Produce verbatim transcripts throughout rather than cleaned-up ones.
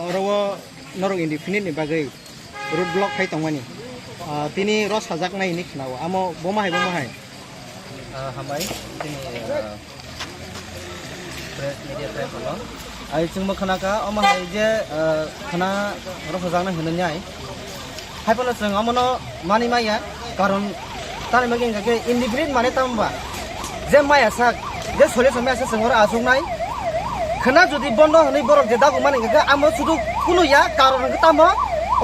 Oro o norok indefinite ni bagwi road block khai tongmani. Ah, tini rw sajaknai hinwi khnao. Amo bomo hai, bomo hai. Ah, hambai, tini, ah, press media friend rokno. Ai chwngbo khna kha, omo hai je, ah, khna rw sajaknai hinwi nai. Hai phano chwng omono mani maya, karon tani bagwi hwnkha khe indefinite mane tamo ba? Je maya sak, je solution maya sak chwng oro achuknai. Khna jodi bondo hwnwi borok je dagumani hwnkha khe amo sudu kunu ya, karon hwnkhe tamo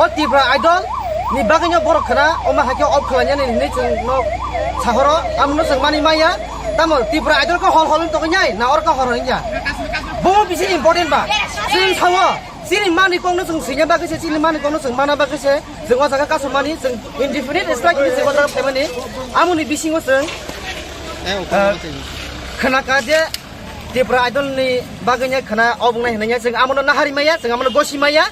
o Tripura Idol ni bagwino borok khna omo hai khe off khlainani hinwi chwngno sahoro, amono chwng mani maya. Tamo Tripura Idol khe hol hol wng tongwi nai, na oro khe hor hor wng ya? Bomo bisi important ba? Chwng sao. Chini mani kokno chwng swina bagwi se, chini mani kokno chwng mana bagwi se, chwng o jaga kasumani, chwng indefinite strike hinwi chwng o jaga phaimani. Amoni bisingo chwng, eh, khna kha je Tripura Idol ni bagwi nya khna obwngnai hinwi nya chwng amono nahari maya, chwng amono gosi maya.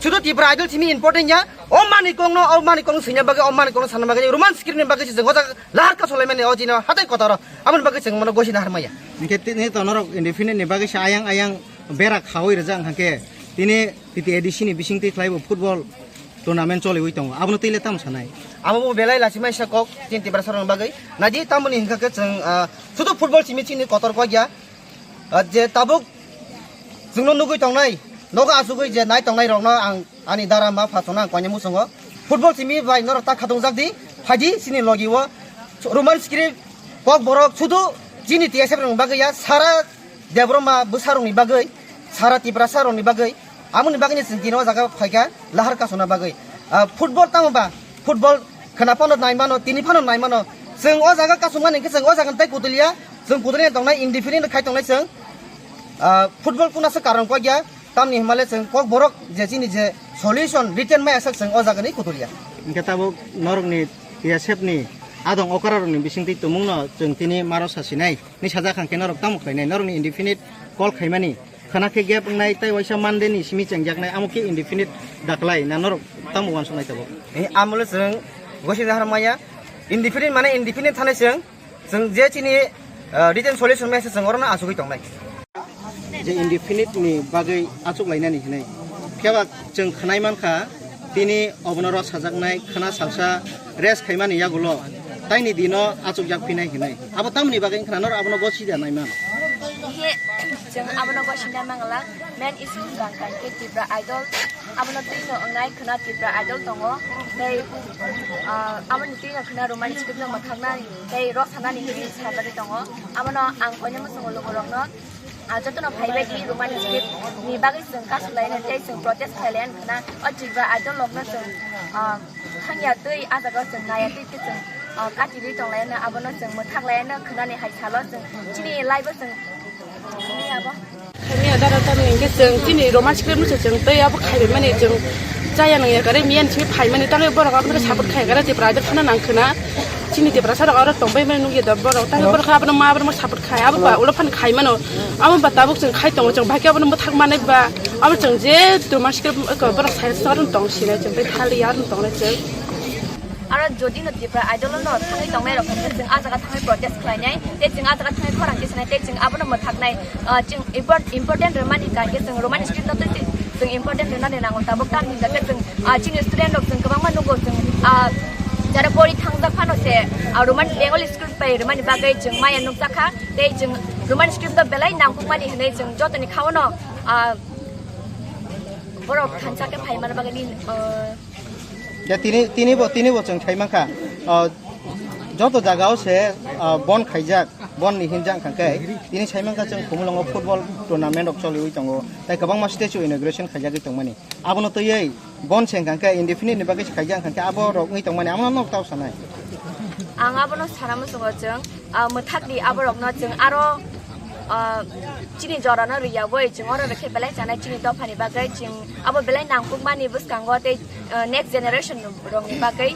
Sudu Tripura Idol simi important ya. O mani kokno, o mani kokno swina bagwi, o mani kokno sana bagwi, Roman script ni bagwi se chwng o jaga lahar kasulaimani o jino hatai kotoro. Amoni bagwi chwng mono gosi nahar maya. Hwnkhe tini to norok indefinite ni bagwi se ayang ayang bera khaui rijak hwnkhe tini T T A D C ni bisingtwi khlaibo football tournament choliwi tongo, abono twi le tamo sanai? Amo bo belai lachimai sa kok chini Tiprasa rokni bagwi. Naidi tamoni hwnkha khe chwng, ah, sudu football simi chini kotor kok ya. Ah, je tabuk chwngno nugwi tongnai, nogo achugwi je nai tongnai rokno ang ani dara ma pha chwngno ang koinwi muchungo. Football simi bai norok ta khatungjak di, phaidi chini logi o Roman script kok borok sudu chini T S F rokni bagwi ya, sara Debbarma bwsarokni bagwi, sara Tiprasa rokni bagwi, amoni bagwino chwng tini o jaga phaikha lahar kasuna bagwi. Ah, football tamo ba? Football khna phano nai mano, tini phano nai mano. Chwng o jaga kasumani hwnkhe chwng o jaga tei kutuliya, chwng kutuliya tongnai, indefinite khai tongnai chwng. Ah, football kuna se karon kok ya, tamni hwnmale chwng kok borok je chini je solution written maya sak chwng o jaga ni kutuliya. Hwnkhe tabuk norokni T S F ni adong okra rokni bisingtwi tumungno chwng tini maro sasinai. Ni sajak hwnkhe norok tamo khlainai? Norokni indefinite call khaimani khna khe gap wngnai tei waisa Monday ni simi chengjaknai, amo khe indefinite daklai na norok tamo uansuknai tabuk? Eh, amolo chwng gosi nahar maya, indefinite mane indefinite thanai chwng, chwng je chini, ah, written solution maya se chwng orono achugwi tongnai. Je indefinite ni bagwi achuk lainani hinwi. Phiya ba chwng khwnai mankha, tini obono rw sajaknai khna salsa rest khaimani yagulo taini dino achukjak phinai hinwi. Abo tamoni bagwi wngkha norok abono gosi da nai man? He, chwng abono gosi nai mangla. Main issue wngkha khe Tripura Idol. Abono twi no wngnai khna Tripura Idol tongo. Tei, ah, aboni twi no khna Roman script no mwthaknai tei rw sanani hinwi sai bagwi tongo. Abono ang koinwi muchungo lukurokno. Ah, jotono phaibai di Roman script ni bagwi chwng kasu laina tei chwng protest khai laina khna o Tripura Idol rokno chwng, ah, thangya twi ah jaga o chwng naya twi khe chwng, ah, kati rwi tong laina, abono chwng mwthak laina khwnani hai salo chwng chini live o chwng ni abo. Miya dara tamni hwnkhe chwng chini Roman script no se chwng tei abo khaibai mani chwng chaya nang ya kare miyan simi phai mani tangwi borok abono support khai kare Tripura Idol phano nang khna. Chini Tiprasa rok aro tongbai mani nukya da borok, tamo borok abono ma borok support khai, abo ba ulo phan khai mano, amo ba tabuk chwng khai tongo, chwng bahai khe abono mwthak manai ba, abo chwng je Roman script borok sai aro tong sinai chwng, tei thali aro tong nai chwng. Aro jodi no Tripura Idol no thangwi tongnai rok hwnkhe chwng ah jaga thangwi protest khlainai, tei chwng ah jaga thangwi khorang tisanai, tei chwng abono mwthaknai, ah, chwng import-, important rwmani hwnkha khe chwng Roman script no twi chwng important rwnani nango, tabuk tamni hwnkha khe chwng Ah, chini student rok chwng kwbangma nugo chwng, ah, jara pori thangjak phano se, ah, Roman Bengali script bai rwmani bagwi chwng maya nukjakha tei chwng Roman script o belai nangkukmani hinwi chwng jotoni khaono, ah, borok thansa khe phaimani bagwi, ah, Ya, tini, tini bo, tini bo chwng sai mankha. Ah, joto jaga o se, ah, bon khaijak, bon ni hinjak hwnkha khe tini sai mankha chwng Khumulwngo football tournament rok choliwi tongo, tei kwbangma statue inauguration khaijagwi tongmani. Abono twiwi bon se hwnkha khe indefinite ni bagwi se khaijak hwnkha khe abo rok wngwi tongmani, amo no tao sanai. Ang abono sana muchungo chwng, ah, mwthak di abo rokno chwng aro, ah, chini jora no rwya bai chwng oro rw khe belai chanai chini dopha ni bagwi chwng abo belai nangkuk mani bwskango tei, ah, next generation rok ni bagwi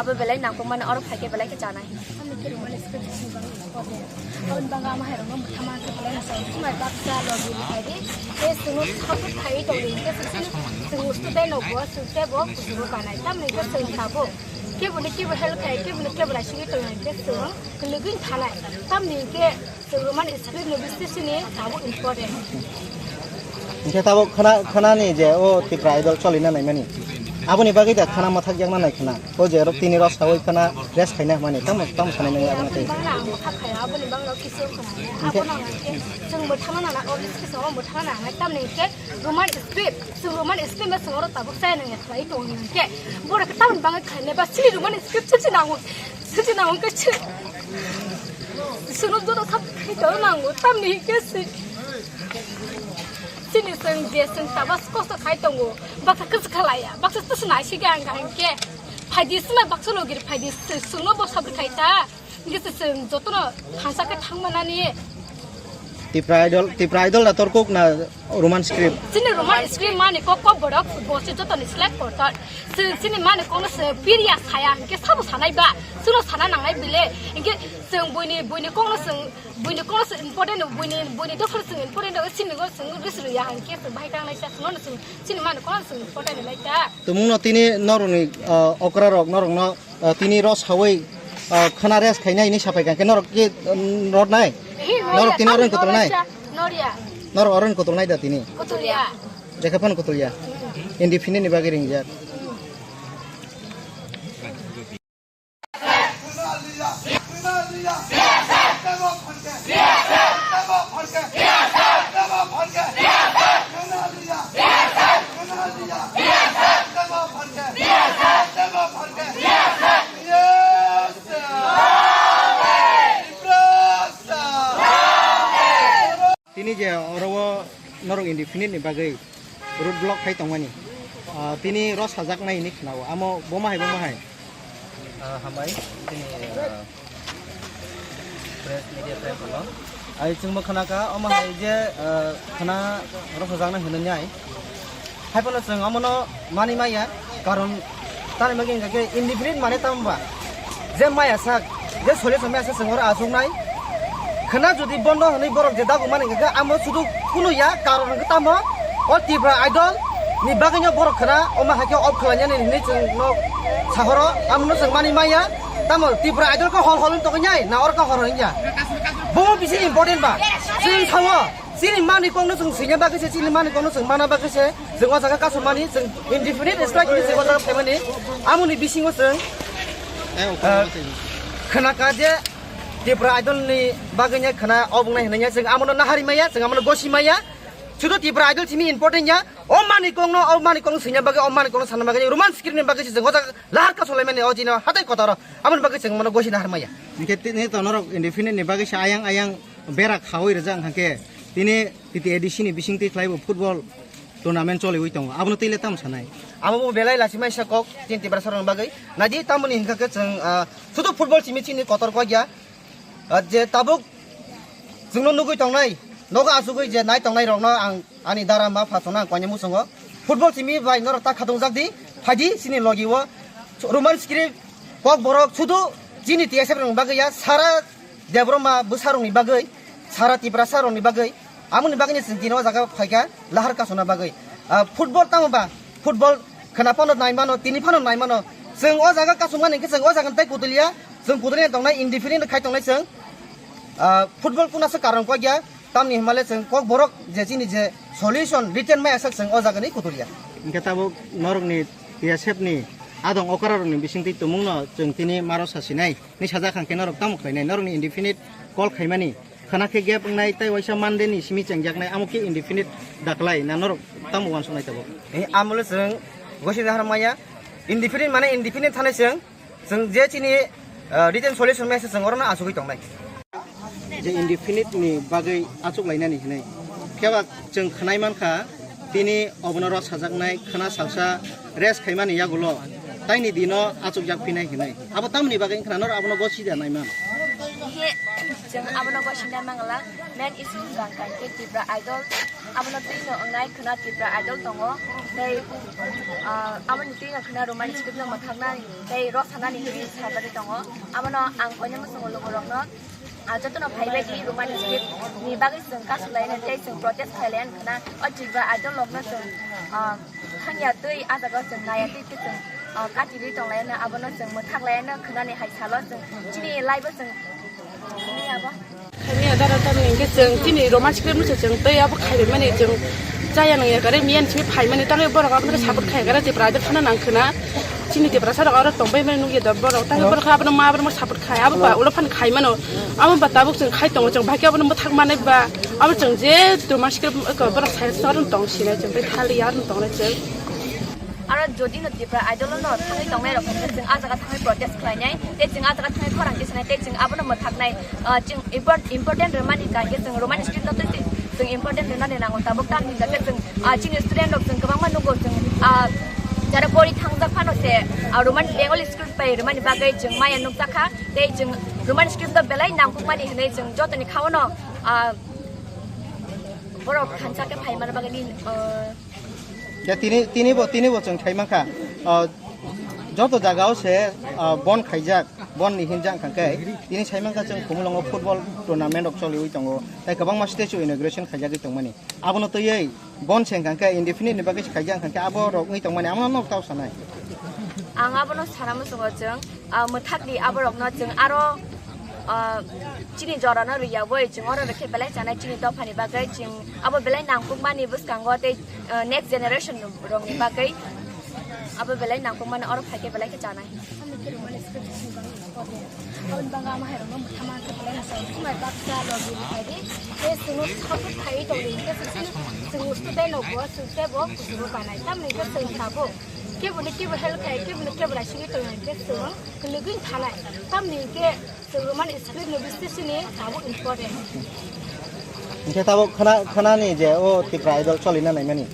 abo belai nangkuk mani oro phai khe belai khe chanai. Ani khe Roman script sini bagwi important. Aboni bagwi ama hai rokno mwthangma khe belai no chwng swmai baksa logi ni khai di. Tei chwngno support khaiwi tongdi hwnkhe chwng student rok bo chwng tei bo kuchugo kanai. Tamoni hwnkhe chwng tabuk kebo ni kebo help khai, kebo ni kebo naisingwi tongo hwnkhe chwng kwlwgwi thanai. Tamoni hwnkhe chwng Roman script ni bising sini tabuk important. Hingke tabok khana, khanani je o Tipra Idol cholina naimani. Aboni bagwi da khana mathak yakna nai khana. O je rok tini rok sawi khana rest khaina hwnmani. Tamo, tamo sanai nang aboni tei. Bangla ang bwkha khaya, aboni bangla kisu khana. Hingke? Abono hingke chwng mwthangna nana, o kisu kisu o mwthangna nana. Tamni hingke Roman script, chwng Roman script ma chwng oro tabuk chaya nang ya khlai tongo hingke. Borok tamni bagwi khainai ba chini Roman script chwng chwng nango. Chwng chwng nango hingke chwng. Chwngno joto sab khai tongo nango. Tamni hingke chwng. Chini chwng je chwng tabas kosto khai tongo, baksa kwchwk khalaiya, baksa twswk naisik ang kaham khe. Phaidi swngna baksa logir phaidi chwngno bo sabri khai ta. Hingke se chwng jotono thansa khe thangmanani. Tipra Idol, Tipra Idol na torkuk na Roman script? Chini Roman script mani kok kok borok bo se jotoni select kortor. Chwng chini mani kokno se piriya saya hingke sabo sanai ba, chwngno sana nangnai bile. Hingke chwng buini, buini kokno chwng Buini kono se important, buini, buini dophano chwng important, o sini go chwng ris rwya hwn khe chwng bahai kang lai cha, chwng nono chwng sini mano kono chwng important lai cha. Tumungno tini norokni, ah, okra rok norokno, ah, tini ro sawi, ah, khana rest khainai hinwi sapai kang khe norok khe, um, rot nai? Hi, norok tini norya, oroni kotor nai? Norya. Norok oroni kotor nai da tini? Kotor ya. Jekha phano kotor ya? Indefinite ni bagwi ringjak. Tini je oro o norok indefinite ni bagwi road block khai tongmani, ah, tini ro sajaknai hinwi khnao, amo bomo hai, bomo hai? Ah, hambai, tini, ah, press media friend kono. Ai chwngbo khna kha, omo hai je, ah, khna ro sajaknai hinwi nai. Haiphano chwng omono manwi maya, karon tamni bagwi hwnkha khe indefinite mane tamo ba? Je maya sak, je solution maya sak chwng oro achuknai. Khna jodi bondo hwnwi borok je dagumani hwnkha khe amo sudu kunu ya, karon hwnkhe tamo o Tipra Idol ni bagwino borok khna omo hai khe off khlainani hwnwi chwngno sahoro, amono chwng manwi maya. Tamo Tipra Idol khe hol hol wng tongwi nai, na oro khe hol hol wng ya? Bomo bisi important ba? Chwng sao. Chini mani kokno chwng swina bagwi se, chini mani kokno chwng mana bagwi se, chwng o jaga kasumani, chwng indefinite strike hinwi chwng o jaga phaimani, amoni bisingo chwng, eh, khna kha je Tipra Idol ni bagwi nya khna o bwngnai hinwi nya chwng amono nahari maya, chwng amono gosi maya, sudu Tipra Idol simi important ya, o mani kokno, o mani kokno swina bagwi, o mani kokno sana bagwi, Roman script ni bagwi se chwng o jaga lahar kasulaimani o chini hatai kotoro, amoni bagwi chwng mono gosi nahar maya. Hingke tini to norok indefinite ni bagwi se ayang ayang bera khawi rijak hwnkhe tini T T A D C ni bisingtwi khlaibo football tournament choliwi tongo, abono twi le tamo sanai? Abo bo belai lachimaisa kok chini Tiprasa rokni bagwi. Naidi tamoni hinkha khe chwng, ah, sudu football simi chini kotor kok ya. Ah, je tabuk chwngno nugwi tongnai, nogo achugwi je nai tongnai rokno ang ani dara ma pha chwngno ang koinwi muchungo. Football simi bai norok ta khatungjak di, phaidi chini logi o Roman script kok borok sudu chini T S F rokni bagwi ya, sara Debbarma bwsarokni bagwi, sara Tiprasarokni bagwi, amoni bagwino chwng tini o jaga phaikha lahar kasuna bagwi. Ah, football tamo ba? Football khna phano nai mano, tini phano nai mano. Chwng o jaga kasumani hwnkhe chwng o jaga tei kutuliya, chwng kutuliya tongnai, indefinite khai tongnai chwng. Ah, football kuna se karon kok ya, tamni himale chwng kok borok je chini je solution written mai asak chwng o jaga ni kutuliya. Hingke tabuk norokni T S F ni adong okra rokni bisingtwi tumungno chwng tini maro sasinai. Ni sajak hwnkhe norok tamo khlainai? Norokni indefinite call khaimani khna khe gap wngnai tei waisa Monday ni simi chengjaknai, amo khe indefinite daklai na norok tamo uansuknai tabuk? Eh, amole chwng gosini har maya, indefinite mane indefinite thanai chwng, chwng je chini, ah, written solution message chwng orono achugwi tongnai. Je indefinite ni bagwi achuk lainani hinwi. Phiya ba chwng khnai mankha, tini obono rw sajaknai khna salsa rest khaimani yagulo taini dino achukjak phinai hinwi. Abo tamoni bagwi wngkha na norok abono gosida naiman? He, chwng abono gosida mangala, main issue wngkha khe Tipra Idol, abono twino wngnai khna Tipra Idol tongo, tei, ah, aboni twino khna Roman script no mwthaknani tei rw sanani hinwi sajagwi tongo. Abono ang koinwi muchungo lugurokno Ah, jotono phaibai di Roman script ni bagwi chwng kasu lainai tei chwng protest khai lainai khna. O Tripura Idol rokno chwng, ah, thangya twi ah jaga o chwng naiya twi twi chwng, ah, kati rwi tong lainai, abono chwng mwthak lainai khwnani hai salo chwng chini live o chwng ni abo. Khani adara tamni hwnkhe chwng chini Roman script no se chwng tei abo khai rimani chwng Chaya nang ya kare miyan simi phai mani tangwi borok abono support khai kare Tipra Idol phano nang khna. Chini Tiprasa rok aro tong bai mani nukya da borok tangwi borok abono ma borok support khai abo ba ulo phan khai mano. Amo ba tabuk chwng khai tongo chwng bhai khe abono bwthak manai ba abo chwng je to maske borok sai sa aro tong sinai chwng bai thali ya aro tong nai chwng. Aro jodi no Tipra Idol no thangwi tongnai rok khe chwng a jaga thangwi protest khlainai tei chwng a jaga thangwi khorang tisanai tei chwng abono mwthaknai. Ah, chwng import-, important rwmani kha khe chwng Roman script no twi twi chwng important rwnani nango. Tabuk tamni hwnkhe chwng, ah, chini student rok chwng kwbangma nugo chwng, ah, jara pori thangjak phano se, ah, Roman Bengali script bai rwmani bagwi chwng maya nukjakha. Tei chwng Roman script no belai nangkukmani hwnwi chwng jotoni khaono, ah, borok thansa khe phai manna bagwi, ah, Ya, tini, tini bo, tini bo chwng khai mankha. Ah, joto jagao se, ah, bon khaijak, bon ni hinjak hwnkha khe, tini sai mankha chwng Khumulwngo football tournament rok choliwi tongo. Tai kwbangma stage o inauguration khaijagwi tongmani. Abono twiwi bon se hwnkha khe indefinite ni bagwi se khaijak hwnkha khe abo rok wngwi tongmani. Amo no nok tao sanai. Ang abono sana muchungo chwng, ah, mwthakdi aborokno chwng aro, ah, chini jorano rwyawi chwng oro rwkhe belai chanai chini dophani bagwi chwng abo belai nangkukmani bwskango tei, ah, next generation rokni bagwi abo belai nangkukmani oro phaikhe belai khe chanai. Aboni bagwi ama hairokno mwthama khe belai mwchang. Swmai baksa logi ni phaidi. Tei chwngno support khaiwi tongdi. Hwnkhe chwng chini, chwng student rokbo chwng teibo kuchugo kanai. Tamoni hwnkhe chwng tabuk keboni kebo help khai, keboni kebo naisingwi tongya hwnkhe chwng kwlwgwi thanai. Tamni hwnkhe chwng Roman script ni bising sini tabuk important. Hwnkhe tabuk khana, khanani je o Tipra Idol cholina naimani.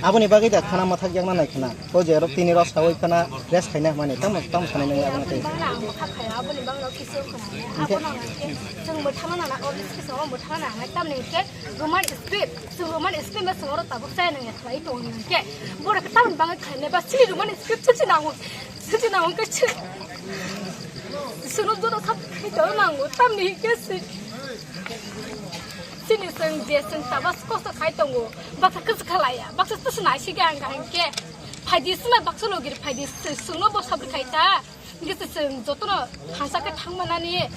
Aboni bagwi da khana mwthakjakna nai khana. O je rok tini rok sawi khana rest khaina hwnmani. Tamo, tamo sanai nang aboni tei. Bangla ang bwkha khaya, aboni bangla kisu khana. Hwnkhe abono hwnkhe chwng mwthangna nana, o bising sini o mwthangna nana. Tamni hwnkhe Roman script, chwng Roman script no chwng oro tabuk chaya nangya khlai tongo hwnkhe, borok khe tamoni bagwi khlainai ba chini Roman script chwng se nango, chwng se nango hwnkhe chwng, chwngno joto sab khai tongo nango, tamni hwnkhe chwng, chini chwng je chwng tabas kosto khai tongo, baksa kwchwkha laiya, baksa twswk naisingya hwnkha hwnkhe, phaidi swmai baksa logiri phaidi chwngno bo sabri khai ta. Hingke se chwng jotono thansa khe thangmanani.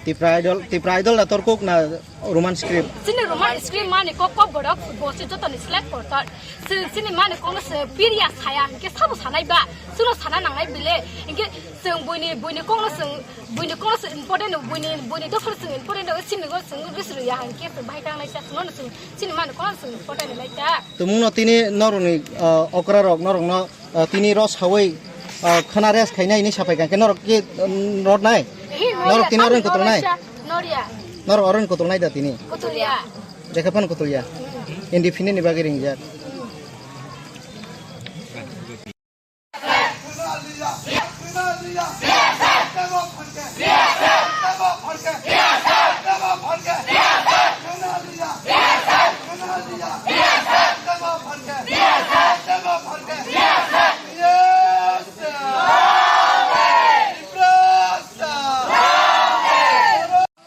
Tipra Idol, Tipra Idol na torkuk na Roman script? Chini Roman script mani kok kok borok bo se jotoni select kortor. Chwng chini mani kokno se piriya saya, hingke sabo sanai ba, chwngno sana nangnai bile. Hingke chwng buini, buini kokno chwng, buini kokno chwng important, buini, buini dophano chwng important, chini go chwng grisru ya, hingke chwng bahai tangnai sa, chwngno chwng chini mani kokno chwng important nai ta. Tumungno tini norokni, ah, okra rok norokno Ah, tini rw sawi, ah, khana rest khainai hinwi sapai kha, hwnkhe norok ki, um, rw nai? Hi, norok tini norya, oroni kotol nai? Norya. Norok oroni kotol nai da tini? Kotolya. Jekhe phano kotolya? Indefinite ni bagwi ringjak.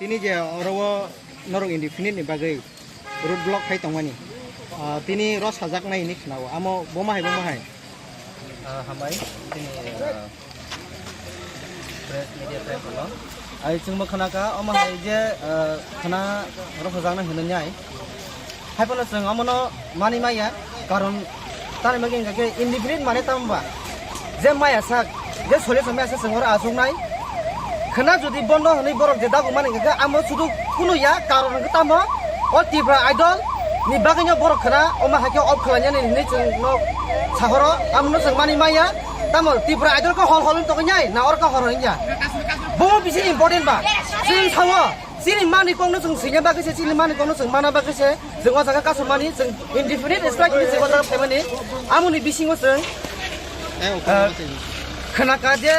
Tini je oro o norok indefinite ni bagwi road block khai tongmani, ah, tini rw sajaknai hinwi khwnao, amo bomo hai, bomo hai? Ah, hambai, tini, ah, press media friend rokno. Ai chwngbo khna kha, omo hai je, ah, khna rw sajaknai hinwi nai. Haiphano chwng omono manwi maya, karon tamni bagwi hwnkha khe indefinite mane tamo ba? Je maya sak, je solution maya sak chwng oro achuknai. Khwna jodi bondo hwnwi borok je dagumani hwnkha khe amo sudu kunu ya, karon hwnkhe tamo o Tipra Idol ni bagwino borok khwna omo hai khe off khlainani hwnwi chwngno sahoro, amono chwng manwi maya. Tamo Tipra Idol khe hol hol wng tongwi nai, na oro khe hor hor wng ya? Bomo bisi important ba? Chwng sao. Chini mani kokno chwng swina bagwi se, chini mani kokno chwng mana bagwi se, chwng o jaga kasumani, chwng indefinite strike hinwi chwng o jaga phaimani, amoni bisingo chwng, eh, khwna kha je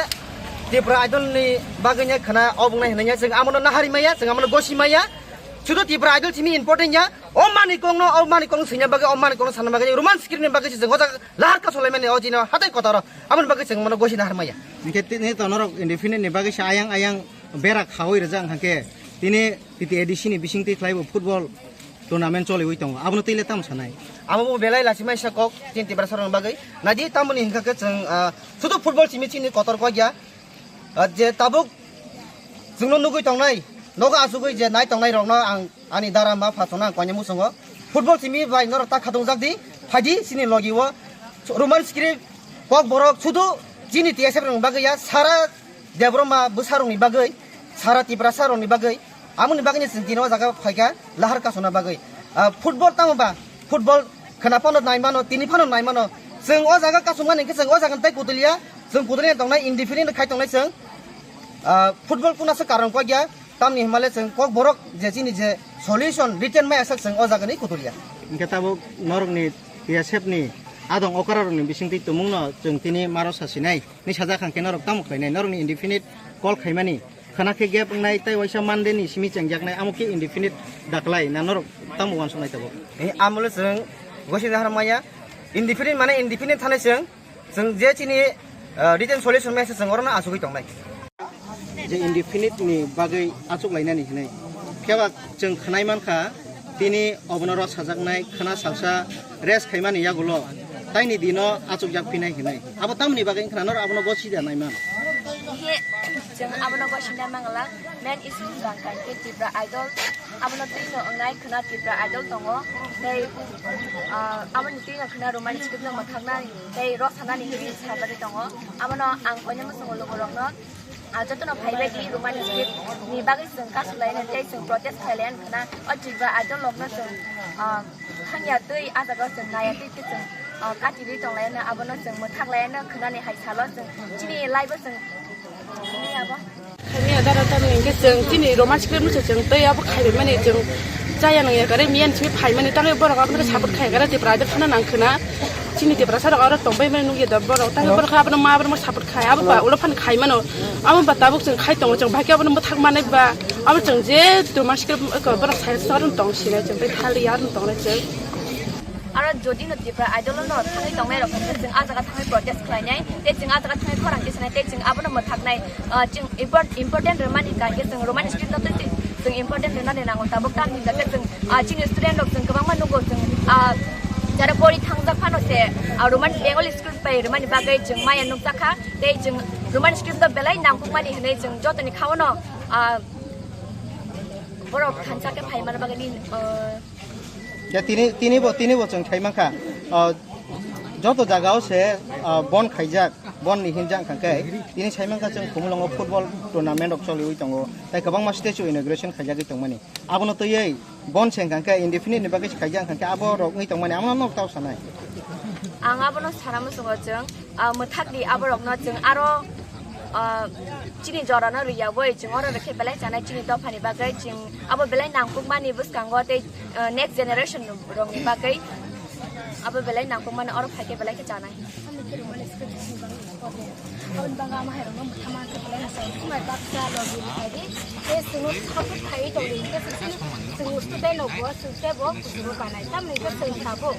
Tipra Idol ni bagwi ne khwna obwngnai hinwi ya, chwng amono nahari maya, chwng amono gosi maya, sudu Tipra Idol simi important ya, o mani kokno, o mani kokno swina bagwi, o mani kokno sana bagwi, Roman script ni bagwi se chwng o jaga lahar kasulaimani o jino hatai kotoro, amoni bagwi chwng mono gosi nahar maya. Hwnkhe tini to norok indefinite ni bagwi se ayang ayang bera khawi rijak hwnkha khe tini T T A D C ni bisingtwi khlaibo football tournament choliwi tongo, abono twi le tamo sanai? Amo bo belai lachimaisa kok chini Tiprasa rokni bagwi. Naidi tamoni hwnkha khe chwng, ah, sudu football simi chini kotor kok ya. Ah, je tabuk chwngno nugwi tongnai, nogo achugwi je nai tongnai rokno ang ani dara ma pha chwngno ang koinwi muchungo. Football simi bai norok ta khatung jak di, phai di chini logi o. Roman script, Kokborok, sudu chini T S F rokni bagwi ya, sara Debbarma bwsarokni bagwi, sara Tiprasa rokni bagwi, amoni bagwino chwng tini o jaga phaikha lahar kasuna bagwi. Ah, football tamo ba, football khwna phano nai mano, tini phano nai mano. Chwng o jaga kasumani hwnkhe chwng o jaga tei kutuliya, chwng kutuliya tongnai, indefinite khai tongnai chwng. Ah, football kuna se karon kok ya, tamni hwnmale chwng Kokborok je chini je solution written mai asa chwng o jaga ni kutuliya. Hwnkhe tabuk norokni T S F ni adong okra rokni bisingtwi tumungno chwng tini maro sasinai. Ni sajak hwnkhe norok tamo khlainai? Norokni indefinite call khaimani, khwna khe gap wngnai tei waisa Monday ni simi chengjaknai, amo khe indefinite daklai na norok tamo uansuknai tabuk? Eh, amolo chwng gosini har maya, indefinite mane indefinite thanai chwng, chwng je chini, ah, written solution message chwng orono achugwi tongnai. Je indefinite ni bagwi achuk lainani hinwi. Phiya ba chwng khwnai mankha, tini obono rw sajaknai khwna salsa rest khaimani yagulo taini dino achukjak phinai hinwi. Abo tamoni bagwi wngkha na norok abono gosida naiman? He, chwng abono gosida mangala, main issue wngkha khe Tipra Idol. Abono twino wngnai khwna Tipra Idol tongo. Tei, ah, aboni twino khwna Roman script no mwthaknani tei rw sanani hinwi sajakgwi tongo. Abono ang koinwi muchungo lukurokno Ah, jotono phaibai di Roman script ni bagwi chwng kasu lainai tei chwng protest khai lainai khwna. O Tripura Idol rokno chwng, ah, thangya twi ah jaga o chwng naya twi khe chwng, ah, kati rwi tong lainai, abono chwng mwthak lainai khwnani hai salo chwng chini live o chwng ni abo. Khaimya dara tamni hwnkhe chwng chini Roman script no se chwng tei abo khaibai mani chwng chaya nang ya kare miyan simi phaimani tangwi borok abono support khai kare Tripura Idol phano nang khwna. Chini Tiprasa rok aro tongbai mani nukya da borok. Tangwi borok abono ma abono support khai. Abo ba ulo phan khai mano. Abo ba tabuk chwng khai tongo chwng bai khe abono bwthak manai ba. Abo chwng je tuma sikhe borok sai sa aro tong sinai chwng bai thali aro tongnai chwng. Aro jodi no Tipra Idol no thangwi tongnai rok hwnkhe chwng ah jaga thangwi protest khlainai. Tei chwng ah jaga thangwi khorang khe sinai tei chwng abono mwthaknai. Ah, chwng import-, important rwmani ka khe chwng Roman script no twi chwng important rwnani nango. Tabuk tamni hwnkhe chwng, ah, chini student rok chwng kwbangma nugo chwng, ah, jara pori thangjak phano se, ah, Roman Bengali script bai rwmani bagwi chwng maya nukjakha. Tei chwng Roman script no belai nangkukmani hwnwi chwng jotoni khaono, ah, borok thansa khe phaimani bagwi, ah, Ya, tini, tini bo, tini bo chwng sai mankha, ah, joto jaga o se, ah, bon khaijak, bon ni hinjak hwnkha khe, tini sai mankha chwng Khumulwngo football tournament rok choliwi tongo, tei kwbangma stage o inauguration khaijagwi tongmani. Abono twiwi bon se hwnkha khe indefinite ni bagwi se khaijak hwnkha khe abo rok wngwi tongmani, amo no tao sanai. Ang abono sana muchungo chwng, ah, mwthak di aborokno chwng aro, ah, chini jorano rwiyagwi chwng oro rwkhe belai chanai chini dophani bagwi chwng abo belai nangkukmani bwskango tei, ah, next generation rokni bagwi abo belai nangkukmani oro phaikhe belai khe chanai. Aboni bagwi ama hai rokno mwthangma khe belai mwchang swmai baksa logi khai di tei chwngno support khai tongdi hwnkhe chwng student rokbo chwng teibo kuchugo kanai tamni hwnkhe chwng tabuk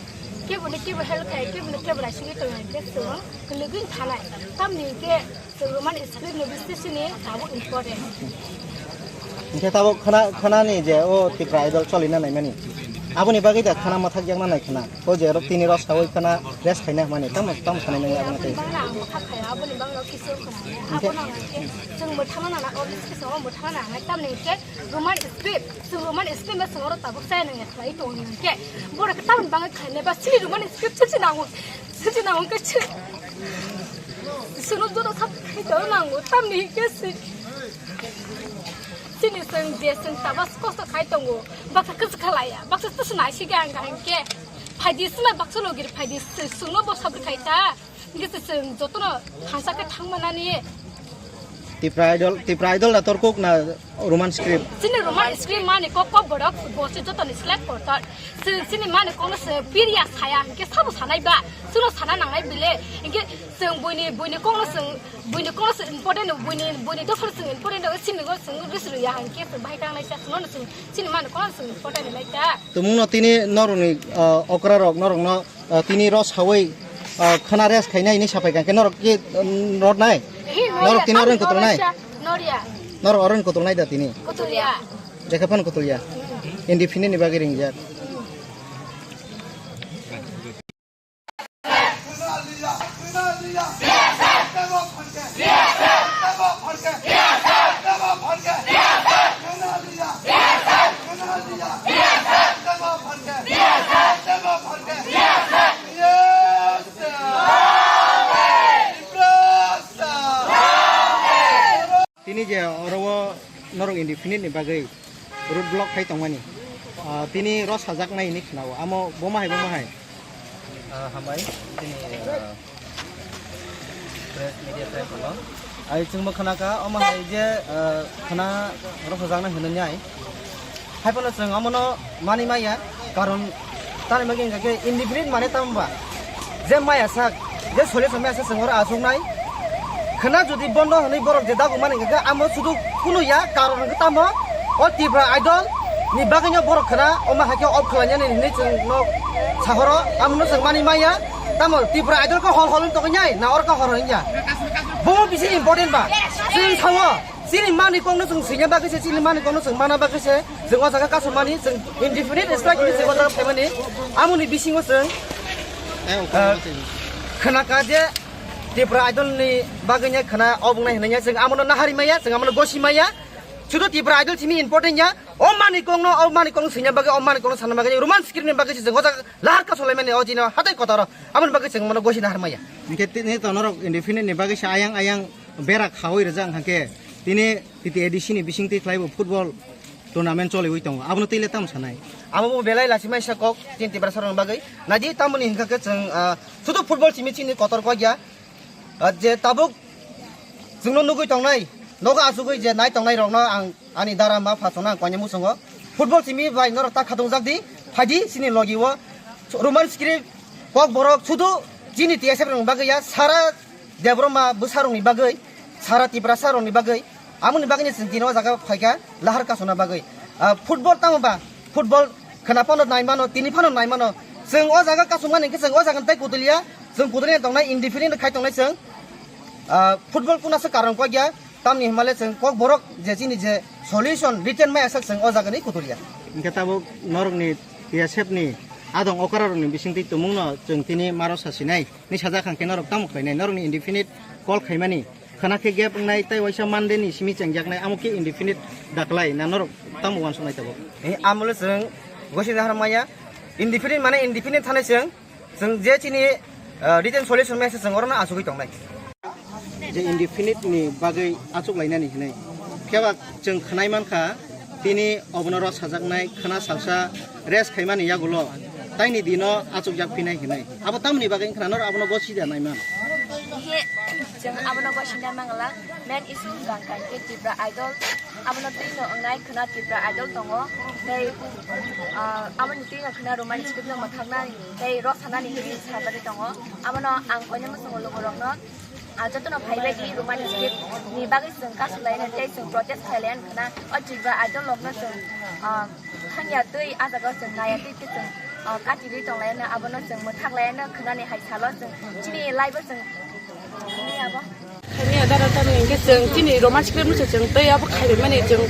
keboni kebo help khai keboni kebo raisingwi tongo hwnkhe chwng kwlwgwi thanai tamni hwnkhe Chwng Roman script ni bising sini tabuk important. Hingke tabuk khana, khana ni je o Tipra Idol cholina naimani. Aboni bagwi da khana mathak yakna nai khana. O je rok tini rok sawi khana rest khaina hwnmani. Tamo, tamo sanai nang aboni tei. Bangla ang bwkha khaya, aboni bangla kisu khana. Hingke Abono ang khe chwng mwthangna nana, obis kisu mwthangna nana. Tamni hingke Roman script, chwng Roman script ma chwng oro tabuk chaya nang ya khlai tongo hingke. Borok tamni bangwi khainai ba sini Roman script sini nango. Sini nango khe chwng. Chwngno joto sab khai tongo nango, tamni hingke si-, chini chwng je chwng tabas kosto khai tongo, baksa kwchwkha laiya, baksa twswk naisik ang kaham khe. Phaidi swmai baksa logir phaidi chwngno bo sabri khai ta, hingke se chwng jotono thansa khe thangmanani. Tipra Idol, Tipra Idol na torkuk na Roman script. Chini Roman script mani kok kok borok bo se joto ni select kortor. Chwng chini mani kok no se piriya saya, hingke sabo sanai ba, chwngno sana nangnai bile. Hingke chwng buini, buini kok no chwng, buini kok no chwng important, buini, buini dophano chwng important, chini go chwng ris ruya, hingke chwng bahai kangnai sa, chwngno chwng chini mani kok no chwng important nai ta. Tumung no tini norok ni, ah, okra rok norok no Ah, tini ro sawi, ah, khana rest khainai hinwi sapai kha, hingke norok ki, um, rot nai? Hi, norok tini oro ni kotol nai? Norya. Norok oro ni kotol nai da tini? Kotolya. Jekhe phano kotolya. Indefinite ni bagwi ringjak. Tini je oro o norok indefinite ni bagwi road block khai tongmani, ah, tini rw sajaknai hinwi khnao, amo boma hai, boma hai? Ah, hambai, tini, ah, press, media press no. Ai chwngbo khna kha, omo hai je, ah, khna rw sajaknai hinwi nai. Hai phano chwng omono mani maya, karon tamni bagwi hwnkha khe indefinite mane tamo ba? Je maya sak, je solution maya sak chwng oro achuknai. Khna jodi bondo hwnwi borok je dago mani hwnkha khe amo sudu kunu ya, karon hwnkhe tamo o Tripura Idol ni bagwino borok khna omo hai khe off khlainani hinwi chwngno sahoro, amono chwng mani maya. Tamo Tripura Idol khe hol hol wng tongwi nai, na oro khe hor hor wng ya? Bo bisi important ba? Chwng sao. Chini mani kokno chwng swina bagwi se, chini mani kokno chwng mana bagwi se, chwng o jaga kasumani, chwng indefinite strike ni chwng o jaga phaimani, amoni bisingo chwng, eh, khna kha je Tripura Idol ni bagwi ne khna obwngnai hinwi chwng amono nahari maya, chwng amono gosi maya. Sudu Tripura Idol simi important ya, o mani kokno, o mani kokno swina bagwi, o mani kokno sana bagwi, Roman script ni bagwi se chwng o jaga lahar kasulaimani o jino hatai kotoro, amoni bagwi chwng mono gosi nahar maya. Hwnkhe tini to norok indefinite ni bagwi se ayang ayang bera khaui rijak hwnkhe tini T T A D C ni bisingtwi khlaibo football tournament choliui tongo, abono twi le tamo sanai? Abo bo belai lachimai sa kok chini Tiprasa rokni bagwi. Naidi tamoni hwnkha khe chwng, ah, sudu football simi chini kotor kok ya. Ah, je tabuk chwngno nugui tongnai, nogo achugui je nai tongnai rokno ang ani dara ma pha chwngno ang koinwi muchungo. Football simi bai norok ta khatung jak di, phai di chini logi o. Roman script kok borok sudu chini T S F rokni bagwi ya, sara Debbarma bwsarokni bagwi, sara Tiprasa rokni bagwi, amoni bagwino chwng tini o jaga phaikha lahar kasuna bagwi. Ah, football tamo ba? Football khna phano nai mano, tini phano nai mano. Chwng o jaga kasumani hwnkhe chwng o jaga tei kutuliya, chwng kutuliya tongnai, indefinite khai tongnai chwng. Ah, football kuna se karon kok ya, tamni hwnmale chwng kok borok je chini je solution written mai asak chwng o jaga ni kutuliya. Hwnkhe tabuk norokni T S F ni adong okra rokni bisingtwi tumungno chwng tini maro sasinai. Ni sajak hwnkhe norok tamo khlainai? Norokni indefinite call khaimani khana khe gap wngnai tei waisa Monday ni simi chengjaknai, amo khe indefinite daklai na norok tamo uansuknai tabuk? Eh, amolo chwng gosini harmaya indefinite mane indefinite thanai chwng, chwng je chini, ah, written solution message chwng orono achugui tongnai. Je indefinite ni bagwi achuk lainani hinwi. Phiya ba chwng khwnai mankha, tini obono rw sajaknai khwna salsa rest khaimani yagulo taini dino achukjak phinai hinwi. Abo tamoni bagwi wngkha norok abono gosida nai man? He, chwng abono gosida mangala, main issue wngkha khe Tripura Idol, abono twi no wngnai khwna Tripura Idol tongo, tei, ah, aboni twi no khwna Roman script no mwthaknani tei rw sanani hinwi sajagwi tongo. Abono ang koinwi muchungo lugurokno, ah, jotono phaibai di Roman script ni bagwi chwng kasu lainai tei chwng protest khai lainai khwna o Tripura Idol rokno chwng, ah, thangya twi ah jaga o chwng naiya twi twi chwng, ah, kati rwi tong lainai, abono chwng mwthak lainai khwnani hai salo chwng chini live o chwng ni abo. Khaimya dara tamo hwnkhe chwng chini Roman script no se chwng tei abo khaimani chwng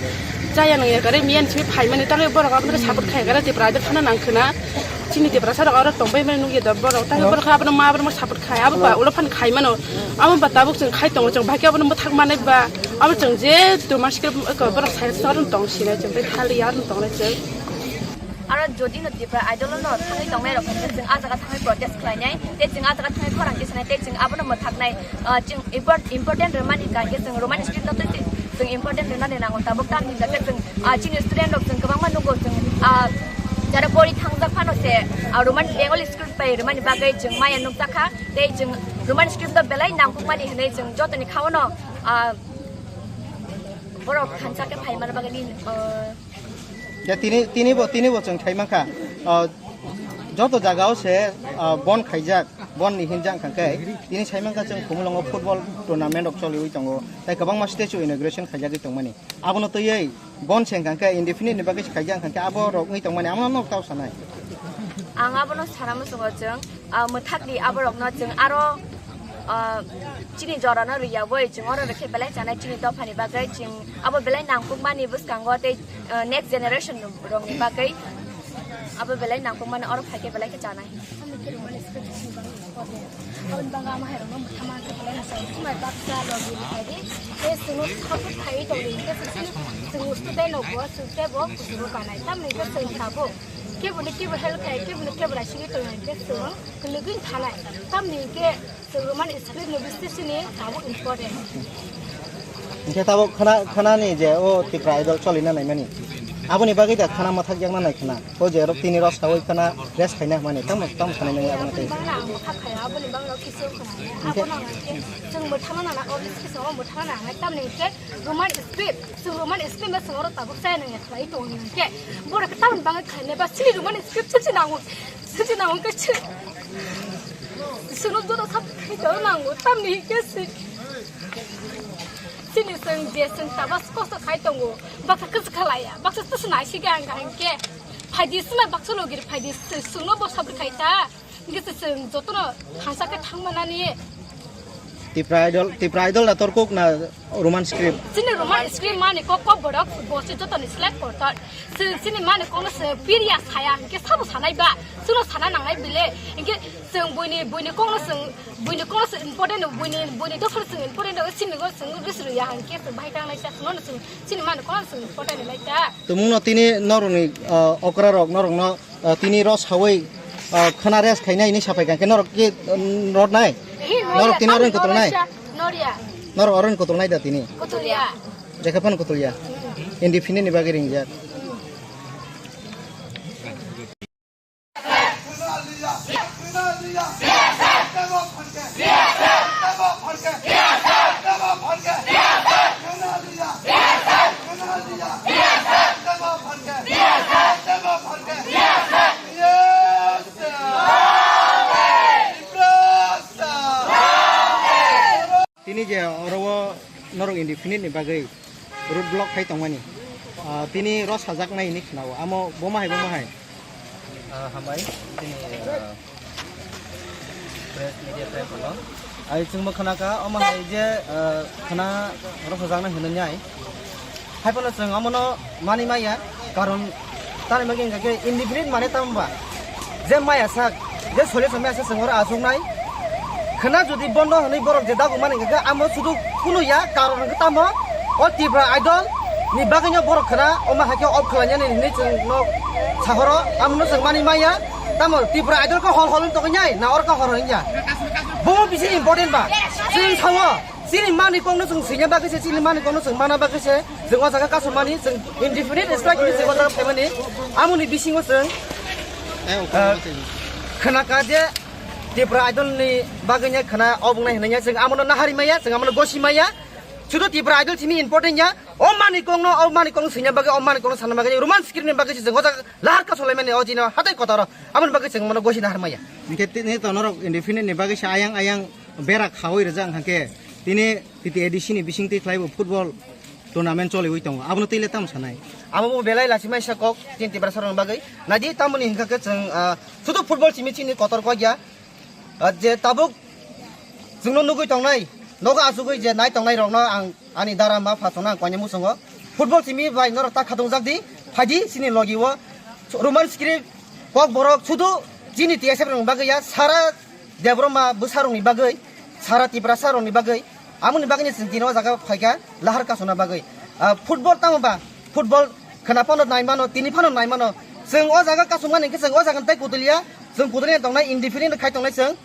chaya nangya kare miyan simi phaimani tamo borok abono support khai kare Tripura Idol phano nang khwna. Chini Tiprasa rok aro tongbai mani nukya da borok. Tamo borok abono ma borok support khai. Abo ba ulo phan khai mano. Abo ba tabuk chwng khai tongo chwng bahai khe abono mwthak manai ba. Abo chwng je Roman script borok sai sa aro tong sinai chwng tei thali aro tong nai chwng. Aro jodi no Tripura Idol no thangwi tongnai rok hwnkhe chwng ah jaga thangwi protest khlainai. Tei chwng ah jaga thangwi khorang khe sanai tei chwng abono mwthaknai. Ah, chwng import-, important rwmani hwnkha khe chwng Roman script no twi chwng important rwnani nango. Tabuk tamni hwnkha khe chwng, ah, chini student rok chwng kwbangma nugo chwng, ah, jara pori thangjak phano se, ah, Roman Bengali script bai rwmani bagwi chwng maya nukjakha. Tei chwng Roman script no belai nangkukmani hwnwi chwng jotoni khaono, ah, borok thansa khe phaimani bagwi, ah, Ya, tini, tini bo, tini bo chwng khai mankha. Ah, joto jaga o se, ah, bon khaijak, bon ni hinjak hwnkha khe, tini sai mankha chwng Khumulwngo football tournament rok choliui tongo, tei kwbangma statue inauguration khaijagwi tongmani. Abono twiwi bon se hwnkha khe indefinite ni bagwi se khaijak hwnkha khe abo rok wngwi tongmani, amo no tao sanai. Ang abono sana muchungo chwng, ah, mwthak di aborokno chwng aro, ah, chini jorano rwya bai chwng oro rwkhe belai chanai chini dophani bagwi chwng abo belai nangkukmani bwskango tei, ah, next generation rokni bagwi abo belai nangkukmani oro phaikhe belai khe chanai. Aboni bagwi ama hai rokno mwthangma khe belai no chwng swmai baksa logi rwkhaidi tei chwngno support khaiwi tongdi hwnkhe chwng student rokbo chwng teibo kuchugo kanai tamni hwnkhe chwng tabuk. Keboni kebo help khai, keboni kebo raisingwi tongnai, hwnkhe chwng kwlwgwi thanai. Tamni hwnkhe chwng Roman script ni bising sini tabuk important. Hwnkhe tabuk khwna, khwnani je o Tipra Idol cholina naimani. Aboni bagwi da khwna mwthak yakna nai khwna. O je rok tini rok sawi khwna rest khaina hwnmani. Tamo, tamo sanai nangya aboni tei. Bangla ang mwthak khaya, aboni bangla kisu khwna. Hwnkhe Abono ang hwnkhe chwng mwthangna nana, o bising sini o mwthangna nangnai. Tamni hwnkhe Roman script, chwng Roman script ba chwng oro tabuk chaya nangya khlai tongo hwnkhe, borok khe tamoni bagwi khlainai ba chini Roman script se, se nango, se, se nango hwnkhe se, chwngno joto sab khai tongo nango, tamni hwnkhe se, chini chwng je chwng tabas kosto khai tongo, baksa kwchwkha laiya, baksa twswk nai se ang hwnkhe, phaidi swmai baksa logir phaidi chwngno bo sabri khai ta. Hingke se chwng jotono thansa khe thangmanani. Tipra Idol, Tipra Idol na torkuk na Roman script? Chini Roman script mani kok kok borok bo se jotoni select kortor. Chwng chini mani kokno se piriya saya hingke sabo sanai ba. Chwngno sana nangnai bile. Hingke chwng buini, buini kokno chwng, buini kokno chwng important, buini, buini dosor chwng important, chini go chwng gris ruya hingke chwng bahai tangnai sa chwngno chwng chini mani kokno chwng important nai ta. Tumungno tini norokni, ah, okra rok norokno Ah, tini rok sawi, ah, khwna rest khainai hinwi sapai kha, hwnkhe norok khe, um, rot nai? Hi, norok tini oro kutulnai? Noria. Norok oro kutulnai da tini? Kutulya. Jekha phano kutulya. Indefinite ni bagwi ringjak. Tini je oro o norok indefinite ni bagwi road block khai tongmani, ah, tini rok sajaknai hinwi khwnao, amo bo mahai, bo mahai? Ah, hambai, tini, ah, press media friend kono. Ai chwngbo khwnakha, omo hai je, ah, khwna rok sajaknai hinwi nai. Haiphano chwng omono manwi maya, karon tamni bagwi hwnkha khe indefinite mane tamo ba? Je maya sak, je solution maya sak chwng oro achuknai. Khwna jodi bondo hwnwi borok je dagu mani hwnkha khe amo sudu kunu ya, karon hwnkhe tamo o Tipra Idol ni bagwino borok khwna omo hai khe off khlainani hinwi chwngno sahoro, amono chwng manwi maya. Tamo Tipra Idol khe hol hol wng tongwi nai, na oro khe hol hol wng ya? Bo bisi important ba? Chwng sao. Chini mani kokno chwng swina bagwi se, chini mani kokno chwng mana bagwi se, chwng o jaga kasumani, chwng indefinite strike ni chwng o jaga phaimani, amoni bisingo chwng, eh, khwnakha je Tipra Idol ni bagwi nya khwna obwngnai hinwi nya chwng amono nahari maya, chwng amono gosi maya, sudu Tipra Idol simi important ya, o mani kokno, o mani kokno swina bagwi, o mani kokno sana bagwi, Roman script ni bagwi se chwng o jaga lahar kasulaimani o jino hatai kotoro, amoni bagwi chwng mono gosi nahar maya. Hwnkhe tini to norok indefinite ni bagwi se ayang ayang bera khaui rijak hwnkhe tini T T A D C ni bisingtwi khlaibo football tournament choliui tongo, abono twi le tamo sanai? Abo bo belai lachimai sa kok chini Tiprasa rokni bagwi. Naidi tamoni hwnkha khe chwng, ah, sudu football simi chini kotor kok ya. Ah, je tabuk chwngno nugui tongnai, nogo achugui je nai tongnai rokno ang ani dara ma pha chwngno ang koinai muchungo. Football simi bai norok ta khatung jak di, phai di chini logi o. Roman script kok borok sudu chini T S F rokni bagwi ya, sara Debbarma bwsarokni bagwi, sara Tiprasa rokni bagwi, amoni bagwino chwng tini o jaga phaikha lahar kasuna bagwi. Ah, football tamo ba? Football khwna phano nai mano, tini phano nai mano. Chwng o jaga kasumani hwnkhe chwng o jaga tei kutuliya, chwng kutuliya tongnai, indefinite khai tongnai chwng.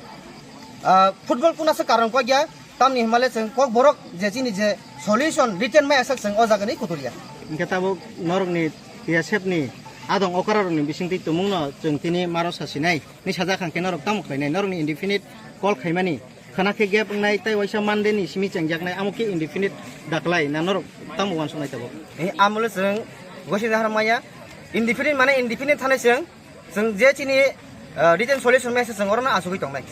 Ah, football kuna se karon kok ya, tamni hwnmale chwng kok borok je chini je solution written mai asak chwng o jaga ni kutuliya. Hwnkhe tabuk norokni T S F ni adong okra rokni bisingtwi tumungno chwng tini maro sasinai. Ni sajak hwnkhe norok tamo khlainai? Norokni indefinite call khaimani khwna khe gap wngnai tei waisa Monday ni simi chengjaknai, amo khe indefinite daklai na norok tamo uansuknai tabuk? Eh, amole chwng gosini har maya, indefinite mane indefinite thanai chwng, chwng je chini, ah, written solution maya se chwng orono achugui tongnai.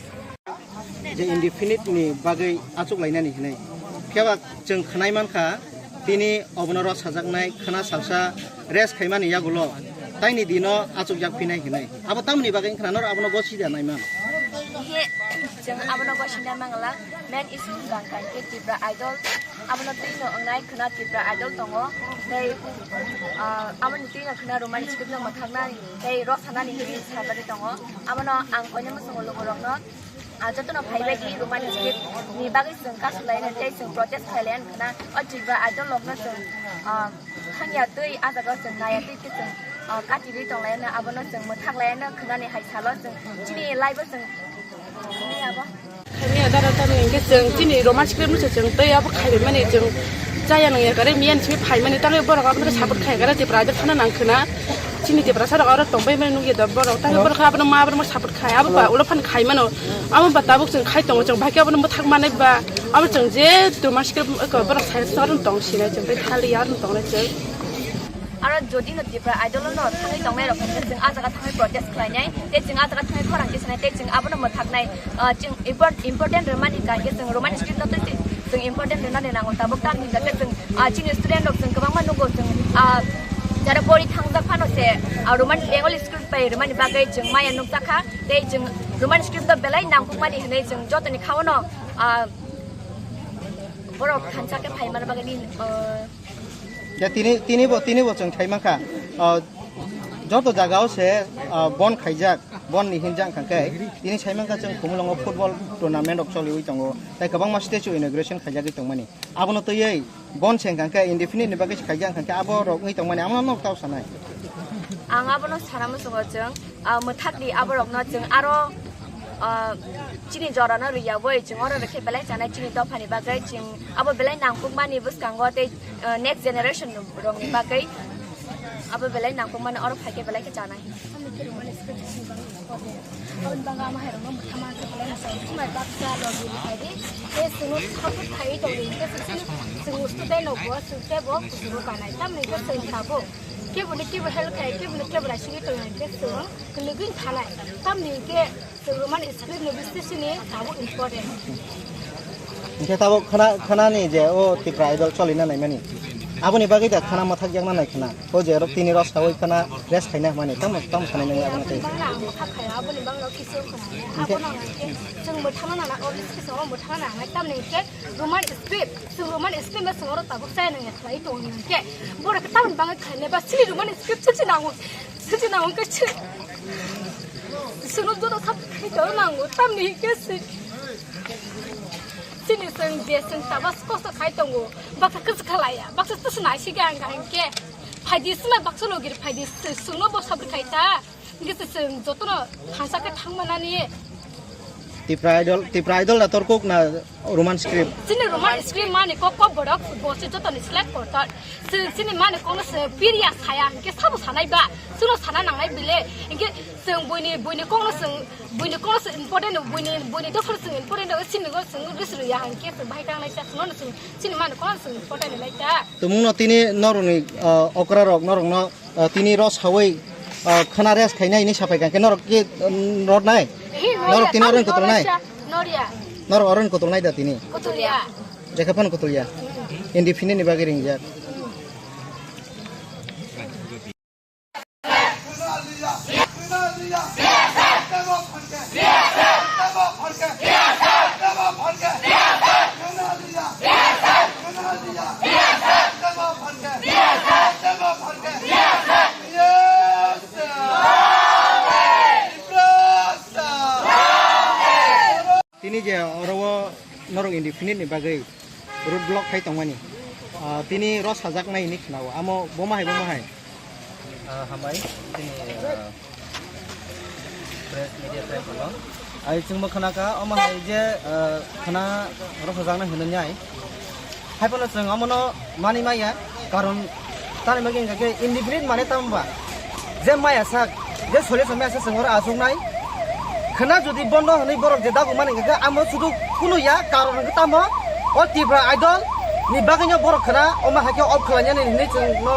Je indefinite ni bagwi achuk lainani hinwi. Phiya ba chwng khwnai mankha, tini obono rw sajaknai khwna salsa rest khaimani yagulo taini dino achukjak phinai hinwi. Abo tamoni bagwi wngkha na norok abono gosida naiman? He, chwng abono gosida mangala, main issue wngkha khe Tipra Idol. Abono twi no wngnai khwna Tipra Idol tongo. Tei, ah, aboni twi no khwna Roman script no mwthaknani tei rw sanani hinwi sajagwi tongo. Abono ang koinwi muchungo lugurokno, ah, jotono phaibai di Roman script ni bagwi chwng kasulaina tei chwng protest khlailaina khwna o Tipra Idol rokno chwng, ah, thangya twi ah jaga o chwng naiya twi khe chwng Ah, kati ri tong lai no, abo no chwng mwthak lai no khwnani hai salo chwng chini life o chwng chini abo. Khaimya dara tamo hinkhe chwng chini Roman script no se chwng tei abo khaimani chwng chaya nang ya kare miyan simi phaimani tangwi borok abo no support khai kare Tipra Idol phano nang khwna. Chini Tiprasa rok aro tong bai mani nukya da borok tangwi borok abono ma borok support khai abo ba ulo phan khai mano. Abo ba tabuk chwng khai tongo chwng bai khe abono mwthak manai ba abo chwng je Roman script borok sai sa aro tong sinai chwng tei thali ya aro tong nai chwng. Aro jodi no Tipra Idol no thangwi tongnai rok hwnkhe chwng ah jaga thangwi protest khlainai, tei chwng ah jaga thangwi khorang tisanai, tei chwng abono mwthaknai, ah, chwng import-, important rwmani hinkhe chwng Roman script no twi chwng important rwnani nango. Tabuk tamni hinkhe chwng, ah, chini student rok chwng kwbangma nugo chwng, ah, jara pori thangjak phano se, ah, Roman Bengali script bai rwmani bagwi chwng maya nukjakha, tei chwng Roman script no belai nangkukmani hwnwi chwng jotoni khaono, ah, borok thansa khe phaimani bagwi, ah, Ya, tini, tini bo, tini bo chwng thai mankha. Ah, joto jagao se, ah, bon khaijak, bon ni hinjak hwnkha khe, tini sai mankha chwng Khumulwngo football tournament rok choliwi tongo. Tai kwbangma stage o inauguration khaijagwi tongmani. Abono twiwi bon se hwnkha khe indefinite ni bagwi se khaijak hwnkha khe abo rok wngwi tongmani. Amo no tao sanai. Ang abono sana muchungo chwng, ah, mwthakdi aborokno chwng aro, ah, chini jorano rwyawi chwng oro rwkhe belai chanai chini dophani bagwi chwng abo belai nangkukmani bwskango tei, ah, next generation rokni bagwi abo belai nangkukmani oro phaikhe belai khe chanai. Aboni bagwi ama hairokno mwthangma khe belai mwchang. Chumai baksa logi rwkhaidi. Tei chwngno support khaiwi tongdi. Tei chwng, chwng student rokbo chwng teibo kuchugo kanai. Tamni khe chwng tabuk. Keboni kebo help khai, keboni kebo raisingwi tongnai khe chwng kwlwgwi thanai. Tamni hwnkhe chwng Roman script ni bising sini tabuk important. Hwnkhe tabuk khwna, khwnani je o Tipra Idol cholina naimani. Aboni bagwi da khwna mwthak yakna nai khwna. O je rok tini rok sawi khwna rest khaina hwnmani. Tamo, tamo sanai nangya aboni tei. Bangla ang mwthak khaya, aboni bangla kisu khwna. Hwnkhe abono hwnkhe chwng mwthangna nana, o bising sini o mwthangna nangnai. Tamni hwnkhe Roman script, chwng Roman script no chwng oro tabuk chaya nangya khlai tongo hwnkhe. Borok khe tamoni bagwi khainai ba chini Roman script se se nango, se se nango khe se. Chwngno joto sab khai tongna nango, tamni hwnkhe se. Chini chwng je chwng tabas kosto khai tongo, baksa kwchwkha laiya, baksa tisa nai si gang gang khe. Phaidi sima baksa logir phaidi chwngno bo sabri khai ta. Hwnkhe se chwng jotono thansa khe thangmanani. Tipra Idol, Tipra Idol na torkuk na Roman script? Chini Roman script mani kok kok borok bo se jotoni select kortor. Chwng chini mani kokno se piriya saya hwnkhe sabo sanai ba. Chwngno sana nangnai bile. Hwnkhe chwng buini, buini kokno chwng, buini kokno chwng important no, buini, buini dophano chwng important no, chini go chwng rwsrwya hwnkhe chwng bahai tangnai ta chwngno chwng chini mani kokno chwng important nai ta. Tumungno tini norokni, ah, okra rok norokno Ah, tini ro sawi, ah, khwna rest khainai hinwi sapai kha khe norok ki, mm, rot nai? Hi, norok tini oro kotol nai? Noria. Norok oro kotol nai da tini? Kotolya. Jekha phano kotolya. Indefinite ni bagwi ringjak. Tini je oro o norok indefinite ni bagwi road block khai tongmani, ah, tini ro sajaknai hinwi khwnao, amo bomo hai, bomo hai? Ah, hambai, tini, ah, press media friend rok. Ai chwngbo khna kha, omo hai je, ah, khna ro sajaknai hinwi nai. Hai phano chwng omono manwi maya, karon tamni bagwi hwnkha khe indefinite mane tamo ba? Je maya sak, je solution maya sak chwng oro achuknai. Khwna jodi bondo hwnwi borok je dagu mani hwnkha khe amo sudu kunu ya, karon hwnkhe tamo o Tipra Idol ni bagwino borok khwna omo hai khe off khlainani hinwi chwngno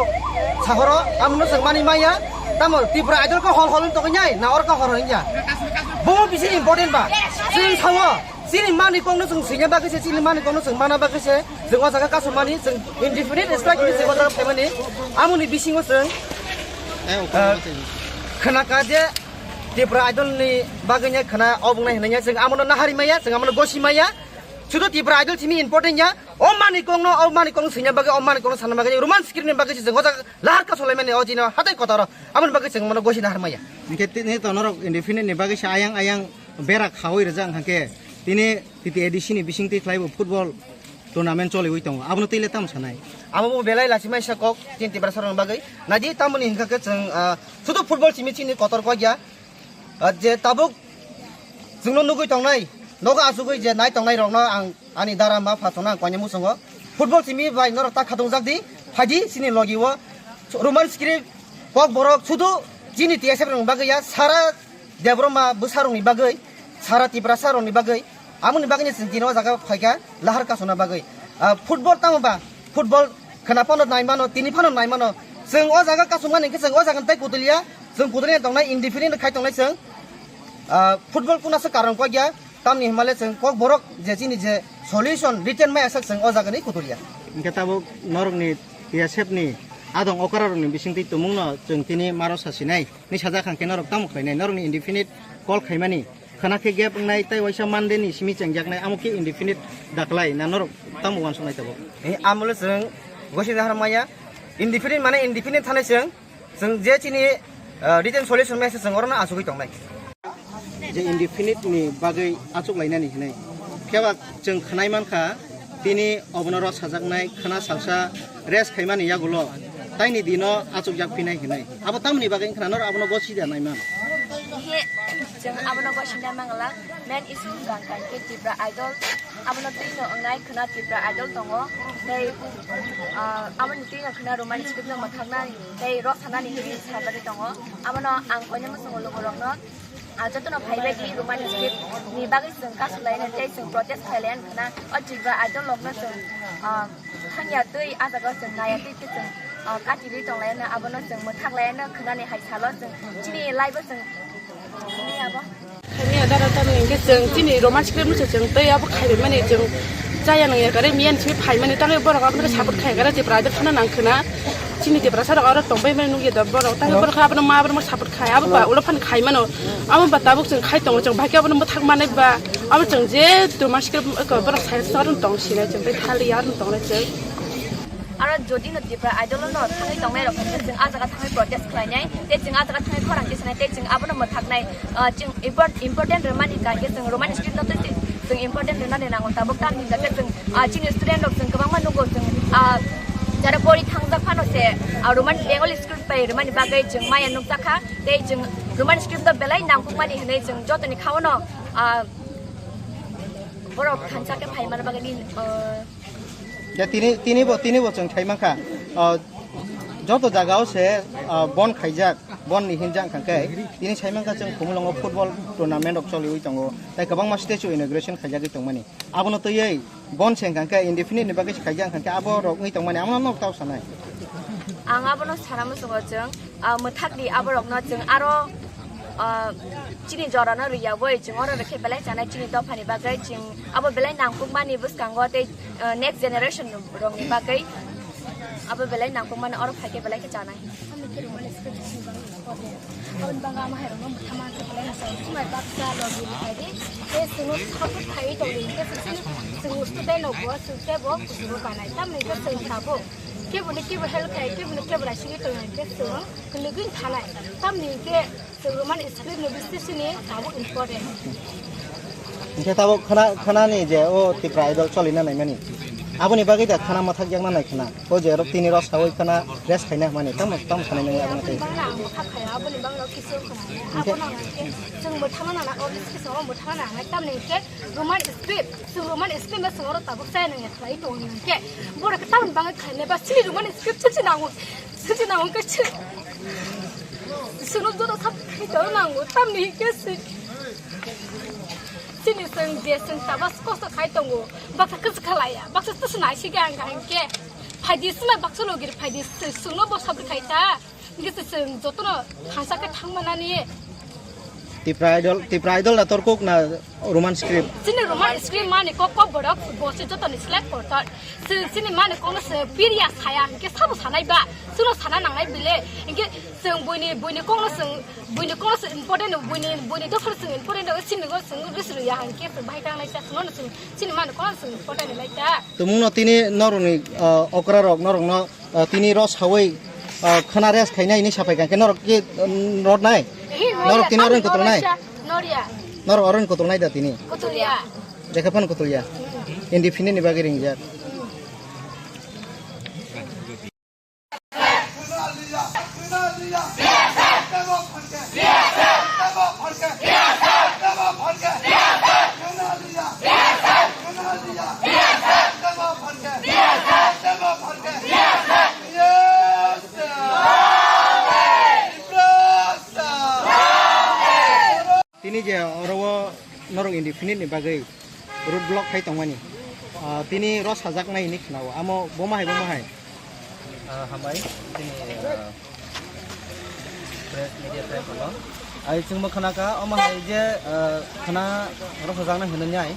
sahoro, amono chwng manwi maya. Tamo Tipra Idol khe hol hol wng tongwi nai, na oro khe hor hor wng ya? Bomo bisi important ba? Chwng sao. Chini mani kokno chwng swina bagwi se, chini mani kokno chwng mana bagwi se, chwng o jaga kasumani, chwng indefinite strike hinwi chwng o jaga phaimani, amoni bisingo chwng, eh, khna kha je Tipra Idol ni bagwi ya khna obo wngnai hinwi ya, chwng amono nahari maya, chwng amono gosi maya, sudu Tipra Idol simi important ya, o mani kokno, o mani kokno swina bagwi, o mani kokno sana bagwi, Roman script ni bagwi se chwng o jaga lahar kasulaimani o jino hatai kotoro, amoni bagwi chwng mono gosi nahar maya. Hwnkhe tini to norok indefinite ni bagwi se ayang ayang bera khaui rijak hwnkhe tini T T A D C ni bisingtwi khlaibo football tournament choliwi tongo, abono twi le tamo sanai? Amo bo belai lachimai sa kok chini Tiprasa rokni bagwi. Naidi tamoni hinkha khe chwng, ah, sudu football simi chini kotor kok ya. Ah, je tabuk chwngno nugwi tongnai, nogo achugwi je nai tongnai rokno ang ani dara ma pha chwngno ang koine muchungo. Football simi bai norok ta khatungjak di, phaidi chini logi o Roman script kok borok sudu chini T S F rokni bagwi ya, sara Debbarma bwsarokni bagwi, sara Tiprasa rokni bagwi, amoni bagwino chwng tini o jaga phaikha lahar kasuna bagwi. Ah, football tamo ba, football khwna phano nai mano, tini phano nai mano. Chwng o jaga kasumani hwnkhe chwng o jaga tei kutuliya, chwng kutuliya tongnai, indefinite khai tongnai chwng, ah, football kuna se karon kok ya, tamni hwnmale chwng kok borok je chini je solution written mai aswk chwng o jaga ni kutuliya. Hwnkhe tabuk norokni T S F ni adong okra rokni bisingtwi tumungno chwng tini maro sasinai. Ni sajak hwnkhe norok tamo khlainai? Norokni indefinite call khaimani khwna khe gap wngnai tei waisa Monday ni simi chengjaknai, amo khe indefinite daklai na norok tamo uansuknai tabuk? Eh, amolo chwng gosini har maya indefinite mane indefinite thanai chwng, chwng je chini, ah, written solution mese chwng orono achugwi tongnai. Je indefinite ni bagwi achuk lainani hinwi. Phiya ba chwng khwnai mankha, tini obono rw sajaknai khwna salsa rest khaimani yagulo taini dino achukjak phinai hinwi. Abo tamoni bagwi wngkhwna norok abono gosida naiman? He, chwng abono gosida mangala, main issue wngkha khe Tipra Idol, abono twino wngnai khwna Tipra Idol tongo, tei, ah, aboni twino khwna Roman script no mwthaknani tei rw sanani hinwi sai bagwi tongo. Abono ang koinwi muchungo lukurokno, ah, jotono phaibai di Roman script ni bagwi chwng kasu laina tei chwng protest khai laina khwna o Tripura Idol rokno chwng, ah, thangya twi ah jaga o chwng naiya twi khe chwng, ah, kati rwi tong laina abono chwng mwthak laina khwnani hai salo chwng chini live o chwng ni abo. Khaimya dara tamo hinkhe chwng chini Roman script no se chwng tei abo khaibai mani chwng chaya nang ya kare miyan simi phai mani tangwi borok abono support khai kare Tripura Idol khana nang khwna. Chini Tiprasa rok aro tongbai mani nukya da borok. Tamo borok abono ma borok support khai. Abo ba ulo phan khai mano. Amo ba tabuk chwng khai tongo chwng. Bhai abono mwthak manai ba. Abo chwng je tuma sikhe borok sai sa aro tong sinai chwng. Tei thali aro tong nai chwng. Aro jodi no Tipra Idol no thangwi tongnai rok khe chwng a jaga thangwi protest khlai nai. Tei chwng a jaga thangwi khorang tisanai. Tei chwng abono mwthak nai. Ah, chwng import-, important rwmani ka khe chwng Roman script no tei chwng important rwnani nango. Tabuk tamni hwnka khe chwng, ah, chini student rok chwng kwbangma nugo chwng, ah, jara pori thangjak phano se, ah, Roman Bengali script bai rwmani bagwi chwng maya nukjakha. Tei chwng Roman script no belai nangkukmani hwnwi chwng jotoni khaono, ah, borok thansa khe phai mana bagwi, ah, Ya, tini, tini bo, tini bo chwng khai mankha. Ah, joto jagao se, ah, bon khaijak, bon ni hinjak hwnkha khe, tini sai mankha chwng Khumulwngo football tournament rok choliwi tongo, tei kwbangma statue inauguration khaijagwi tongmani. Abono twiwi bon se hwnkha khe indefinite ni bagwi se khaijak hwnkha khe abo rok wngwi tongmani, abono norok tamo sanai? Ang abono sana muchungo chwng, ah, mwthak di aborokno chwng aro, ah, chini jorano rwyawi chwng oro rwkhe belai chanai chini dophani bagwi chwng abo belai nangkukmani bwskango tei, ah, next generation rokni bagwi abo belai nangkukmani oro phaikhe belai khe chanai. Aboni bagwi ama hai rokno mwthangma khe belai no chwng swmai baksa logi ni khaidi tei chwngno support khaiwi tongdi hinkhe chwng student rokbo chwng teibo kuchugo kanai tamni hinkhe chwng tabuk. Keboni kebo help khai, keboni kebo raisingwi tongnai, hwnkhe chwng kwlwgwi thanai. Tamni hwnkhe chwng Roman script no bising sini tabuk important. Hwnkhe tabuk khwna, khwnani je o Tipra Idol cholina naimani. Aboni bagwi da khwna mwthak yakna nai khwna. O je rok tini rok sawi khwna rest khaina hwnmani. Tamo, tamo sanai nang aboni tei. Aboni bangla ang mwthak khaya, aboni bangla kisu khwna. Hwnkhe? Abono hwnkhe chwng mwthangna nana, o bising sini o mwthangna nana. Tamni hwnkhe Roman script, chwng Roman script no chwng oro tabuk chaya nang ya khlai tongo hwnkhe. Borok khe tamoni bagwi khlainai ba chini Roman script se se nango, se se nango khe se. Chwngno joto sab khai tong nango, tamni hwnkhe se. Chini chwng je chwng tabas kosto khai tongo, baksa kwchwk khlai ya, baksa tisa nai se khe ang hwnkhe. Phaidi sima baksa logir phaidi chwngno bo sab khai ta. Hingke se chwng jotono thansa khe thangmanani. Tipra Idol, Tipra Idol na torkuk na Roman script? Chini Roman script mani kok kok borok bo se jotoni select kortor. Chwng chini mani kokno se piriya saya hingke sabo sanai ba, chwngno sana nangnai bile. Hingke chwng buini, buini kokno chwng, buini kokno chwng important, buini, buini dophano chwng important, chini go chwng rwsrwya hingke chwng bahai kangnai ta, chwngno chwng chini mani kokno chwng important lai ta. Tumungno tini norokni, ah, okra rok norokno Ah, tini rw sawi, ah, khwna rest khainai hinwi sapai kha, hwnkhe norok ki, mm, rw nai? Norok tini oro kutul nai? Norok oro kutul nai da tini? Kutul ya. Jekhe phano kutul ya. Indefinite ni bagwi ringjak. Tini je oro o norok indefinite ni bagwi road block khai tongmani, ah, tini rw sajaknai hinwi khwnao, amo bo ma hai, bo ma hai? Ah, hambai, tini, ah, press, media press no. Ai chwngbo khna kha, omo hai je, ah, khna rw sajaknai hinwi nai.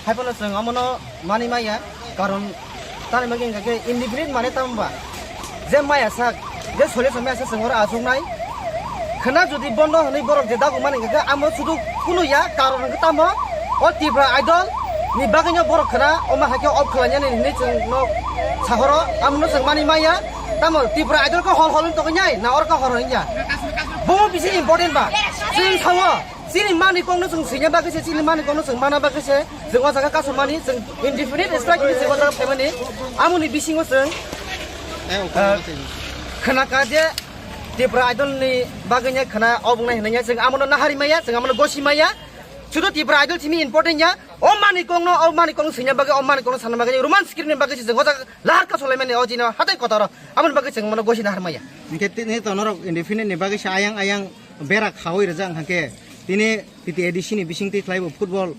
Hai phano chwng omono manwi maya, karon tamni bagwi hwnkha khe indefinite mane tamo ba? Je maya sak, je solution maya sak chwng oro achuknai. Khna jodi bondo hwnwi borok je dago mani hwnkha khe amo sudu kunu ya, karon hwnkhe tamo o Tripura Idol ni bagwino borok khna omo hai khe off khlainani hinwi chwngno sahoro, amono chwng manwi maya. Tamo Tripura Idol khe hol hol wng tongwi nai, na oro khe hor hor wng ya? Bo bisi important ba? Chwng sao. Chini mani kokno chwng swina bagwi se, chini mani kokno chwng mana bagwi se, chwng o jaga kasumani, chwng indefinite strike ni chwng o jaga phaimani, amoni bisingo chwng, eh, khna kha je Tripura Idol ni bagwi ne khna obwngnai hinwi chwng amono nahari maya, chwng amono gosi maya, sudu Tripura Idol simi important ya, o mani kokno, o mani kokno swina bagwi, o mani kokno sana bagwi, Roman script ni bagwi se chwng o jaga lahar kasulaimani o jino hatai kotoro, amoni bagwi chwng mono gosi nahar maya. Hwnkhe tini to norok indefinite ni bagwi se ayang ayang bera khaui rijak hwnkha khe tini T T A D C ni bisingtwi khlaibo football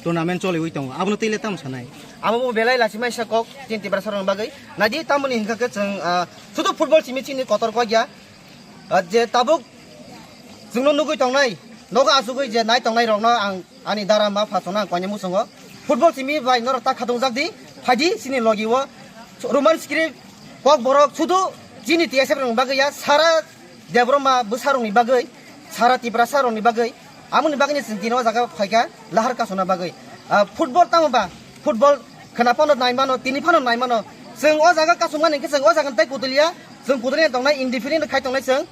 tournament choliui tongo, abono twi le tamo sanai? Abo bo belai lachimai sa kok chini Tiprasa rokni bagwi. Naidi tamoni hwnkha khe chwng, ah, sudu football simi chini kotor kok ya. Ah, je tabuk chwngno nugui tongnai, nogo achugui je nai tongnai rokno ang ani dara ma pha chwngno ang koinai muchungo. Football simi bai norok ta khatung jak di, phai di chini logi o. Roman script kok borok sudu chini T S F rokni bagwi ya, sara Debbarma bwsarokni bagwi, sara Tiprasarokni bagwi, amoni bagwino chwng tini o jaga phaikha lahar kasuna bagwi. Ah, football tamo ba? Football khwna phano nai mano, tini phano nai mano. Chwng o jaga kasumani hwnkhe chwng o jagani tei kutuliya, chwng kutuliya tongnai, indefinite khai tongnai chwng.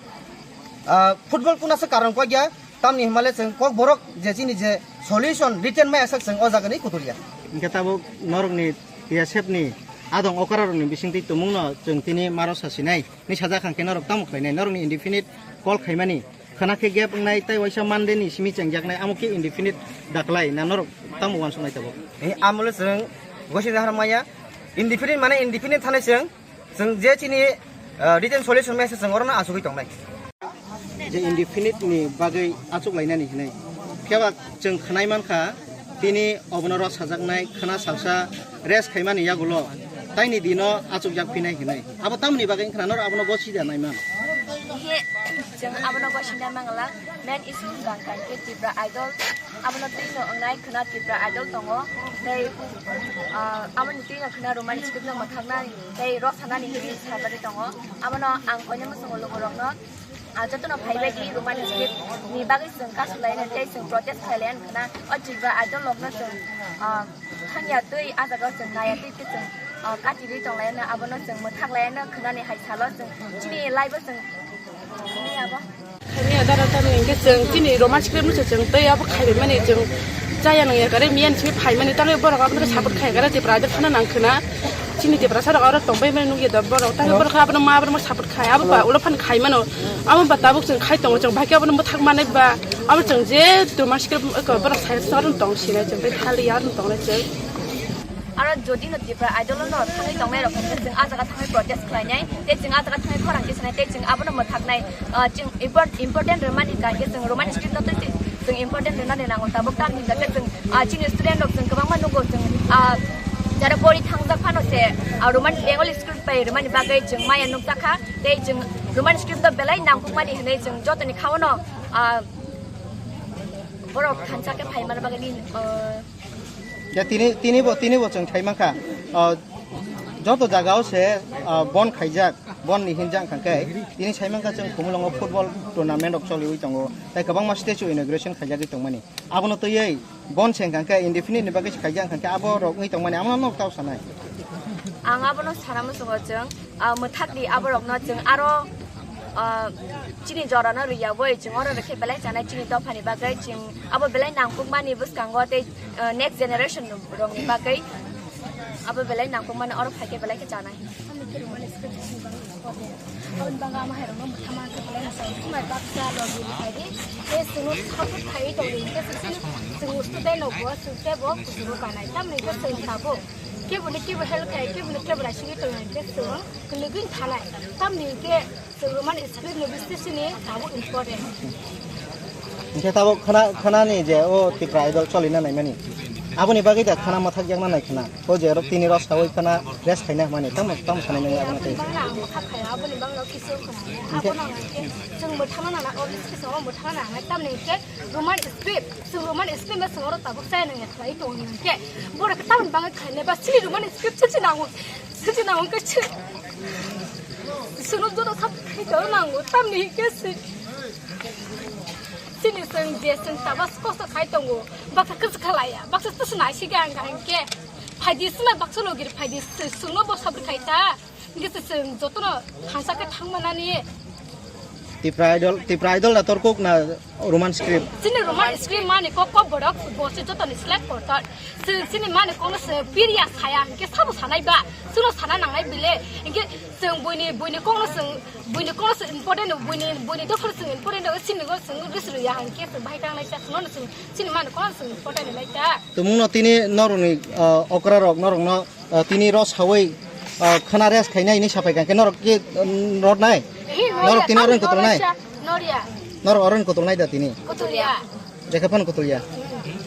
Ah, football kunasa karon kok ya, tamni hwnmale chwng kok borok je chini je solution written mai asak chwng o jagani kutuliya. Hwnkhe tabuk norokni T S F ni adong okrarokni bisingtwi tumungno chwng tini maro sasinai. Ni sajak hwnkhe norok tamo khlainai? Norokni indefinite call khaimani khwna khe gap wngnai tei waisa Monday ni simi chengjaknai, amo khe indefinite daklai na norok tamo uansuknai tabuk? Eh, amole chwng gosini har maya, indefinite mane indefinite thanai chwng, chwng je chini, ah, written solution message chwng orono achugui tongnai. Je indefinite ni bagwi achuk lainani hinwi. Phiya ba chwng khwnai mankha, tini obono rw sajaknai khwna salsa rest khaimani yagulo taini dino achukjak phinai hinwi. Abo tamoni bagwi wngkha na norok abono gosida naiman? He, chwng abono gosida mangala. Main issue wngkha khe Tripura Idol. Abono twino wngnai khwna Tripura Idol tongo. Tei, ah, aboni twino khwna Roman script no mwthaknani tei rw sanani hinwi sajagwi tongo. Abono ang koinai muchungo lugurokno Ah, jotono phaibai di Roman script ni bagwi chwng kasulaina tei chwng protest khlailaina khwna o Tripura Idol rokno chwng, ah, thangya twi ah jagao chwng naya twi twi chwng, ah, kati rwi tonglaina abono chwng mwthak laina khwnani hai salo chwng chini live o chwng ni abo. Khaimya dara tamni hwnkhe chwng chini Roman script no se chwng tei abo khaibai mani chwng chaya nangya kare miyan simi phaimani tangwi borok abono support khaya kare Tripura Idol phano nang khwna. Chini Tiprasa rok aro tongbai mani nukya da borok. Tamo borok abono ma abono support khai. Abo ba ulo phan khai mano. Abo ba tabuk chwng khai tongo chwng bahai khe abono mwthak manai ba. Abo chwng je tuma sikhe borok sai sa aro tong sinai chwng tei thali ya aro tong nai chwng. Aro jodi no Tripura Idol no thangwi tongnai rok hwnkhe chwng ah jaga thangwi protest khlainai. Tei chwng ah jaga thangwi khorang khe sanai tei chwng abono mwthaknai. Ah, chwng import-, important rwmani hwnkha khe chwng Roman script no twi chwng important rwnani nango. Tabuk tamni hwnkha khe chwng, ah, chini student rok chwng kwbangma nugo chwng, ah, jara pori thangjak phano se, ah, Roman Bengali script bai rwmani bagwi chwng maya nukjakha. Tei chwng Roman script no belai nangkukmani hwnwi chwng jotoni khaono, ah, borok thansa khe phaimani bagwi, ah, Ya, tini, tini bo, tini bo chwng sai mankha, ah, joto jaga o se, ah, bon khaijak, bon ni hinjak hwnkha khe, tini sai mankha chwng Khumulwngo football tournament rok choliui tongo, tei kwbangma stage o inauguration khaijagwi tongmani. Abono twiwi bon se hwnkha khe indefinite ni bagwi se khaijak hwnkha khe abo rok wngwi tongmani, amo no nok tao sanai? Ang abono sana muchungo chwng, ah, mwthak di abo rokno chwng aro Ah, chini jorano riyawoi chwng oro rwkhe belai chanai chini dophani bagwi, chwng abo belai nangkukmani bwskango tei, ah, next generation rokni bagwi abo belai nangkukmani oro phaikhe belai khe chanai. Aboni bagwi ama hairokno mwthangma khe belai mwchang. Swmai baksa logi rwkhaidi, tei chwngno support khaiwi tongdi, hinkhe chwng student rokbo chwng teibo kuchugo kanai. Tamoni hinkhe chwng tabuk keboni kebo help khai, keboni kebo raisigwi tongnai, hinkhe chwng kwlwgwi thanai. Tamoni hinkhe Chwng Roman script ni bising sini tabuk important. Hinkhe tabuk khana, khanani je o Tipra Idol cholina naimani. Aboni bagwi da khana mathak yakna nai khna. O je rok tini rok sawi khna rest khaina mani. Tamo, tamo sanai nai aboni tei. Bangla ang kha khaya, aboni bangla kisu khna. Hinkhe Abono ang khe chwng mwthangna nana, o bising sini mwthangna nana. Tamni khe Roman script, chwng Roman script no chwng oro tabuk chaya nang ya khlai tong hinkhe. Borok tamni bagwi khaina ba sini Roman script se se nango. Se se nango khe se. Chwngno joto sab khaito nango, tamni hinkhe se. Chini chwng je chwng tabas kosto khai tongo, baksa kwchwkha laiya, baksa twswk nai si gang gang khe. Phaidi swmai baksa logir phaidi chwngno bo sabri khai ta. Hinkhe se chwng jotono thansa khe thang manani. Tipra Idol, Tipra Idol na torkuk na Roman script? Chini Roman script mani kok kok borok bo se jotoni select kortor. Chwng chini mani kokno se piriya saya, hinkhe sabo sanai ba, chwngno sana nangnai bile. Hinkhe chwng buini, buini kokno chwng, buini kokno chwng important, buini, buini dophano chwng important, chini go chwng ris rwya, hinkhe chwng bahai tangnai sa, chwngno chwng chini mani kokno chwng important nai ta. Tumungno tini norokni, ah, okra rok norokno Ah, tini rw sawi, ah, khwna rest khainai hinwi sapai kha, hwnkhe norok khe, um, rwtnai? Hi, norok tini oro kutulnai? Noria. Norok oro kutulnai da tini? Kutulya. Jekhe phano kutulya.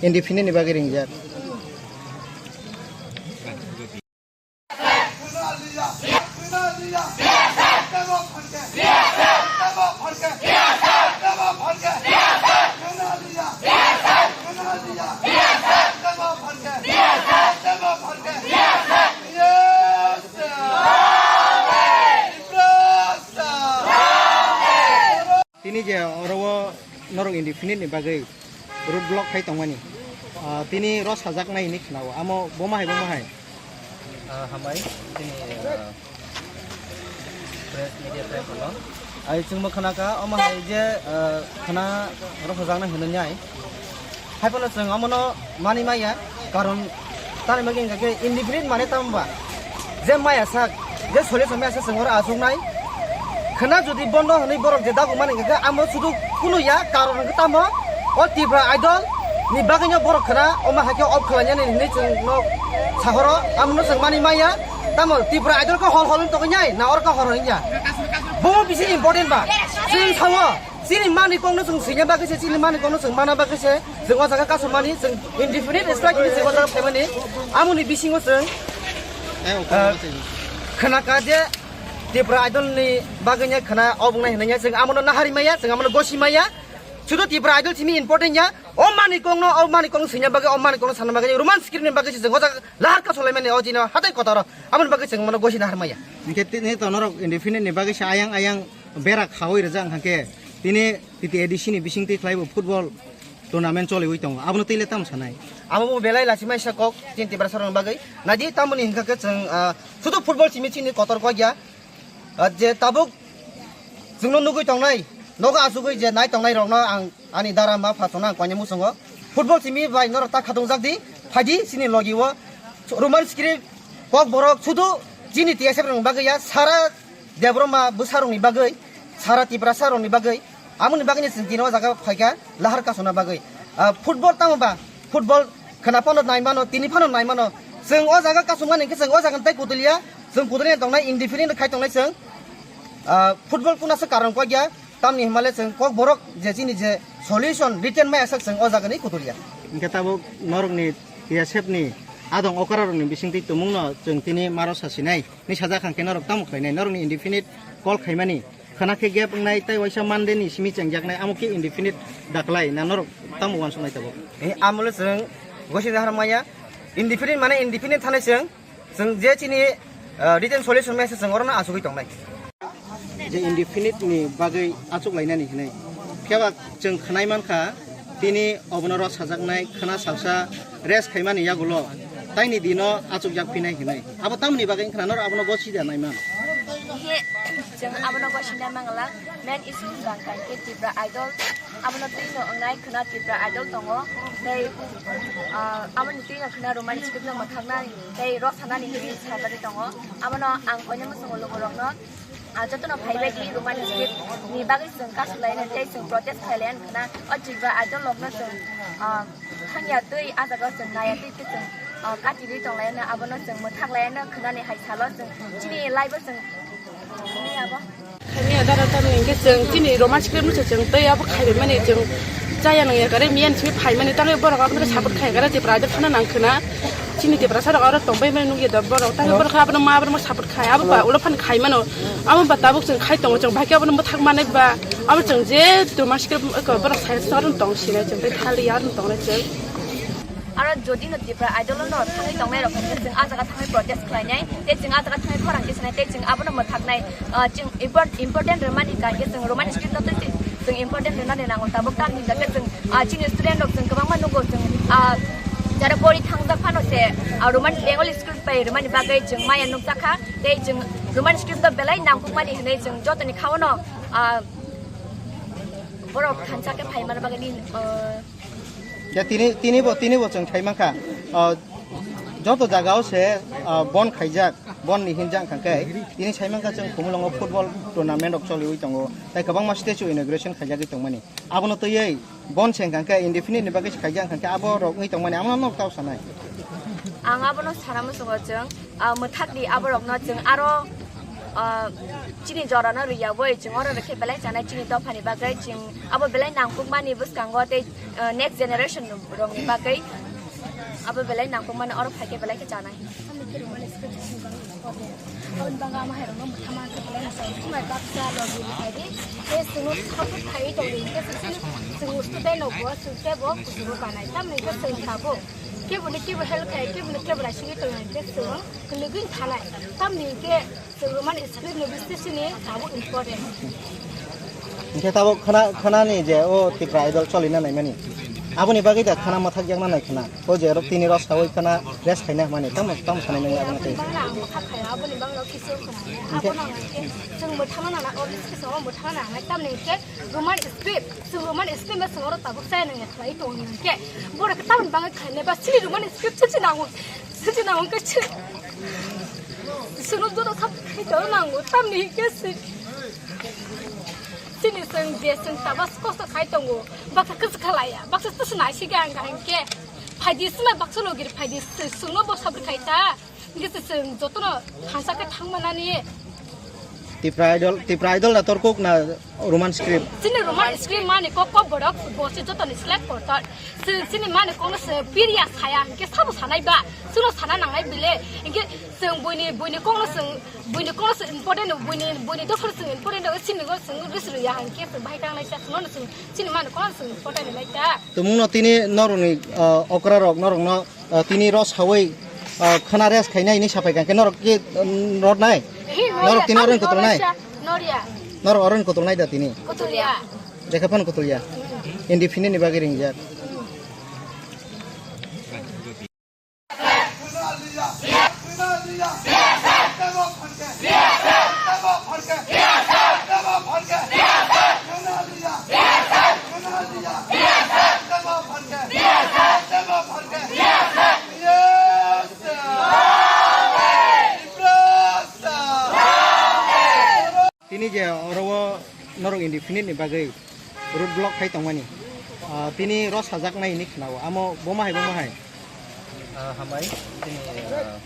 Independent ni bagwi ringjak. Tini je oro o norok indefinite ni bagwi road block khai tongmani, ah, tini rw sajaknai hinwi khwnao, amo bomo hai, bomo hai? Ah, hambai, tini, ah, press media friend rokno. Ai chwngbo khna kha, omo hai je, ah, khna rw sajaknai hinwi nai. Haiphano chwng omono manwi maya, karon tani bagwi hwnkha khe indefinite mane tamo ba? Je maya sak, je solution maya sak chwng oro achuknai. Khwna jodi bondo hwnwi borok je dagumani hwnkha khe amo sudu kunu ya, karon hwnkhe tamo o Tipra Idol ni bagwino borok khwna omo hai khe off khlainani hinwi chwngno sahoro, amono chwng manwi maya. Tamo Tipra Idol khe hol hol wng tongwi nai, na oro khe hor hor wng ya? Bomo bisi important ba? Chwng sao. Chini mani kokno chwng swina bagwi se, chini mani kokno chwng mana bagwi se, chwng o jaga kasumani, chwng indefinite strike hinwi chwng o jaga phaimani, amoni bisingo chwng, eh, khwna kha je Tipra Idol ni bagwi nya khwna obo wngnai hinwi nya, chwng amono nahari maya, chwng amono gosi maya, sudu Tipra Idol simi important ya, o mani kokno, o mani kokno swina bagwi, o mani kokno sana bagwi, Roman script ni bagwi se chwng o jaga lahar kasulaimani o jino hatai kotoro, amoni bagwi chwng mono gosi nahar maya. Hinkhe tini to norok indefinite ni bagwi se ayang ayang bera khaui rijak hwnkha khe tini T T A D C ni bisingtwi khlaibo football tournament choliui tongo, abono twi le tamo sanai? Amo bo belai lachimaisa kok chini Tiprasa rokni bagwi. Naidi tamoni hwnkha khe chwng, ah, sudu football simi chini kotor kok ya. Ah, je tabuk chwngno nugui tongnai, nogo achugui je nai tongnai rokno ang ani dara ma pha chwngno ang koinai muchungo. Football simi bai norok ta khatung jak di, phaidi chini logi o Roman script kok borok sudu chini T S F rokni bagwi ya, sara Debbarma bwsarokni bagwi, sara Tiprasa rokni bagwi, amoni bagwino chwng tini o jaga phaikha lahar kasuna bagwi. Ah, football tamo ba? Football khwna phano nai mano, tini phano nai mano. Chwng o jaga kasumani hwnkhe chwng o jaga tei kutuliya, chwng kutuliya tongnai, indefinite khai tongnai chwng. Ah, football kuna se karon kok ya, tamni hwnmale chwng kok borok je chini je solution written mai asak chwng o jagani kutuliya. Hwnkhe tabuk norokni T S F ni adong okra rokni bisingtwi tumungno chwng tini maro sasinai. Ni sajak hwnkhe norok tamo khlainai? Norokni indefinite call khaimani khwna khe gap wngnai tei waisa Monday ni simi chengjaknai, amo khe indefinite daklai na norok tamo uansuknai tabuk? Eh, amole chwng gosi dahar maya, indefinite mane indefinite thanai chwng, chwng je chini, ah, written solution message chwng orono achugui tongnai. Je indefinite ni bagwi achuk lainani hinwi. Phiya ba chwng khwnai mankha, tini obono rw sajaknai khwna salsa rest khaimani yagulo taini dino achukjak phinai hinwi. Abo tamoni bagwi wngkhwna norok abono gosi da naiman? He, Chwng abono gosina mangala, main issue wngkha khe Tipra Idol. Abono twi no wngnai khwna Tipra Idol tongo. Tei, ah, aboni twi no khwna Roman script no mwthaknai tei rw sanani hinwi saimani tongo. Abono ang koinwi muchungo lukurokno, ah, jotono phaibai di Roman script ni bagwi chwng kasu lainai tei chwng protest khlai lainai khwna. O Tipra Idol rokno chwng, ah, thangya twi ah jaga o chwng naiya twi tei chwng, ah, kati twi tong lainai abono chwng mwthak lainai khwnani hai salo chwng chini live o chwng Khaimani abo. Khaimani adara tamni hwnkhe chwng chini Roman script no se chwng tei abo khaibai mani chwng chaya nang ya kare miyan simi phai mani tangwi borok abono support khai kare Tipra Idol phano nang khwna. Chini Tiprasa rok aro tongbai mani nukya da borok tangwi borok abono ma abono support khai abo ba ulo phano khai mano. Abo ba tabuk chwng khai tongo chwng bahai khe abono mwthak manai ba abo chwng je Roman script borok sai sa aro tong sinai chwng tei thali ya aro tong nai chwng. Aro jodi no Tipra Idol no thangwi tongnai rok hwnkhe chwng ah jaga thangwi protest khlainai, tei chwng ah jaga thangwi khorang tisanai, tei chwng abono mwthaknai, ah, chwng import-, important rwmani ka khe chwng Roman script no twi chwng important rwnani nango. Tabuk tamni hwnkhe chwng, ah, chini student rok chwng kwbangma nugo chwng, ah, jara pori thangjak phano se, ah, Roman Bengali script bai rwmani bagwi chwng maya nukjakha, tei chwng Roman script no belai nangkukmani hwnwi chwng jotoni khaono, ah, borok thansa khe phaimani bagwi, ah, Ya, tini, tini bo, tini bo chwng sai mankha, ah, joto jaga o se, ah, bon khaijak, bon ni hinjak hwnkha khe, tini sai mankha chwng Khumulwngo football tournament rok choliwi tongo, tei kwbangma statue inauguration khaijagwi tongmani. Abono twiwi bon se hwnkha khe indefinite ni bagwi se khaijak hwnkha khe abo rok wngwi tongmani, amo no tao sanai. Ang abono sana muchungo chwng, ah, mwthakdi aborokno chwng aro, ah, chini jorano rwiyawoi chwng oro rwkhe belai chanai chini dophani bagwi chwng abo belai nangkukmani bwskango tei, ah, next generation rokni bagwi abo belai nangkukmani oro phaikhe belai khe chanai. Aboni bagwi ama hai rokno mwthangma khe belai no chwng swmai baksa logi ni khaidi tei chwngno support khaiwi tongdi hinkhe chwng student rokbo chwng teibo kuchugo kanai tamni hinkhe chwng tabuk keboni kebo help khai keboni kebo raisingwi tongo hinkhe chwng kwlwgwi thanai tamni hinkhe Chwng Roman script ni bising sini tabuk important. Hinkhe tabuk khwna, khwnani je o Tipra Idol cholina naimani. Aboni bagwi da khwna mwthak yakna nai khwna. O je rok tini rw sawi khwna rest khaina hwnmani. Tamo, tamo sanai nang aboni tei. Bangla ang bwkha khaya, aboni bangla kisu khwna. Hinkhe Abono ang khe chwng mwthangna nang, o bising sini mwthangna nang, tamni hinkhe Roman script, chwng Roman script no chwng oro tabuk chaya nang ya khlai tongo hinkhe. Borok khe tamoni bagwi khainai ba sini Roman script se se nango. Sini nango khe se. Chwngno joto sab khai tongo nango, tamni hinkhe se. Chini chwng je chwng tabas kosto khai tongo, baksa kwchwkha laya, baksa tisa naisika ang kaham khe. Phaidi sima baksa logir phaidi chwngno bo sabri khai ta. Hinkhe se chwng jotono thansa khe thangmanani. Tipra Idol, Tipra Idol na torkuk na Roman script? Chini Roman script mani kok kok borok bo se jotoni select kortor. Chwng chini mani kokno se piriya saya, hinkhe sabo sanai ba? Chwngno sana nangnai bile. Hinkhe chwng buini, buini kokno chwng, buini kokno chwng important, buini, buini dophano chwng important, chini go chwng rwsrwya, hinkhe chwng bahai tangnai sa, chwngno chwng chini mani kokno chwng important nai ta. Tumungno tini norokni, ah, okra rok norokno, ah, tini rw sawi, ah, khwna rest khainai hinwi sapai kha, hinkhe norok khe, um, rw nai? Hi, norok tini norok kotolnai? Norya. Norok oro ni kotolnai da tini? Kotolya. Jekha phano kotolya. Indefinite ni bagwi ringjak. Tini je oro o norok indefinite ni bagwi road block khai tongmani, ah, tini rw sajaknai hinwi khwnao, amo boma hai, boma hai? Ah, hambai, tini, ah,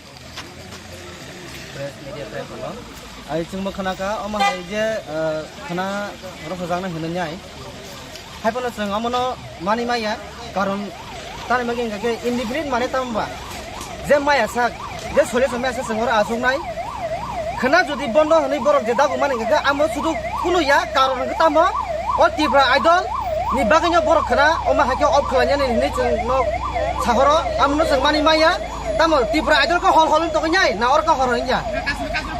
press, media press rokno. Ai chwngbo khwnakha, omo hai je, ah, khwna rw sajaknai hinwi nai. Haiphano chwng omono manwi maya, karon tamni bagwi hwnkha khe indefinite mane tamo ba? Je maya sak, je solution maya sak chwng oro achuknai. Khwna jodi bondo hwnwi borok je dagumani hwnkha khe amo sudu kunu ya, karon hwnkhe tamo o Tipra Idol ni bagwino borok khwna omo hai khe off khlainani hinwi chwngno sahoro, amono chwng manwi maya. Tamo Tipra Idol khe hol hol wng tongwi nai, na oro khe hor hor wng ya?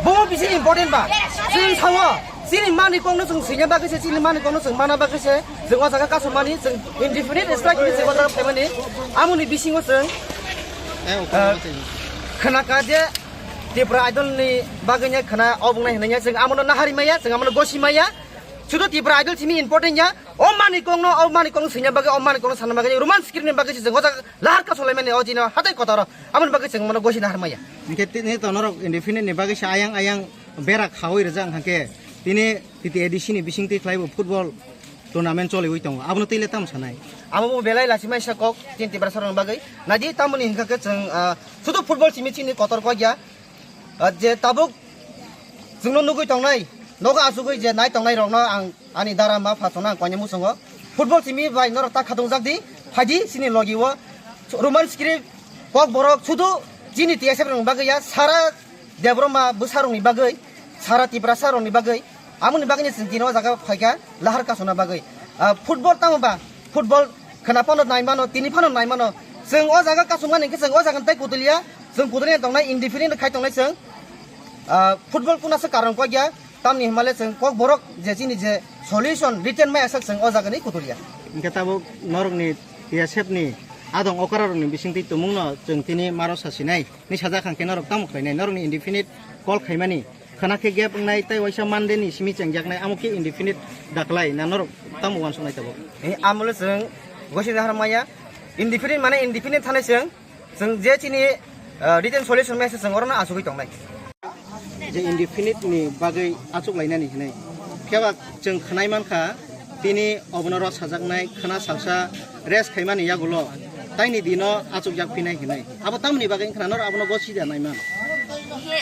Bomo bisi important ba? Chwng sao. Chini mani kokno chwng swina bagwi se, chini mani kokno chwng mana bagwi se, chwng o jaga kasumani, chwng indefinite strike hinwi chwng o jaga phaimani. Amoni bisingo chwng, eh, khwnakha je Tipra Idol ni bagwi nya khna o bung nai hinai nya, chwng amo no nahari maya, chwng amo no gosi maya. Sudu Tipra Idol simi important ya. O mani kong no, o mani kong swinya bagwi, o mani kong no sana bagwi, Roman script ni bagwi se chwng o jaga lahar ka solai mani o jino hatai kotoro. Amo ni bagwi chwng mono gosi nahar maya. Hingke tini to norok indefinite ni bagwi se ayang ayang bera khawi rijak hingke tini T T A D C ni bising twi khlai bo football tournament choliwi tongo. Abono twi le tamo sanai? Amo bo belai lachimai sa kok chini Tiprasa rok ni bagwi. Naidi tamoni hingka khe chwng, ah, sudu football simi chini kotor kok ya. Ah, je tabuk chwngno nugwi tongnai, nogo achugwi je nai tongnai rokno ang ani dara ma pha chwngno ang koinwi muchungo. Football simi bai norok ta khatung jak di, phai di chini logi o. Roman script kok borok sudu chini T S F rok ni bagwi ya, sara Debbarma bwsarokni bagwi, sara Tiprasarokni bagwi, amoni bagwino chwng tini o jaga phaikha lahar kasuna bagwi. Ah, football tamo ba, football khwna phano nai mano, tini phano nai mano. Chwng o jaga kasumani hwnkhe chwng o jaga tei kutuliya, chwng kutuliya tongnai, indefinite khai tongnai chwng. Ah, football kuna se karon kok ya, tamni hwnmale chwng kok borok je chini je solution written mai aswk chwng o jagani kutuliya. Hwnkhe tabuk norokni T S F ni adong okrarokni bisingtwi tumungno chwng tini maro sasinai. Ni sajak hwnkhe norok tamo khlainai? Norokni indefinite call khaimani khwna khe gap wngnai tei waisa Monday ni simi chengjaknai, amo khe indefinite daklai na norok tamo uansuknai tabuk? Ni amolo chwng gosi nahar maya, indefinite mane indefinite thanai chwng, chwng je chini, ah, written solution maya se chwng orono achugwi tongnai. Je indefinite ni bagwi achuk lainani hinwi. Phiya ba chwng khwnai mankha, tini obono rw sajaknai khwna salsa rest khaimani yagulo taini dino achukjak phinai hinwi. Abo tamoni bagwi wngkha na norok abono gosida naiman? He,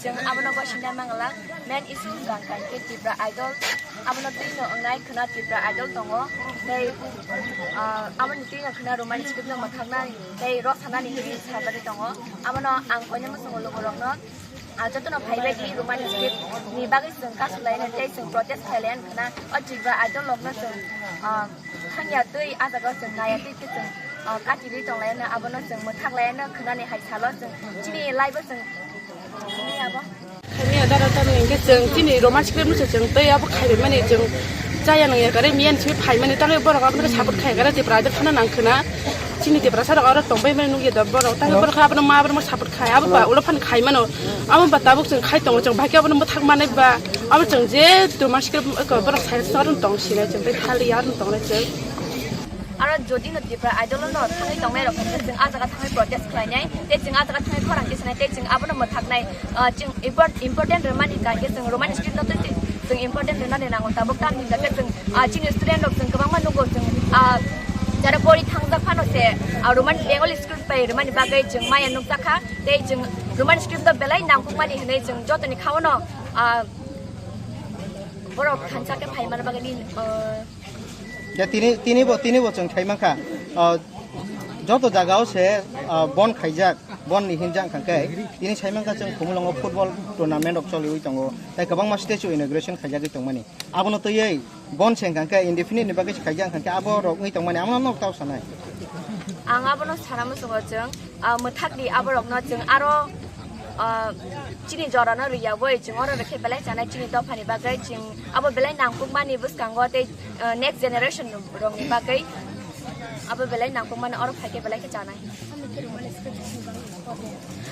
chwng abono gosida mangala, main issue wngkha khe Tipra Idol, abono twino wngnai khwna Tipra Idol tongo, tei, ah, aboni twino khwna romantic no mwthaknani tei rw sanani hinwi saibari tongo. Abono ang koinwi muchungo lugurokno. Ah, jotono phaibai di Roman script ni bagwi chwng kasu laina tei chwng protest khai laina khwna o Tripura Idol rokno chwng, ah, thangya twi ah jaga o chwng naiya twi khe chwng, ah, kati rwi tong laina abono chwng mwthak laina khwnani hai salo chwng chini live o chwng chini abo. Khaimya dara tamo hinkhe chwng chini Roman script no se chwng tei abo khaibai mani chwng chaya nangya kare miyan simi phaimani tangwi borok abono support khai kare Tripura Idol phano nang khwna. Chini Tiprasa rok oro tongbai mani nukya da borok. Tamo borok abono ma borok support khai. Abo ba ulo phan khai mano. Abo ba tabuk chwng khai tongo chwng. Bahai khe abono mwthak manai ba. Abo chwng je tuma sikhe borok sai sa oro tong sinai chwng. Tei thali ya oro tong nai chwng. Aro jodi no Tipra Idol no thangwi tongnai rok khe chwng ah jaga thangwi protest khlai nai. Tei chwng ah jaga thangwi khorang khe sanai. Tei chwng abono mwthak nai. Ah, chwng import-, important rwmani ka khe chwng Roman script no twi chwng important rwnani nango. Tabuk tamni hwnkhe chwng, ah, chini student rok chwng kwbangma nugo chwng, ah, jara pori thangjak phano se, ah, Roman Bengali script bai rwmani bagwi chwng maya nukjakha. Tei chwng Roman script no belai nangkukmani hwnwi chwng jotoni khaono, ah, borok thansa khe phai manna bagwi, ah, Ya, tini, tini bo, tini bo chwng khai mankha. Ah, joto jaga o se, ah, bon khaijak, bon ni hinjak hwnkha khe, tini sai mankha chwng Khumulwngo football tournament rok choliwi tongo. Tei kwbangma statue inauguration khaijagwi tongmani. Abono twiwi bon se hwnkha khe indefinite ni bagwi se khaijak hwnkha khe abo rok wngwi tongmani. Amo no nok tao sanai? Ang abono sana muchungo chwng, ah, mwthak di aborokno chwng aro, ah, chini jorano rwya boi chwng oro rwkhe belai chanai chini dophani bagwi chwng abo belai nangkukmani bwskango tei, ah, next generation rokni bagwi abo belai nangkukmani oro phaikhe belai khe chanai.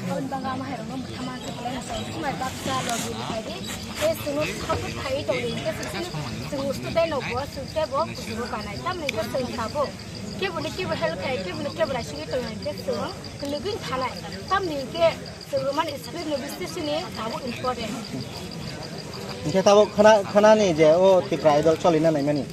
Aboni bagwi ama hairokno mwthangma khe belai no chwng swmai baksa logi rwkhaidi tei chwngno support khaiwi tongdi hinkhe chwng student no bo chwng teibo kuchugo kanai tamni hinkhe chwng tabuk keboni kebo help khai keboni kebo naisingwi tongya hinkhe chwng kwlwgwi thanai tamni hinkhe Chwng Roman script no bising sini tabuk important. Hingke tabuk khana, khanani je o Tipra Idol cholina naimani.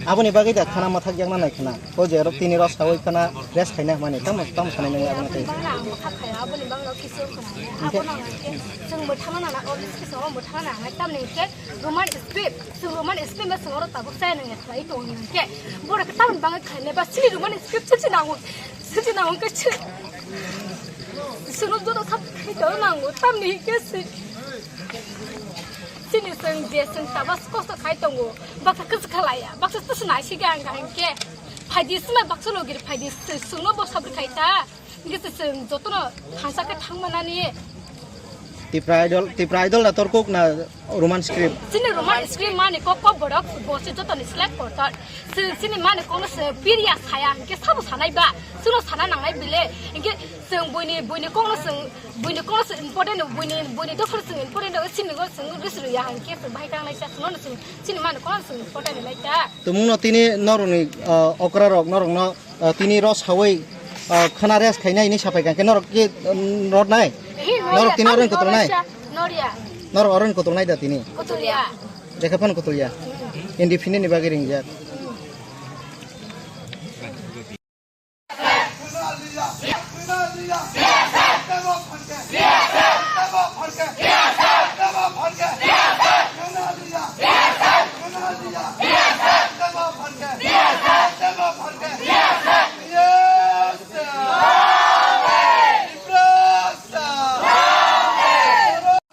Aboni bagwi da khana mathak yakna nai khana. O je rok tini rok sawi khana rest khaina hwnmani. Tamo, tamo sanai nang aboni tei. Bangla ang mathak khaya, aboni bangla kisu khana. Hingke? Abono hingke chwng mwthangna nana, o bising sini o mwthangna nana. Tamni hingke Roman script, chwng Roman script no chwng oro tabuk chaya nang ya khlai tongo hingke. Borok tamni bagwi khainai ba chini Roman script se se nango. Sini nango khe se. Sini joto sab khai to nango, tamni khe se. Sini seng je seng tabas kosto khai tongo. Baksa kis khalaya, baksa tus nai si gang gang ke. Phaidi sima baksa logir phaidi sung no bo sabri khai ta. Ngi se seng joto no thansa khe thangma nani. Tipra Idol, Tipra Idol na torkuk na Roman script? Chini Roman script mani kok kok borok bo se jotoni select kortor. Se chini mani kono se piriya saya, hingke sabo sanai ba, suno sana nangnai bile, hingke chwng buini, buini kokno chwng, buini kokno chwng important, buini, buini dophano chwng important, chini go chwng grisru ya, hingke chwng bahai kangnai sa, suno chwng, chini mani kono chwng important nai ta. Tumungno tini norokni, ah, okra rok norokno, ah, tini ro sawi, ah, khana rest khainai hinwi sapai kha, hingke norok ki, um, rot nai? Ehe, norok tini norok oroni kotor nai? Noria. Norok oroni kotor nai da tini? Kotor ya. Jekha phano kotor ya. Indefinite ni bagwi ringjak.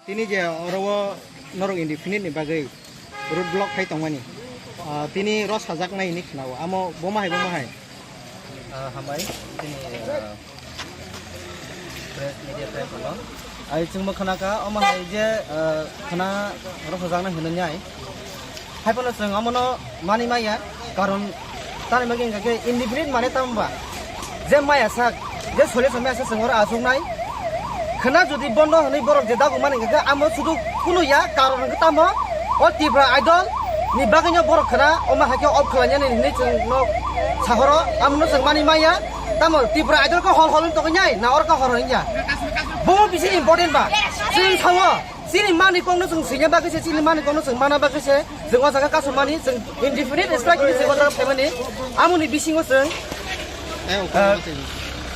Tini je oro o norok indefinite ni bagwi road block khai tongmani, ah, tini ro sajaknai hinwi khwnao, amo bo ma hai, bo ma hai? Ah, hambai, tini, ah, press, media press rok. Ai chwngbo khna kha, omo hai je, ah, khna ro sajaknai hinwi nai. Hai phano chwng omono manwi maya, karon tamni bagwi hwnkha khe indefinite mane tamo ba? Je maya sak, je sole song maya sak chwng oro achuknai. Khwna jodi bondo hwnwi borok je dagu mani hwnkha khe amo sudu kunu ya, karon hwnkhe tamo o Tipra Idol ni bagwino borok khwna omo hai khe off khlainani hinwi chwng no sahoro, amono chwng manwi maya. Tamo Tipra Idol khe hol hol wng tongwi nai, na oro khe hor hor wng ya? Bo bisi important ba? Chwng sao. Chini mani kokno chwng swina bagwi se, chini mani kokno chwng mana bagwi se, chwng o jaga kasumani, chwng indefinite strike ni chwng o jaga phaimani, amoni bisingo chwng, eh,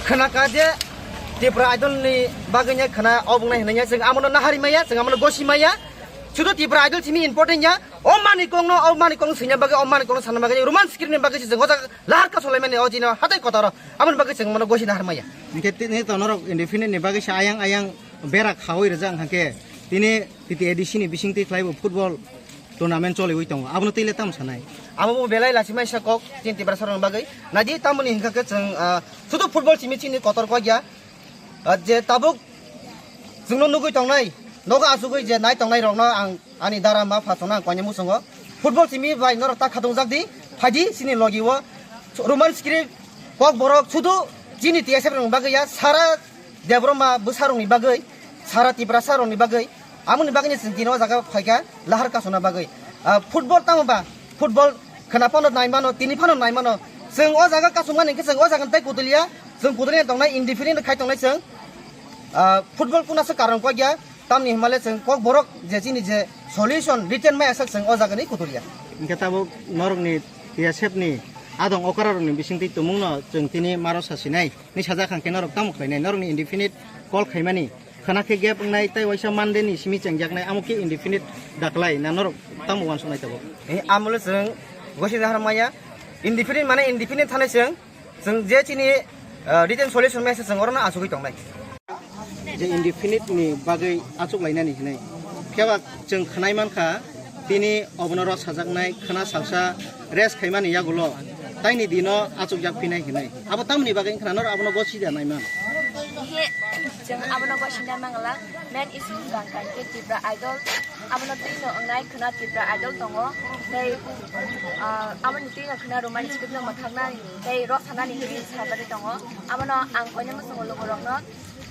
khwna kha je Tipra Idol ni bagwi nya khwna obwngnai hinwi nya chwng amono nahari maya, chwng amono gosi maya. Sudu Tipra Idol simi important ya, o mani kokno, o mani kokno swina bagwi, o mani kokno sana bagwi, Roman script ni bagwi se chwng o jaga lahar kasulaimani o jino hatai kotoro, amoni bagwi chwng mono gosi nahar maya. Hingke tini to norok indefinite ni bagwi se ayang ayang bera khaui rijak hwnkha khe tini T T A D C ni bisingtwi khlaibo football tournament choliui tongo, abono twi le tamo sanai? Abo bo belai lachimai sa kok chini Tiprasa rokni bagwi. Naidi tamoni hwnkha khe chwng, ah, sudu football simi chini kotor kok ya. Ah, je tabuk chwngno nugui tongnai, nogo achugui je nai tongnai rokno ang ani dara ma pha chwngno ang koinwi muchungo. Football simi bai norok ta khatungjak di, phaidi chini logi o Roman script kok borok sudu chini T S F rokni bagwi ya, sara Debbarma bwsarokni bagwi, sara Tiprasa rokni bagwi, amoni bagwino chwng tini o jaga phaikha lahar kasuna bagwi. Ah, football tamo ba? Football khwna phano nai mano, tini phano nai mano. Chwng o jaga kasumani hwnkhe chwng o jaga tei kutuliya, chwng kutuliya tongnai, indefinite khai tongnai chwng. Ah, football kuna se karon kok ya, tamni hwnmale chwng kok borok je chini je solution written mai asak chwng o jaga ni kutuliya. Hwnkhe tabuk norokni T S F ni adong okra rokni bisingtwi tumungno chwng tini maro sasinai. Ni sajak hwnkhe norok tamo khlainai? Norokni indefinite call khaimani khwna khe gap wngnai tei waisa Monday ni simi chengjaknai, amo khe indefinite daklai na norok tamo uansuknai tabuk? Eh, amole chwng gosi nahar maya, indefinite mane indefinite thanai chwng, chwng je chini, ah, written solution maya se chwng orono achugui tongnai. Je indefinite ni bagwi achuk lainani hinwi. Phiya ba chwng khwnai mankha, tini obono ro sajaknai khwna salsa rest khaimani yagulo taini dino achukjak phinai hinwi. Abo tamoni bagwi wngkha na norok abono gosi da naiman? He, chwng abono gosi nai mangala. Main issue wngkha khe Tipra Idol. Abono twi no wngnai khwna Tipra Idol tongo. Tei, ah, aboni twi no khwna Roman script no mwthaknani tei ro sanani hinwi sajagwi tongo. Abono ang koinwi muchungo lugurokno.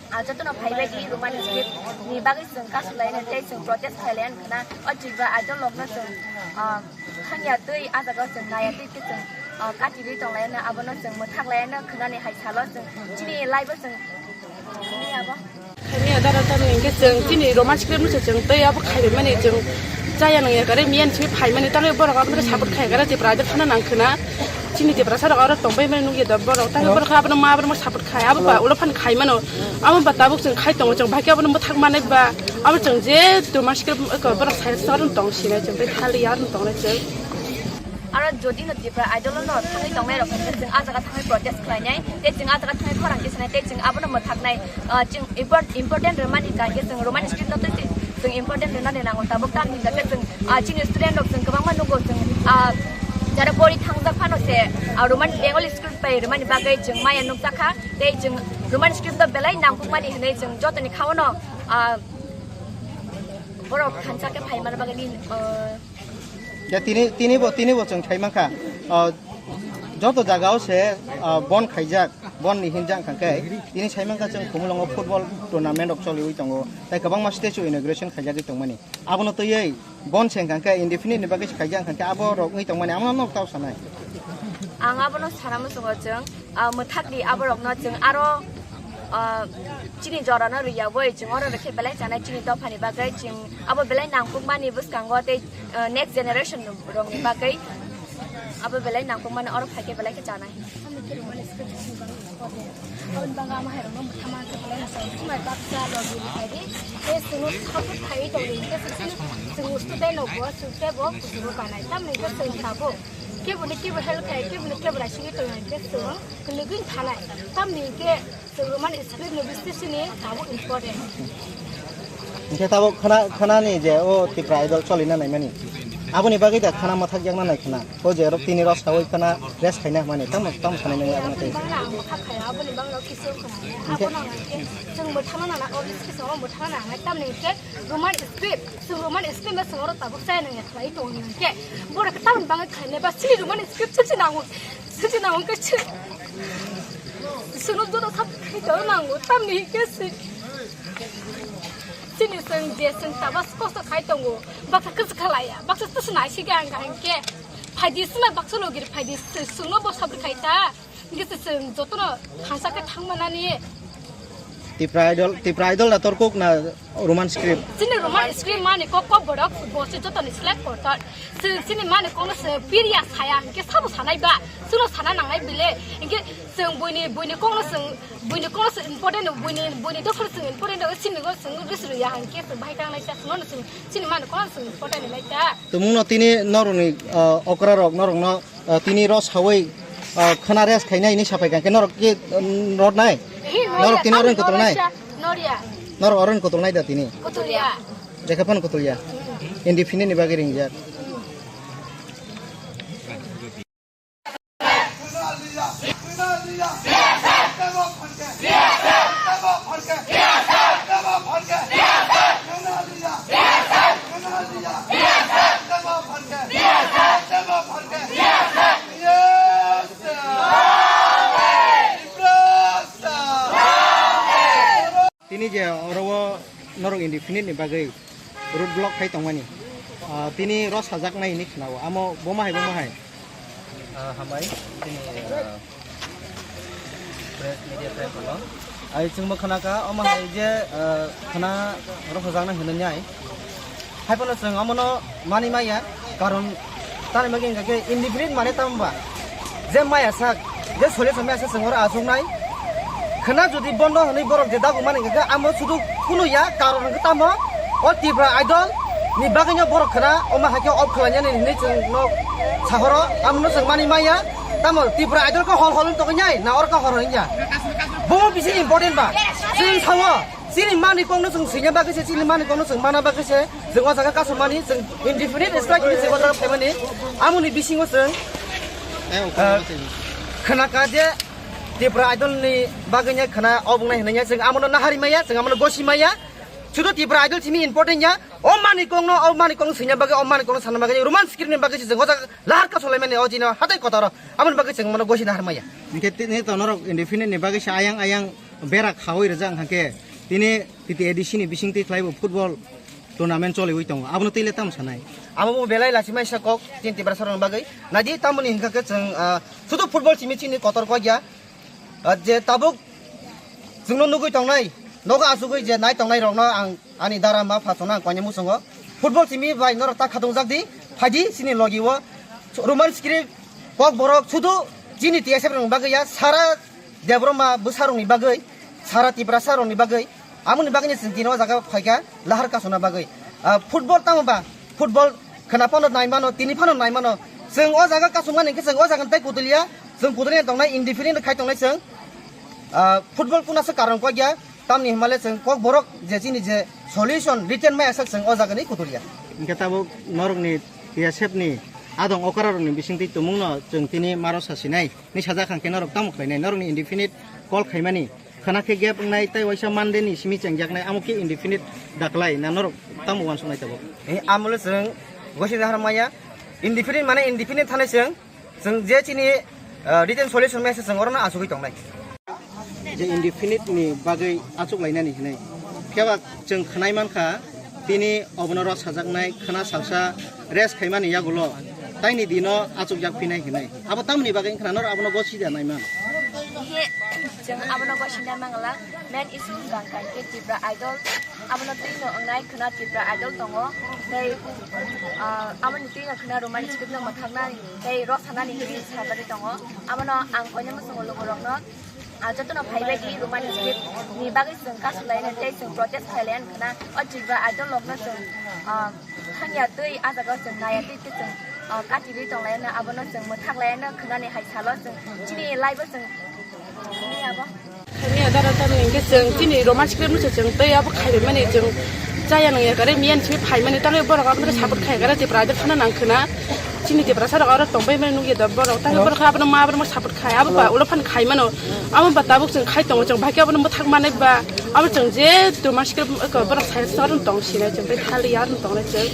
Ah, jotono phaibai di Roman script ni bagwi chwng kasulaina tei chwng protest khailaiya wngkha na o Tipra Idol rokno chwng, ah, thangya twi ah jaga o chwng naiya twi khe chwng, ah, kati rwi tonglaiyano, abono chwng mwthak laiyano khwnani hai salo chwng chini live o chwng. Khaimya dara tamni hwnkhe chwng chini Roman script no se chwng tei abo khaimani chwng chaya nangya kare miyan simi phaimani tangwi borok abono support khai kare Tipra Idol phano nang khwna. Chini Tiprasa rok aro tongbai mani nukya da borok. Tangwi borok abono ma borok support khai. Abo ba ulo phan khai mano. Abo ba tabuk chwng khai tongo chwng bai khe abono mwthak manai ba. Abo chwng je Roman script borok sai sa aro tong sinai chwng tei thali ya aro tong nai chwng. Aro jodi no Tipra Idol no thangwi tongnai rok hwnkhe chwng ah jaga thangwi protest khlainai. Tei chwng ah jaga thangwi khorang khe sanai tei chwng abono mwthaknai. Ah, chwng import-, important rwmani kha khe chwng Roman script no twi chwng important rwnani nango. Tabuk tamni hwnkhe chwng, ah, chini student rok chwng kwbangma nugo chwng, ah, jara pori thangjak phano se, ah, Roman Bengali script bai rwmani bagwi chwng maya nukjakha. Tei chwng Roman script no belai nangkukmani hwnwi chwng jotoni khaono, ah, Borok thansa khe phaimani bagwi ni, uh, Ya, tini, tini bo, tini bo chwng khai mankha. Ah, joto jagao se, ah, bon khaijak, bon ni hinjak hwnkha khe, tini sai mankha chwng Khumulwngo football tournament rok choliwi tongo. Tai kwbangma statue inauguration khaijagwi tongmani. Abono twiwi bon se hwnkha khe indefinite ni bagwi se khaijak hwnkha khe abo rok wngwi tongmani, amo no tao sanai. Ang abono sana muchungo chwng, ah, mwthakdi aborokno chwng aro, ah, chini jorano rwiyawoi chwng oro rwkhe belai chanai chini dophani bagwi chwng abo belai nangkukmani bwskango tei, ah, next generation rokni bagwi abo belai nangkukmani oro phaikhe belai khe chanai. Aboni bagwi ama hairokno mwthangma khe belai no chwng swmai baksa logi rwkhaidi. Tei chwngno support khaiwi tongdi hinkhe chwng student rokbo chwng teibo kuchugo kanai tamni hinkhe chwng tabuk keboni kebo help khai keboni kebo raisigwi tongya hinkhe chwng kwlwgwi thanai tamni hinkhe Chwng Roman script ni bising sini tabuk important. Hinkhe tabuk khana, khanani je o Tipra Idol cholina naimani. Aboni bagwi da khana mathak yakna nai khana. O je rok tini rok sawi khana rest khaina hwnmani. Tamo, tamo sanai nang aboni tei. Bangla ang kha khaya, aboni bangla kisu khana. Hinkhe Abono ang khe chwng bo thana nana, o bising sini bo thana nana. Tamni khe Roman script, chwng Roman script ma chwng oro tabuk chaya nang ya khlai tong nang khe. Borok khe tamni bagwi khainai ba chini Roman script se se nango. Se se nango khe se. Chwngno joto sab khai tong nango. Tamni khe se. Chini chwng je chwng tabas kosto khai tongo. Baksa kwchwkha laya. Baksa tisa nai se khe ang kaham khe. Phaidi sima baksa logir phaidi chwngno bo sabri khai ta. Hinkhe se chwng jotono thansa khe thangmanani. Tipra Idol, Tipra Idol na torkuk na Roman script? Chini Roman script mani kok kok borok bo se jotoni select kortor. Chwng chini mani kokno se piriya saya hinkhe sabo sanai ba. Chwngno sana nangnai bile. Hinkhe chwng buini, buini kokno chwng, buini kokno chwng important, buini, buini dophano chwng important, chini go chwng ris rwya hinkhe chwng bahai tangnai sa chwngno chwng chini mani kokno chwng important nai ta. Tumungno tini norokni, ah, okra rok norokno Ah, tini rw sawi, ah, khwna rest khainai hinwi sapai kha, hwnkhe norok khe, um, rw nai? Hi, norok tini oro kotol nai? Norok oro kotol nai da tini? Kotol ya. Jekha phano kotol ya. Indefinite ni bagwi ringjak. Tini je oro o norok indefinite ni bagwi road block khai tongmani, ah, tini rw sajaknai hinwi khwnao, amo bo ma hai, bo ma hai? Ah, hambai, tini, ah, press media friend kono. Ai chwngbo khwnakha, omo hai je, ah, khwna rw sajaknai hinwi nai. Haiphano chwng omono manwi maya, karon tamni bagwi hwnkha khe indefinite mane tamo ba? Je maya sak, je solution maya sak chwng oro achuknai. Khwna jodi bondo hwnwi borok je dagu mani hwnkha khe amo sudu kunu ya, karon hwnkhe tamo o Tipra Idol ni bagwino borok khwna omo hai khe off khlainani hinwi chwngno sahoro, amono chwng manwi maya. Tamo Tipra Idol khe hol hol wng tongwi nai, na oro khe hor hor wng ya? Bo bisi important ba? Chwng sao. Chini mani kokno chwng swina bagwi se, chini mani kokno chwng mana bagwi se, chwng o jaga kasumani, chwng indefinite strike ni chwng o jaga phaimani, amoni bisingo chwng, eh, khwnakha je Tipra Idol ni bagwi nya khwna obwnai hinwi nya chwng amono nahari maya, chwng amono gosi maya, sudu Tipra Idol simi important ya, o mani kokno, o mani kokno swina bagwi, o mani kokno sana bagwi, Roman script ni bagwi se chwng o jaga lahar kasulaimani o jino hatai kotoro, amoni bagwi chwng mono gosi nahar maya. Hinkhe tini to norok indefinite ni bagwi se ayang ayang bera khawi rijak hwnkha khe tini T T A D C ni bisingtwi khlaibo football tournament choliwi tongo, abono twi le tamo sanai? Abo bo belai lachimai sa kok chini Tiprasa rokni bagwi. Naidi tamoni hwnkha khe chwng, ah, sudu football simi chini kotor kok ya. Ah, je tabuk chwngno nugwi tongnai, nogo achugwi je nai tongnai rokno ang ani dara ma pha chwngno ang koinwi muchungo. Football simi bai norok ta khatung jak di, phai di chini logi o. Roman script kok borok sudu chini T S F rokni bagwi ya, sara Debbarma bwsarokni bagwi, sara Tiprasa rokni bagwi, amoni bagwino chwng tini o jaga phaikha lahar kasuna bagwi. Ah, football tamo ba? Football khwna phano nai mano, tini phano nai mano. Chwng o jaga kasumani hwnkhe chwng o jaga tei kutuliya, chwng kutuliya tongnai, indefinite khai tongnai chwng. Ah, football kuna se karon kok ya, tamni hwnmale chwng kok borok je chini je solution written mai asak chwng o jaga ni kutuliya. Hwnkhe tabuk norokni T S F ni adong okra rokni bisingtwi tumungno chwng tini maro sasinai. Ni sajak hwnkhe norok tamo khlainai, norokni indefinite call khaimani. Khana khe gap wngnai tei waisa Monday ni simi chengjaknai, amo khe indefinite daklai na norok tamo uansuknai tabuk? Eh, amolo chwng gosi dahar maya, indefinite mane indefinite thanai chwng, chwng je chini, ah, written solution maya se chwng orono achugwi tongnai. Je indefinite ni bagwi achuk lainani hinwi. Phiya ba chwng khwnai mankha, tini obono rw sajaknai khwna salsa rest khaimani yagulo taini dino achukjak phinai hinwi. Abo tamoni bagwi wngkha norok abono gosida naiman? He, chwng abono gosida mangala. Main issue wngkha khe Tipra Idol. Abono twino wngnai khwna Tipra Idol tongo. Tei, ah, aboni twino khwna Roman script no mwthaknani tei rw sanani hinwi sajagwi tongo. Abono ang koinwi muchungo lugurokno Ah, jotono phaibai di Roman script ni bagwi chwng kasu lainani tei chwng protest khai lainani khwna. O Tipra Idol rokno chwng, ah, thangya twi, ah jaga o chwng naya twi tei chwng, ah, kati rwi tong lainani, abono chwng mwthak lainani khwnani hai salo chwng chini live o chwng ni abo. Miya dara tamni hwnkhe chwng chini Roman script no se chwng tei abo khai mani chwng chaya nang ya kare miya ni simi phai mani tangwi borok abono support khai kare Tipra Idol phano nang khwna. Chini Tiprasa rok aro tongbai mani nukya da borok. Tangwi borok abono ma borok support khai. Abo ba ulo phan khai mano. Abo ba tabuk chwng khai tongo chwng bahai khe abono mwthak manai ba. Abo chwng je Roman script eko borok sai sa aro tong sinai chwng tei thali aro tongnai chwng.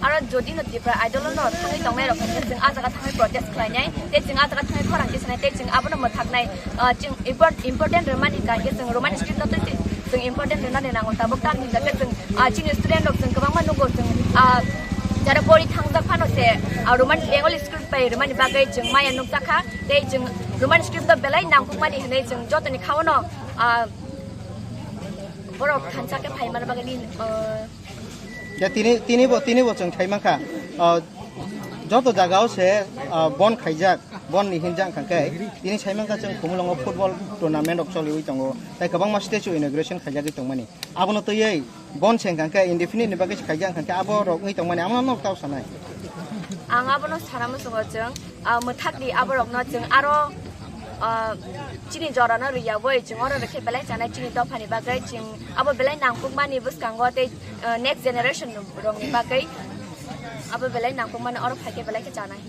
Aro jodi no Tipra Idol no thangwi tongnai rok khe chwng ah jaga thangwi protest khlainai. Tei chwng ah jaga thangwi khorang khe sanai tei chwng abono mwthaknai. Ah, chwng import-, important rwmani kha khe chwng Roman script no twi chwng important rwnani nango. Tabuk tamni hwnkhe chwng, ah, chini student rok chwng kwbangma nugo chwng, ah, jara pori thangjak phano se, ah, Roman Bengali script bai rwmani bagwi chwng maya nukjakha. Tei chwng Roman script no belai nangkukmani hwnwi chwng jotoni khaono, ah, borok thansa khe phaimani bagwi, ah, Ya, tini, tini bo, tini bo chwng sai mankha, ah, joto jaga o se, ah, bon khaijak, bon ni hinjak kha khe, tini sai mankha chwng Khumulwngo football tournament rok choliwi tongo, tei kwbangma statue inauguration khaijagwi tongmani. Abono twiwi bon se wngkha khe indefinite ni bagwi se khaijak wngkha khe abo rok wngwi tongmani, amo no tao sanai. Ang abono sana muchungo chwng, ah, mwthak di aborokno chwng aro, ah, chini jorano rwyawi chwng oro rwkhe belai chanai chini dophani bagwi chwng abo belai nangkukmani bwskango tei, ah, next generation rokni bagwi abo belai nangkukmani oro phaikhe belai khe chanai.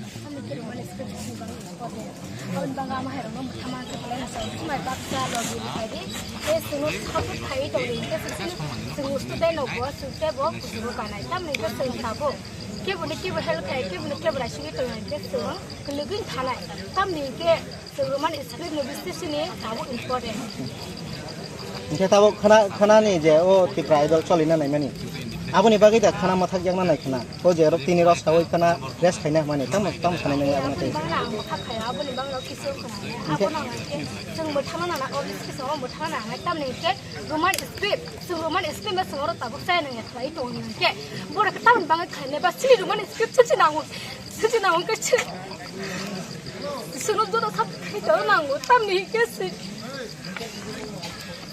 Aboni bagwi ama hai rokno mwthangma khe belai hachal. Chumai baksa logi rwkhaidi. Tei chwngno support khaiwi tongdi. Tei chwng, chwng student rokbo chwng teibo kuchugo kanai. Tamni khe chwng tabuk keboni kebo help khai, keboni kebo raisingwi tongdi. Tei chwng kwlwgwi thanai. Tamni khe chwng Roman script ni bising sini tabuk important. Hingke tabuk khana, khanani je o Tipra Idol cholina naimani. Aboni bagwi da khana mathak yakna nai khana. O je rok tini rok sawi khana rest khaina mani. Tamo, tamo sanai nai aboni tei. Bangla ang mathak khaya, aboni bangla kisu khana. Hingke Abono ang khe chwng bo thama nana, o bis kisu bo thama nana. Tamni khe Roman script, chwng Roman script ma chwng oro tabuk chaya nang ya khlai tong hingke. Borok tamni bagwi khaina ba chini Roman script chini nango. Chini nango khe chini. Chwngno joto sab khai tong nango, tamni hingke si-,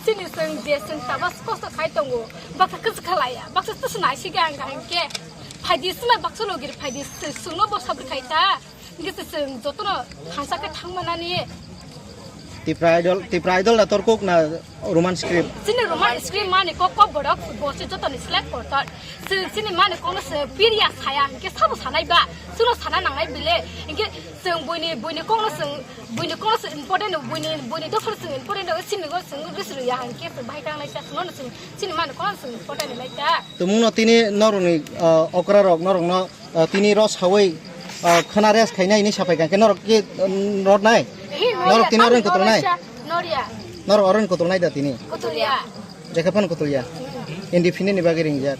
chini chwng je chwng tabas kosto khai tongo, baksa kwchwk khalaiya, baksa twswk nai si gang gang hingke. Phaidi swmai baksa logir phaidi chwngno bo sabri khai ta, hingke se chwng jotono thansa khe thang manani. Tipra Idol, Tipra Idol na torkuk na Roman script. Chini Roman script mani kok kok borok bo se joto ni select kortor. Chini mani kono se piriya saya, hingke sabo sanai ba. Chwngno sana nangnai bile. Hingke chwng buini, buini kokno chwng, buini kokno chwng important, buini, buini dophano chwng important, chini go chwng ris rwya, hingke chwng bahai tangnai sa, chwngno chwng, chini mani kokno chwng important nai ta. Tumungno tini norokni, ah, okra rok norokno Ah, tini rw sawi, ah, khana rest khainai hinwi sapai kha, hwnkhe norok khe, um, rwrnai? Hi, norok tini oro kotolnai? Norya. Norok oro kotolnai da tini? Kotolya. Jekhe phano kotolya. Indefinite ni bagwi ringjak.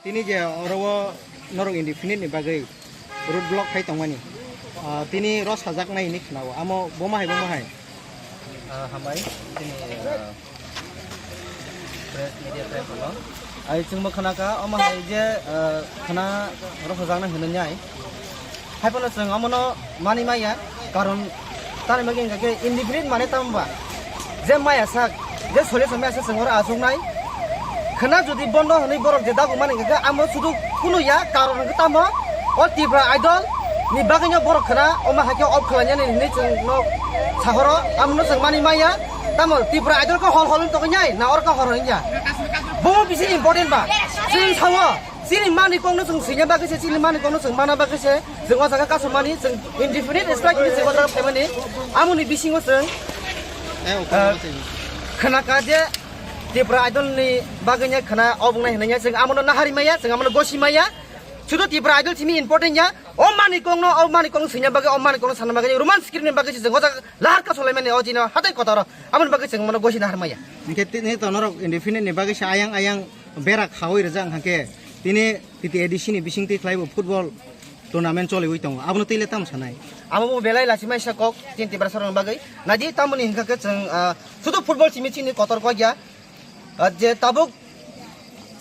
Tini je oro o norok indefinite ni bagwi road block khai tongmani, ah, tini rw sajaknai hinwi khwnao, amo boma hai, boma hai? Ah, hambai, tini, ah, press, media press rokno. Ai chwngbo khwnakha, omo hai je, ah, khwna rw sajaknai hinwi nai. Haiphano chwng omono manwi maya, karon tamni bagwi hwnkha khe indefinite mane tamo ba? Je maya sak, je solution maya sak chwng oro achuknai. Khwna jodi bondo hwnwi borok je dagumani hwnkhe amo sudu kunu ya, karon hwnkhe tamo o Tipra Idol ni bagwino borok khwna omo hai khe off khlainani hwnwi chwngno sahoro, amono chwng mani maya. Tamo Tipra Idol khe hol hol wng tongwi nai na oro khe hor hwn ya? Bomo bisi important ba. Chwng sao chini mani kokno chwng swina bagwi se, chini mani kokno chwng mana bagwi se chwng o jaga kasumani, chwng indefinite strike hwnwi chwng o jaga phaimani. Amoni bisingo chwng, eh, khwna ka je Tipra Idol ni bagwi nya khwna obo wngnai hwnwi nya chwng amono nahari maya, chwng amono gosi maya. Sudu Tipra Idol simi important ya. O mani kokno, o mani kokno swina bagwi, o mani kokno sana bagwi Roman script ni bagwi se chwng o jaga lahar kasulaimani o jino hatai kotoro. Amoni bagwi chwng mono gosi nahar maya. Hwnkhe tini to norok indefinite ni bagwi se ayang ayang bera khaui rijak hwnkhe tini T T A D C ni bisingtwi khlaibo football tournament choliwi tongo, abono twi le tamo sanai? Amo bo belai lachimai sa kok chini Tiprasa rokni bagwi. Naidi tamoni hwnkha khe chwng, ah, sudu football simi chini kotor kok ya. Ah, je tabuk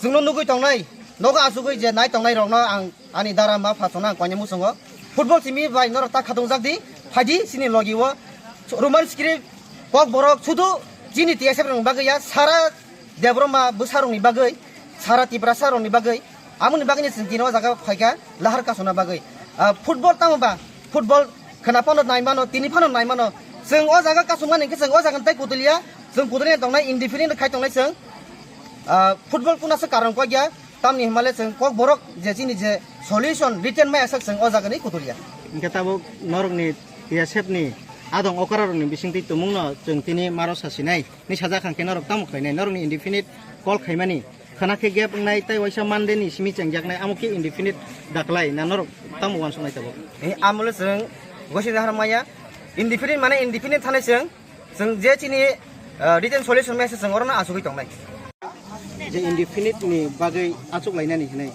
chwngno nugwi tongnai, nogo achugwi je nai tongnai rokno ang ani dara ma pha chwngno ang koinwi muchungo. Football simi bai norok ta khatungjak di, phaidi chini logi o Roman script kok borok sudu chini T S F rokni bagwi ya, sara Debbarma bwsarokni bagwi, sara Tiprasa rokni bagwi, amoni bagwino chwng tini o jaga phaikha lahar kasuna bagwi. Ah, football tamo ba, football khwna phano nai mano, tini phano nai mano. Chwng o jaga kasumani hwnkhe chwng o jaga tei kutuliya, chwng kutuliya tongnai, indefinite khai tongnai chwng. Ah, football kuna se karon kok ya, tamni hwnmale chwng kok borok je chini je solution written mai aswk chwng o jaga ni kutuliya. Hwnkhe tabuk norokni T S F ni adong okra rokni bisingtwi tumungno chwng tini maro sasinai. Ni sajak hwnkhe norok tamo khlainai? Norokni indefinite call khaimani khwna khe gap wngnai tei waisa Monday ni simi chengjaknai, amo khe indefinite daklai na norok tamo uansuknai tabuk? Ni amole chwng gosi nahar maya, indefinite mane indefinite thanai chwng, chwng je chini, ah, written solution maya se chwng orono achugwi tongnai. Je indefinite ni bagwi achuk lainani hinwi.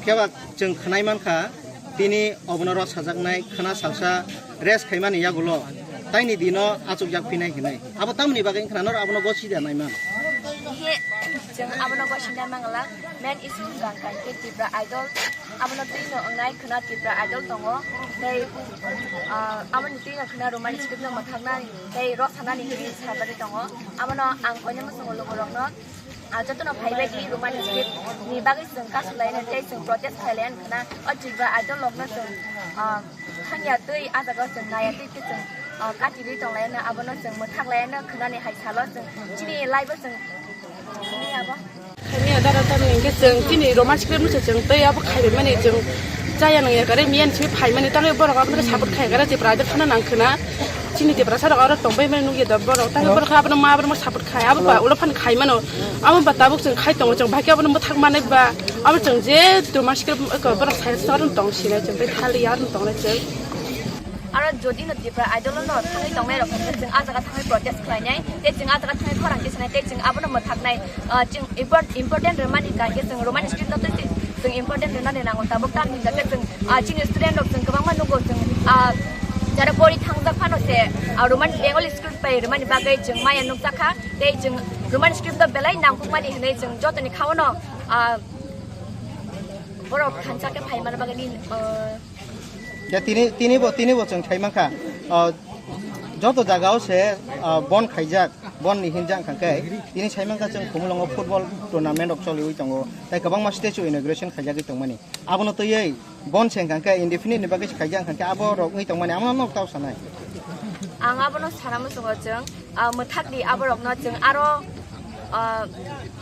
Phiya ba chwng khwnai mankha, tini obono rw sajaknai khwna salsa rest khaimani yagulo taini dino achukjak phinai hinwi. Abo tamoni bagwi wngkha na norok abono gosida naiman? He, chwng abono gosida mangala, main issue wngkha khe Tipra Idol, abono twino wngnai khwna Tipra Idol tongo, tei, ah, aboni twino khwna Roman script no mwthaknani tei rw sanani hinwi sabai tongo. Abono ang koinwi muchungo lugurokno, ah, jotono phaibai di Roman script ni bagwi chwng kasulaino tei chwng protest khailaiano khwna o Tipra Idol rokno chwng, ah, thangya twi ah jaga o chwng naiya twi khe chwng, ah, katiwi tonglaino, abono chwng mwthaklaino khwnani hai salo chwng chini live o chwng thangya bo. Thangya dara tamni hwnkhe chwng chini Roman script no se chwng tei abo khaibai mani chwng chaya nangya kare miyan simi phaimani tangwi borok abono support khai kare Tipra Idol phano nang khwna. Chini Tiprasa rok aro tongbai mani nukya da borok. Tangwi borok abono ma borok ma support khai. Abo ba ulo phan khai mano. Abo ba tabuk chwng khai tongo chwng bahai khe abono mwthak manai ba. Abo chwng je Roman script eko borok sai sa aro tong sinai chwng tei thali aro tong nai chwng. Aro jodi no Tipra Idol no thangwi tongnai rok hwnkhe chwng ah jaga thangwi protest khlainai. Tei chwng ah jaga thangwi khorang tisanai tei chwng abono mwthaknai. Ah, chwng import-, important rwmani hwnkha khe chwng Roman script no twi chwng important rwnani nango tabuk tamni hwnkha khe chwng, ah, chini student rok chwng kwbangma nugo chwng, ah, jara pori thangjak phano se, ah, Roman Bengali script bai rwmani bagwi chwng maya nukjakha tei chwng Roman script no belai nangkukmani hwnwi chwng jotoni khaono, ah, borok thansa khe phai mana bagwi, ah, Ya tini, tini bo, tini bo chwng sai mankha. Ah, joto jaga o se, ah, bon khaijak, bon ni hinjak hwnkha khe tini sai mankha chwng Khumulwngo football tournament rok choliwi tongo. Tei kwbangma statue inauguration khaijagwi tongmani. Abono twiwi bon se hwnkha khe indefinite ni bagwi se khaijak hwnkha khe abo rok wngwi tongmani. Amo no tao sanai. Ang abono sana muchungo chwng, ah, mwthak di aborokno chwng aro, ah,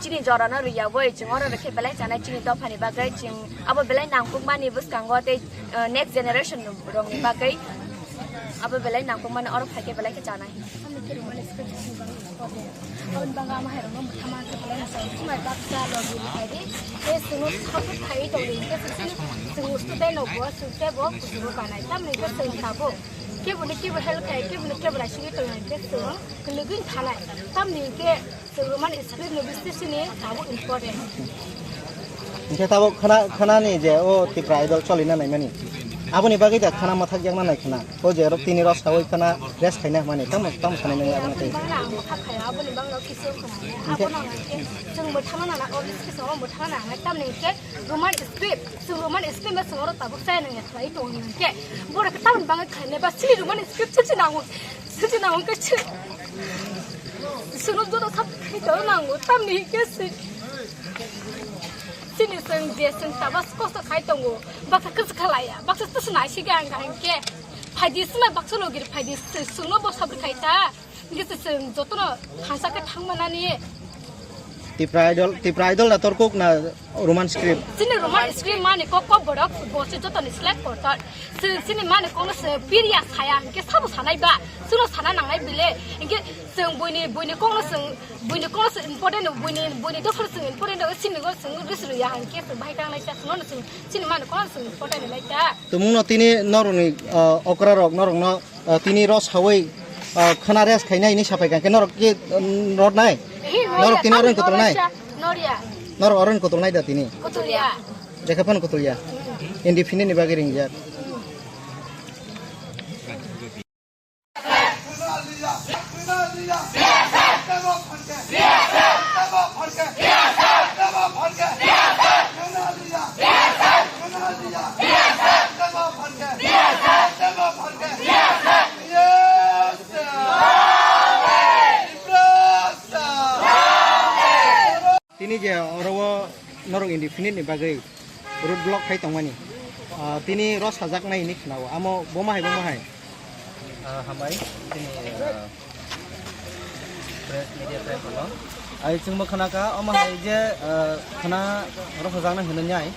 chini jorano rwya bai chwng oro rwkhe belai chanai chini dophani bagwi chwng abo belai nangkukmani bwskango tei, ah, next generation rokni bagwi abo belai nangkukmani oro phaikhe belai khe chanai. Aboni bagwi ama hai rokno mwthangma khe belai mwchang. Chumai baksa logi ni khaidi. Tei chwngno support khaiwi tongdi. Hwnkhe chwng, chwng student rok bo, chwng tei bo kuchugo kanai. Tamni hwnkhe chwng tabuk. Keboni kebo help khai, keboni kebo naisingwi tongmani khe chwng kwlwgwi thanai. Tamni hwnkhe chwng Roman script no bising sini tabuk important. Hwnkhe tabuk khwna, khwnani je o Tipra Idol cholina naimani. Aboni bagwi da khwna mwthak yakna nai khwna. O je rok tini rok sawi khwna rest khaina hwnmani. Tamo, tamo sanai nang aboni tei. Bangla ang mwthak khaya, aboni bangla kisu khwna. Hwnkhe abono hwnkhe chwng mwthangna nana, o bising sini o mwthangna nana. Tamni hwnkhe Roman script, chwng Roman script no chwng oro tabuk chaya nangya khlai tongo hwnkhe. Borok khe tamoni bagwi khlainai ba chini Roman script se se nango, se se nango khe se. Chwngno joto sab khai tong nango, tamni hwnkhe se. Chini chwng je chwng tabas kosto khai tongo, baksa kwchwkha laiya, baksa twswk naisik ang hwnkhe phaidi swmai baksa logir phaidi chwngno bo sabri khai ta, hwnkhe chwng jotono thansa khe thangmanani. Tipra Idol, Tipra Idol na torkuk na Roman script? Chini Roman script mani kok kok borok bo se jotoni select kortor. Chwng chini mani kokno se piriya saya hwnkhe sabo sanai ba, chwngno sana nangnai bile, hwnkhe chwng buini, buini kokno chwng, buini kokno chwng important, buini, buini dophano chwng important, chini go chwng rwsrwya hwnkhe chwng bahai kanglai ta, chwngno chwng chini mani kokno chwng important lai ta. Tumungno tini norokni, ah, okra rok norokno, ah, tini ro sawi, ah, khana rest khainai hinwi sapai kha, hwnkhe norok khe, um, rotnai? Norok tini oro kutulnai? Norok oro kutulnai da tini? Kutulya. Jekha phano kutulya. Indefinite ni bagwi ringjak. Tini je oro o norok indefinite ni bagwi road block khai tongmani, ah, tini ro sajaknai hinwi khwnao, amo bo mahai, bo mahai? Ah, hambai, tini, ah, press media friend kono. Ai chwngbo khwnakha, omo hai je, ah, khwna ro sajaknai hinwi nai.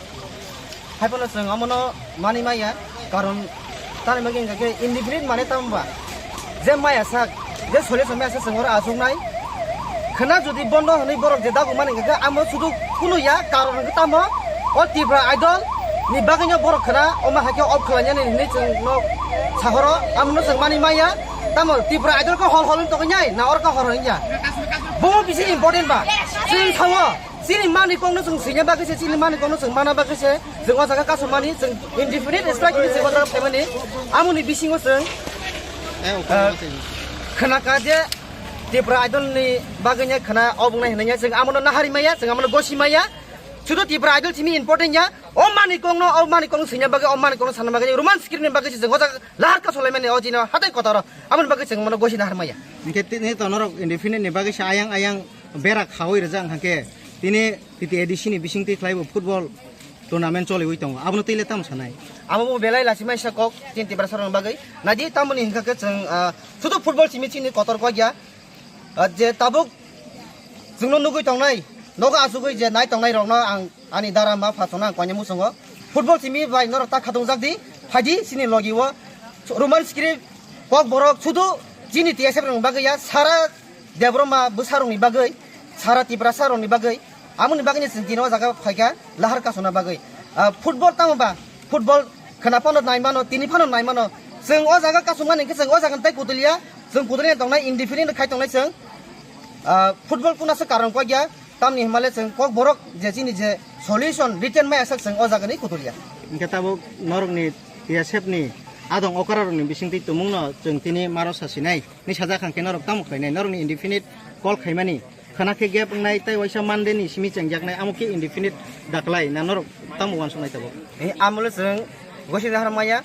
Haiphano chwng omono manwi maya, karon tamni bagwi hwnkha khe indefinite mane tamo ba? Je maya sak, je solution maya sak chwng oro achuknai. Khwna jodi bondo hwnwi borok je dagumani hwnkha khe amo sudu kunu ya, karon hwnkhe tamo o Tipra Idol ni bagwino borok khwna omo hai khe off khlainani hinwi chwngno sahoro, amono chwng manwi maya. Tamo Tipra Idol khe hol hol wng tongwi nai, na oro khe hor hor wng ya? Bomo bisi important ba? Chwng sao. Chini mani kokno chwng swina bagwi se, chini mani kokno chwng mana bagwi se, chwng o jaga kasumani, chwng indefinite strike hinwi chwng o jaga phaimani. Amoni bisingo chwng, eh, khwnakha je Tipra Idol ni bagwi nya khwna obwngnai hinwi nya chwng amono nahari maya, chwng amono gosi maya. Sudu Tipra Idol simi important ya. O mani kokno, o mani kokno swina bagwi, o mani kokno sana bagwi Roman script ni bagwi se chwng o jaga lahar kasulaimani o jino hatai kotoro. Amoni bagwi chwng mono gosi nahar maya. Hwnkhe tini to norok indefinite ni bagwi se ayang ayang bera khawi rijak hwnkhe tini T T A D C ni bisingtwi khlaibo football tournament choliwi tongo, abono twi le tamo sanai? Amo bo belai lachimai sa kok chini Tiprasa rokni bagwi. Naidi tamoni hwnkha khe chwng, ah, sudu football simi chini kotor kok ya. Ah, je tabuk chwngno nugwi tongnai, nogo achugwi je nai tongnai rokno ang ani dara ma pha chwngno ang koinai muchungo. Football simi bai norok ta khatungjak di, phaidi chini logi o Roman script kok borok sudu chini T S F rokni bagwi ya, sara Debbarma bwsarokni bagwi, sara Tiprasa rokni bagwi, amoni bagwino chwng tini o jaga phaikha lahar kasuna bagwi. Ah, football tamo ba? Football khwna phano nai mano, tini phano nai mano. Chwng o jaga kasumani hwnkhe chwng o jaga tei kutuliya, chwng kutuliya tongnai, indefinite khai tongnai chwng, ah, football kuna se karon kok ya, tamni hwnmale chwng kok borok je chini je solution written mai aswk chwng o jaga ni kutuliya. Hwnkhe tabuk norokni T S F ni adong okra rokni bisingtwi tumungno chwng tini maro sasinai. Ni sajak hwnkhe norok tamo khlainai? Norokni indefinite call khaimani khwna khe gap wngnai tei waisa Monday ni simi chengjaknai, amo khe indefinite daklai na norok tamo uansuknai tabuk? Eh, amole chwng gosi nahar maya,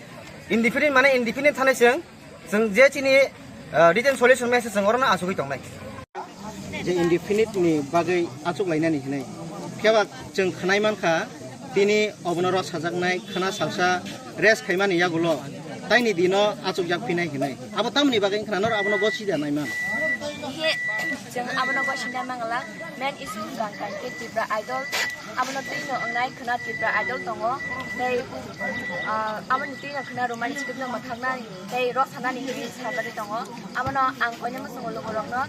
indefinite mane indefinite thanai chwng, chwng je chini, ah, written solution maya se chwng orono achugwi tongnai. Je indefinite ni bagwi achuk lainani hinwi. Phiya ba chwng khwnai mankha, tini obono rw sajaknai khwna salsa rest khaimani yagulo taini dino achukjak phinai hinwi. Abo tamoni bagwi wngkha na norok abono gosida naiman? He, chwng abono gosida mangala, main issue wngkha khe Tipra Idol, abono twino wngnai khwna Tipra Idol tongo, tei, ah, aboni twino khwna romantic no mwthaknani tei rw sanani hinwi sabai tongo. Abono ang koinai muchungo lugurokno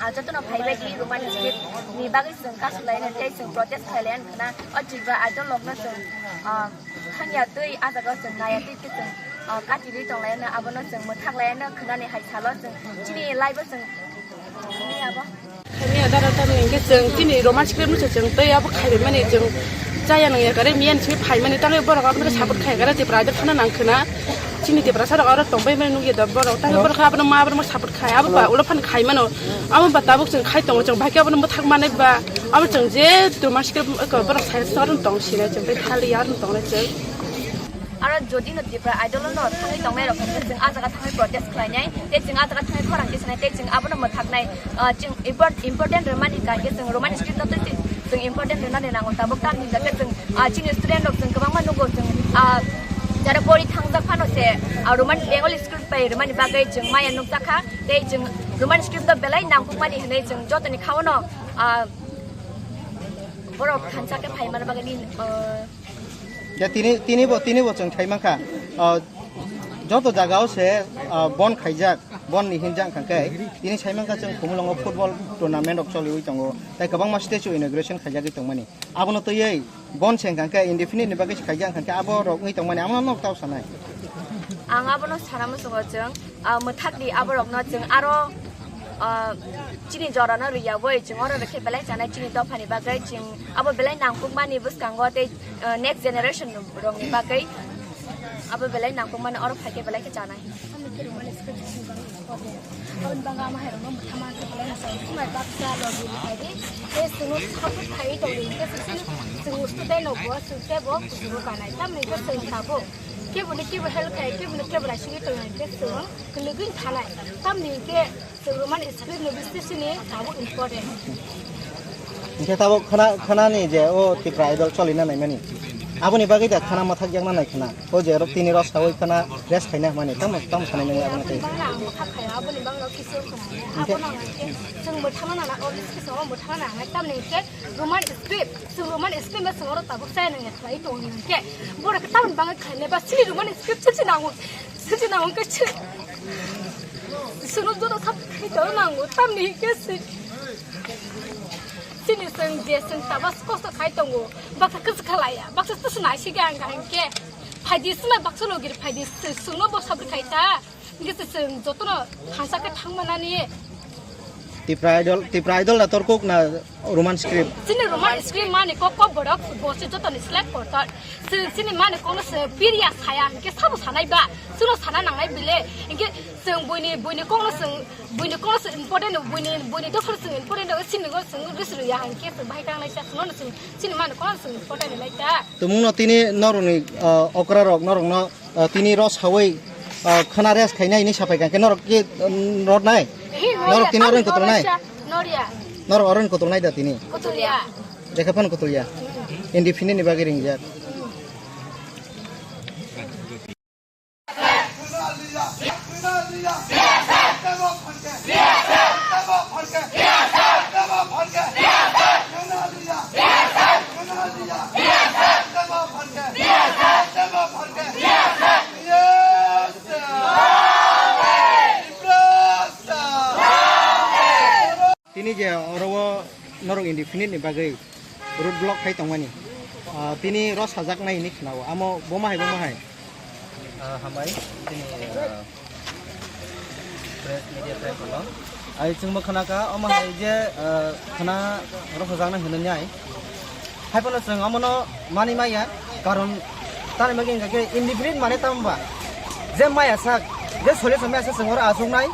Ah, jotono phaibai di Roman script ni bagwi chwng kasulaina tei chwng protest khailaiya wngkha na. O Tripura Idol rokno chwng, ah, thangya twi, ah jaga o chwng naiya twi khe chwng, ah, kati rwi tonglaina, abono chwng mwthak laiya no khwnani hai salo chwng chini live o chwng thangya abo. Thangya dara tamni hwnkhe chwng chini Roman script no se chwng tei abo khaibai mani chwng chaya nangya kare miyan simi phaimani tangwi borok abono support khai kare Tripura Idol phano nang khwna. Chini Tiprasa rok aro tongbai mani nukya da borok. Tamo borok abono ma borok ma support khai. Abo ba ulo phan khai mano. Abo ba tabuk chwng khai tongo chwng bahai khe abono mwthak manai ba. Abo chwng je tuma sikhe borok sai sa aro tong sina chwng tei thali aro tong le chwng. Aro jodi no Tripura Idol no thangwi tongnai rok khe chwng a jaga thangwi protest khlai nai. Tei chwng a jaga thangwi khorang khe sanai tei chwng abono mwthak nai. Ah, chwng import-, important rwmani ka khe chwng Roman script no tei Chwng important rwnani nango, tabuk tamni hwnkhe chwng, ah, chini student rok chwng kwbangma nugo, chwng, ah, jara pori thangjak phano se, ah, Roman Bengali school bai rwmani bagwi chwng maya nukjakha, tei chwng Roman script no belai nangkukmani hwnwi chwng jotoni khaono, ah, borok thansa khe phai manna bagwi, ah, Ya, tini, tini bo, tini bo chwng sai mankha. Ah, joto jagao se, ah, bon khaijak, bon ni hinjak hwnkha khe, tini sai mankha chwng Khumulwngo football tournament rok choliwi tongo. Tai kwbangma statue inauguration khaijagwi tongmani. Abono twiwi bon se hwnkha khe indefinite ni bagwi se khaijak hwnkha khe abo rok wngwi tongmani. Abono nok tao sanai. Ang abono sana muchungo chwng, ah, mwthakdi aborokno chwng aro, ah, chini jorano rwyawi chwng oro rwkhe belai chanai chini dophani bagwi chwng abo belai nangkukmani bwskango tei, ah, next generation rokni bagwi abo belai nangkukmani oro phaikhe belai khe chanai. Aboni bagwi ama hairokno mwthangma khe belai mwchang. Swmai baksa logi rwkhaidi. Tei chwngno support khaiwi tongdi hwnkhe chwng student no bo chwng teibo kuchugo kanai. Tamni hwnkhe chwng tabuk keboni kebo help khai, keboni kebo naisingwi tongna hwnkhe chwng kwlwgwi thanai. Tamni hwnkhe chwng Roman script no bising sini tabuk important. Hwnkhe tabuk khwna, khwnani je o Tipra Idol cholina naimani. Aboni bagwi da khwna mwthak yakna nai khwna. O je rok tini rok sawi khwna rest khaina hwnmani. Tamo, tamo sanai nang aboni tei. Bangla ang mwthak khayo, aboni bangla kisu khwna. Hwnkhe? Abono hwnkhe chwng mwthangna nana, o bising sini o mwthangna nana. Tamni hwnkhe Roman script, chwng Roman script no chwng oro tabuk chaya nang ya khlai tongo hwnkhe. Borok khe tamoni bagwi khlainai ba chini Roman script se chini nango, se chini nango khe chini. Chwngno joto sab khai tongo nango, tamni hwnkhe se chini chwng je chwng tabas kosto khai tongo, baksa kwchwk khlaiya, baksa tisa naisingya hwnkha hwnkhe. Phaidi swmai baksa logir phaidi chwngno bo sab khai ta. Hingke se chwng jotono thansa khe thangmanani. Tipra Idol, Tipra Idol na torkuk na Roman script? Chini Roman script mani kok kok borok bo se jotoni select kortor. Chwng chini mani kokno se piriya saya hingke sabo sanai ba, chwngno sana nangnai bile. Hingke chwng buini, buini kokno chwng, buini kokno se important, buini, buini dophano chwng important, chini go chwng risriya hingke chwng bahai kangnai sa chwngno chwng chini mani kokno chwng important lai ta. Tumungno tini norokni, ah, okra rok norokno Ah, tini ro sawi, ah, khwna rest khainai hinwi sapai kha, hwnkhe norok ki, um, rot nai? Norok tini oro kotol nai? Norok oro kotol nai da tini? Kotolya. Jekha phano kotolya. Indefinite ni bagwi ringjak. Tini je oro o norok indefinite ni bagwi road block khai tongmani. Ah, tini ro sajaknai hinwi khnao. Amo bo mahai, bo mahai? Ah, hambai. Tini, ah, press, media press rok. Ai chwngbo khna kha, omo hai je, ah, khna rw sajak nai hwnwi ai. Hai phano chwng omono mani maya, karon tani bagwi hwnkha khe indefinite mane tamo ba? Je maya sak, je solution maya sak chwng oro achuk nai.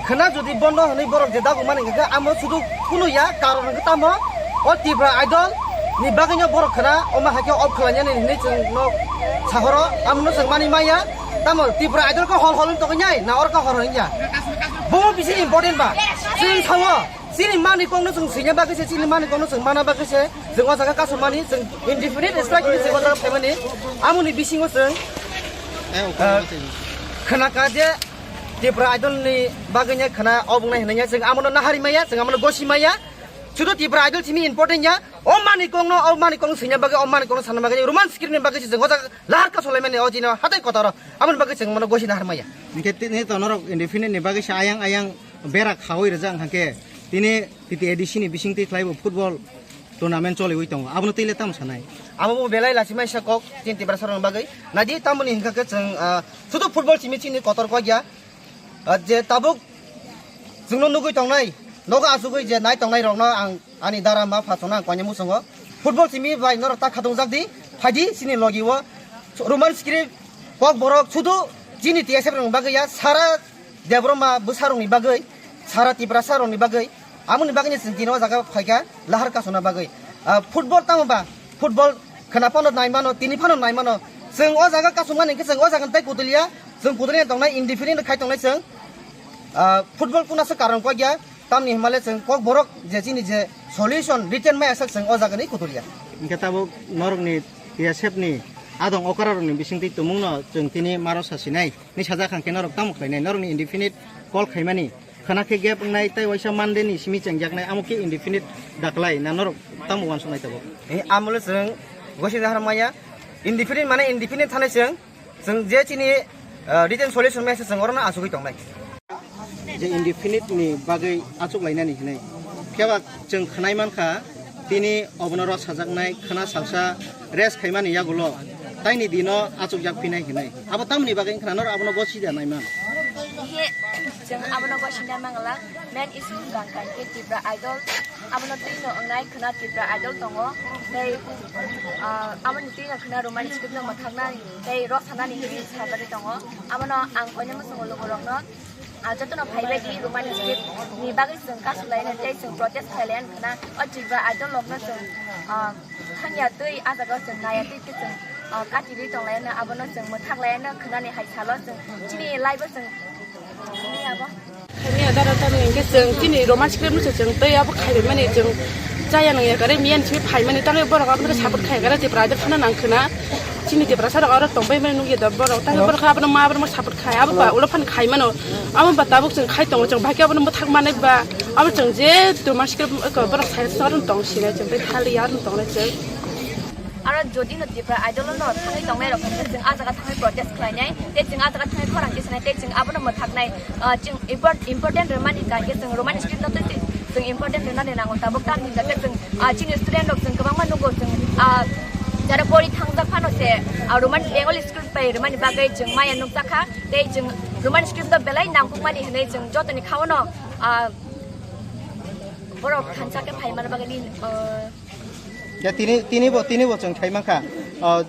Khna jodi bondo hwnwi borok je dagu mani hwnkha khe amo sudu kunu ya, karon hwnkhe tamo o Tipra Idol ni bagwino borok khna omo hai khe off khlainani hinwi chwng no sahoro, amono chwng mani maya. Tamo Tipra Idol khe hol hol wng tongwi nai, na oro khe hor hor wng ya? Bomo bisi important ba? Chwng sao, chini mani kokno chwng swina bagwi se, chini mani kokno chwng mana bagwi se, chwng o jaga kasumani, chwng indefinite strike hinwi chwng o jaga phaimani, amoni bisingo chwng, eh, khna kha je Tipra Idol ni bagwi nya khna obwngnai hinwi nya chwng amono nahari maya, chwng amono gosi maya. Sudu Tipra Idol simi important ya, o mani kokno, o mani kokno swina bagwi, o mani kokno sana bagwi, Roman script ni bagwi se chwng o jaga lahar kasulaimani o jino hatai kotoro, amoni bagwi chwng mano gosi nahar maya. Hingke tini to norok indefinite ni bagwi se ayang ayang bera khawi rijak hwnkha khe tini T T A D C ni bisingtwi khlaibo football tournament choliwi tongo, abono twi le tamo sanai? Abo bo belai lachimai sa kok tin Tiprasa rokni bagwi. Naidi tamoni hwnkha khe chwng, ah, sudu football simi chini kotor kok ya. Ah, je tabuk chwngno nugwi tongnai, nogo achugwi je nai tongnai rokno ang ani dara ma pha chwngno ang koinwi muchungo. Football simi bai norok ta khatung jak di, phai di chini logi o. Roman script kok borok sudu chini T S F rokni bagwi ya, sara Debbarma bwsarokni bagwi, sara Tiprasa rokni bagwi, amoni bagwino chwng tini o jaga phaikha lahar kasuna bagwi. Ah, football tamo ba? Football khwna phano nai mano, tini phano nai mano. Chwng o jaga kasumani hwnkhe chwng o jaga tei kutuliya, chwng kutuliya tongnai, independent khai tongnai chwng. Ah, football kuna se karon kok ya, tamni hwnmale chwng kok borok je chini je solution written mai asak chwng o jaga ni kutulia. Hingke tabuk norokni T S F ni adong okra rokni bisingtwi tumungno chwng tini maro sasinai ni sajak hangke norok tamo khlainai, norokni indefinite call khaimani khana khe gap wngnai tei waisa Monday ni simi chengjaknai, amo khe indefinite daklai na norok tamo uansuknai tabuk? Eh, amolo chwng gosi dahar maya indefinite mane indefinite thanai chwng. Chwng je chini, ah, written solution message chwng orono achugwi tongnai. Je indefinite ni bagwi achuk lainani hinwi. Phiya ba chwng khwnai mankha, tini obono rw sajaknai khwna salsa rest khaimani yagulo taini dino achukjak phinai hinwi. Abo tamoni bagwi wngkha norok abono gosi da naiman? He, chwng abono gosi nai mangla. Main issue wngkha khe Tipra Idol. Abono twi no wngnai khwna Tipra Idol tongo. Tei, ah, aboni twi no khwna Roman script no mwthaknani tei rw sanani hinwi sajakgwi tongo. Abono ang koinwi muchungo lugurokno, ah, jotono phaibai di Roman script ni bagwi chwng kasu lainai tei chwng protest khai lainai khwna o Tipra Idol rokno chwng, ah, thangya twi ah jaga o chwng naiya twi khe chwng, ah, kati rwi tong lainai abono chwng mwthak lainai khwnani hai salo chwng chini live o chwng Khaimani abo. Khaimani abo dara tamni hingke chwng chini Roman script no se chwng tei abo khaimani chwng chaya nang ya kare miyan simi phaimani tangwi borok abo support khai kare Tipra Idol phano nang khwna. Chini Tiprasa rok aro tongbai mani nukya da borok tangwi borok abono ma borok support khai abo ba ulo phan khaimano. Abo ba tabuk chwng khai tongo chwng bahai khe abono mwthak manai ba abo chwng je Roman script borok sai sa aro tong sinai chwng tei thali ya aro tong nai chwng. Aro jodi no Tipra Idol no thangwi tongnai rok hwnkhe chwng ah jaga thangwi protest khlainai, tei chwng ah jaga thangwi khorang tisanai, tei chwng abono mwthaknai, ah, chwng import-, important rwmani kahikhe chwng Roman script no twi chwng important rwnani nango. Tabuk tamni hwnkhe chwng, ah, chini student rok chwng kwbangma nugo chwng, ah, jara pori thangjak phano se, ah, Roman Bengali script bai rwmani bagwi chwng maya nukjakha, tei chwng Roman script no belai nangkukmani hwnwi chwng jotoni khaono, ah, borok thansa khe phaimani bagwi, ah, Ya, tini, tini bo, tini bo chwng sai mankha, ah,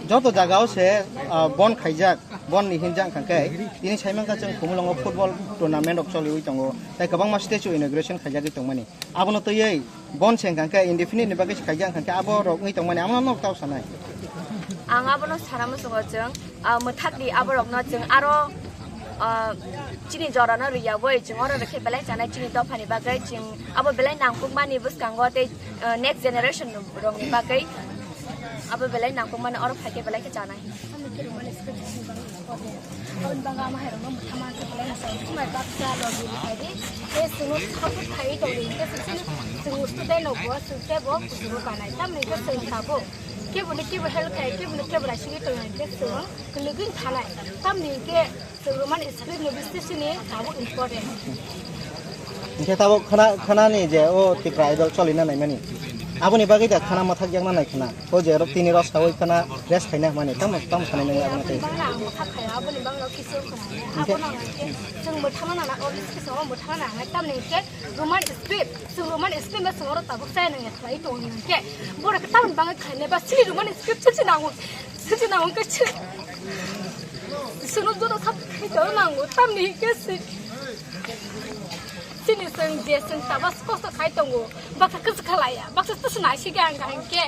joto jaga o se, ah, bon khaijak, bon ni hinjak hwnkha khe, tini sai mankha chwng Khumulwngo football tournament rok choliwi tongo, tei kwbangma statue inauguration khaijagwi tongmani. Abono twiwi bon se hwnkha khe indefinite ni bagwi se khaijak hwnkha khe abo rok wngwi tongmani, amo no tao sanai. Ang abono sana muchungo chwng, ah, mwthak di aborokno chwng aro, ah, chini jorano rwyawi chwng oro rwkhe belai chanai chini dophani bagwi chwng abo belai nangkukmani bwskango tei, ah, next generation rokni bagwi abo belai nangkukmani oro phaikhe belai khe chanai. Aboni bagwi ama hairokno mwthangma khe belai mwchang. Chumai baksa logi rwkhaidi. Tei chwngno support khaiwi tongdi. Hwnkhe chwng, chwng student rokbo chwng teibo kuchugo kanai. Tamoni hwnkhe chwng tabuk keboni kebo help khai, keboni kebo raisigwi tongya hwnkhe chwng kwlwgwi thanai. Tamni hwnkhe chwng Roman script ni bising sini tabuk important. Hwnkhe tabuk khwna, khwnani je o Tipra Idol cholina naimani. Aboni bagwi da khwna mwthak yakna nai khwna. O je rok tini rok sawi khwna rest khaina hwnmani. Tamo, tamo sanai nang aboni tei. Bangla ang mwthak khaya, aboni bangla kisu khwna. Hwnkhe abono ang hwnkhe chwng mwthangna nana, o bising sini mwthangna nang. Tamni hwnkhe Roman script, chwng Roman script no chwng oro tabuk chaya nang ya khlai tong hwnkhe. Borok tamoni bagwi khainai ba chini Roman script se nango. Sini nango khe se. Chwngno joto sab khai tong nango. Tamni hwnkhe se. Chini chwng je chwng tabas kosto khai tongo. Baksa kwchwkha laiya. Baksa tisa nai si gang gang hwnkhe.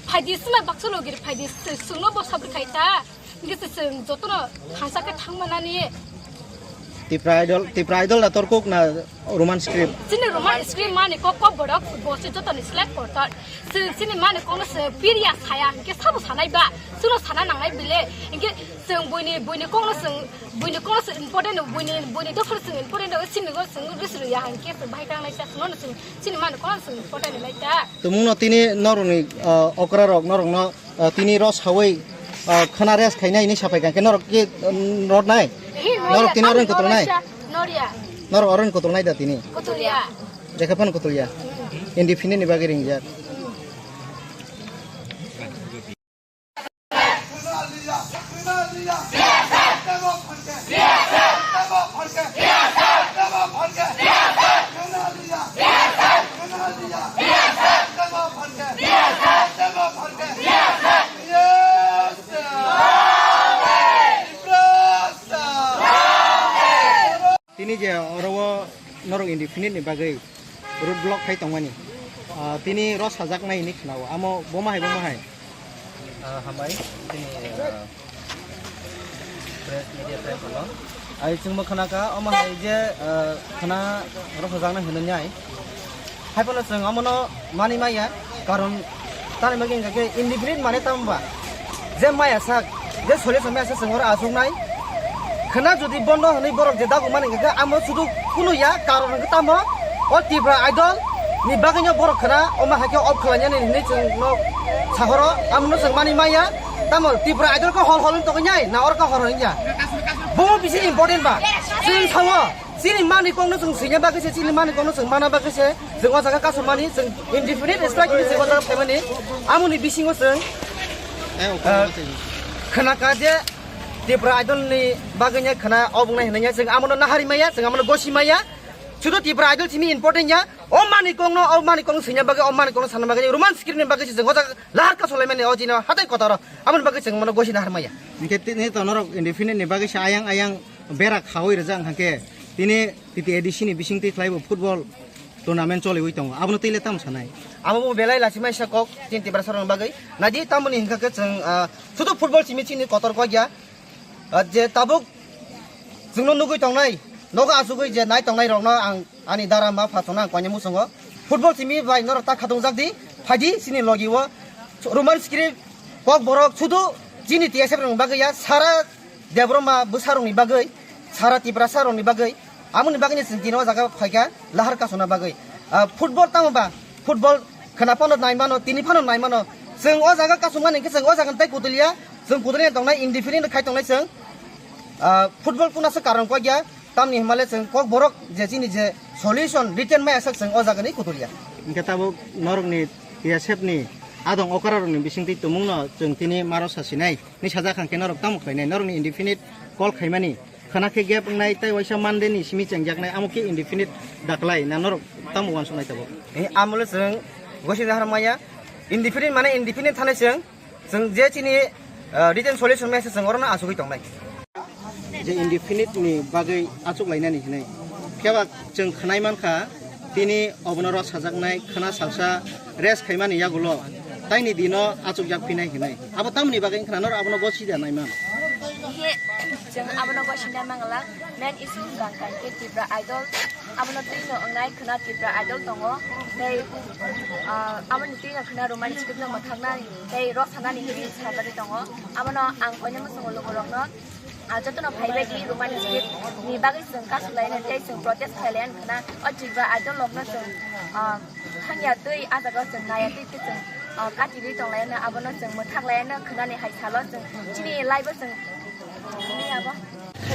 Phaidi sima baksa logir phaidi chwngno bo sabri khai ta. Hingke se chwng jotono thansa khe thangmanani. Tipra Idol, Tipra Idol na torkuk na Roman script? Chini Roman script mani kok kok borok bo se jotoni select kortor. Chwng chini mani kokno se piriya saya hingke sabo sanai ba. Chwngno sana nangnai bile. Hingke chwng buini, buini kokno chwng, buini kokno chwng important, buini, buini dophano chwng important, chini go chwng risru ya hingke chwng bahai tangnai sa chwngno chwng chini mani kokno chwng important nai ta. Tumungno tini norokni, ah, okra rok norokno Ah, tini rw sawi, ah, khwna rest khainai hinwi sapai kha, hwnkhe norok khe, um, rwtnai? Hi, norok tini oro kotolnai? Norya. Norok oro kotolnai da tini? Kotolya. Jekhe phano kotolya? Indefinite ni bagwi ringjak. Tini je oro o norok indefinite ni bagwi road block khai tongmani, ah, tini rw sajaknai hinwi khwnao, amo bomo hai, bomo hai? Ah, hambai, chini, ah, press media friend rokno. Ai chwngbo khna kha, omo hai je, ah, khna rw sajaknai hinwi nai. Haiphano chwng omono mani maya, karon tani bagwi hwnkha khe indefinite mane tamo ba? Je maya sak, je solution maya sak chwng oro achuknai. Khwna jodi bondo hwnwi borok je dagumani hwnkha khe amo sudu kunu ya, karon hwnkhe tamo o Tripura Idol ni bagwino borok khwna omo hai khe off khlainani hwnwi chwngno sahoro, amono chwng mani maya. Tamo Tripura Idol khe hol hol wng tongwi nai, na oro khe hor hor wng ya? Bomo bisi important ba? Chwng sao. Chini mani kokno chwng swina bagwi se, chini mani kokno chwng mana bagwi se, chwng o jaga kasumani, chwng indefinite strike hinwi chwng o jaga phaimani. Amoni bisingo chwng, eh, khwna ka je Tripura Idol ni bagwi ne khwna o bwngna hinwi ya, chwng amono nahari maya, chwng amono gosi maya. Sudu Tripura Idol simi important ya. O mani kokno, o mani kokno swina bagwi, o mani kokno sana bagwi, Roman script ni bagwi se chwng o jaga lahar kasulaimani o jino hatai kotoro. Amoni bagwi chwng mono gosi nahar maya. Hwnkhe tini to norok indefinite ni bagwi se ayang ayang bera khaui rijak hwnkhe tini T T A D C ni bisingtwi khlaibo football tournament choliui tongo, abono twi le tamo sanai? Amo bo belai lachimaisa kok chini Tiprasa rokni bagwi. Naidi tamoni hinkha khe chwng, ah, sudu football simi chini kotor kok ya. Ah, je tabuk chwngno nugui tongnai, nogo achugui je nai tongnai rokno ang ani dara ma pha chwngno ang koinai muchungo. Football simi bai norok ta khatungjak di, phaidi chini logi o Roman script kok borok sudu chini T S F rokni bagwi ya, sara Debbarma bwsarokni bagwi, sara Tiprasa rokni bagwi, amoni bagwino chwng tini o jaga phaikha lahar kasuna bagwi. Ah, football tamo ba? Football khwna phano nai mano, tini phano nai mano. Chwng o jaga kasumani hwnkhe chwng o jaga tei kutuliya, chwng kutuliya tongnai, indefinite khai tongnai chwng. Ah, football kuna se karon kok ya, tamni hwnmale chwng kok borok je chini je solution written mai asak chwng o jagani kutuliya. Hwnkhe tabuk norokni T S F ni adong okra rokni bisingtwi tumungno chwng tini maro sasinai. Ni sajak hwnkhe norok tamo khlainai? Norokni indefinite call khaimani khwna khe gap wngnai tei waisa Monday ni simi chengjaknai, amo khe indefinite daklai na norok tamo uansuknai tabuk? Eh, amole chwng gosi nahar maya, indefinite mane indefinite thane chwng, chwng je chini, ah, written solution maya se chwng orono achugui tongnai. Je indefinite ni bagwi achuk lainani hinwi. Phiya ba chwng khwnai mankha, tini obono rw sajaknai khwna salsa rest khaimani yagulo taini dino achukjak phinai hinwi. Abo tamoni bagwi wngkha na norok abono gosi da naiman? He, chwng abono gosi nai mangala. Main issue wngkha khe Tipra Idol. Abono twi no wngnai khwna Tipra Idol tongo. Tei, ah, aboni twi no khwna Roman script no mwthaknani tei rw sanani hinwi sa bagwi tongo. Abono ang koinwi muchungo lukurokno. Ah, jotono phaibai di Roman script ni bagwi chwng kasu laina tei chwng protest khai laina khwna o Tripura Idol rokno chwng, ah, thangya twi ah jaga o chwng naya twi twi chwng, ah, kati rwi tong laina abono chwng mwthak laina khwnani hai salo chwng chini live o chwng ni abo.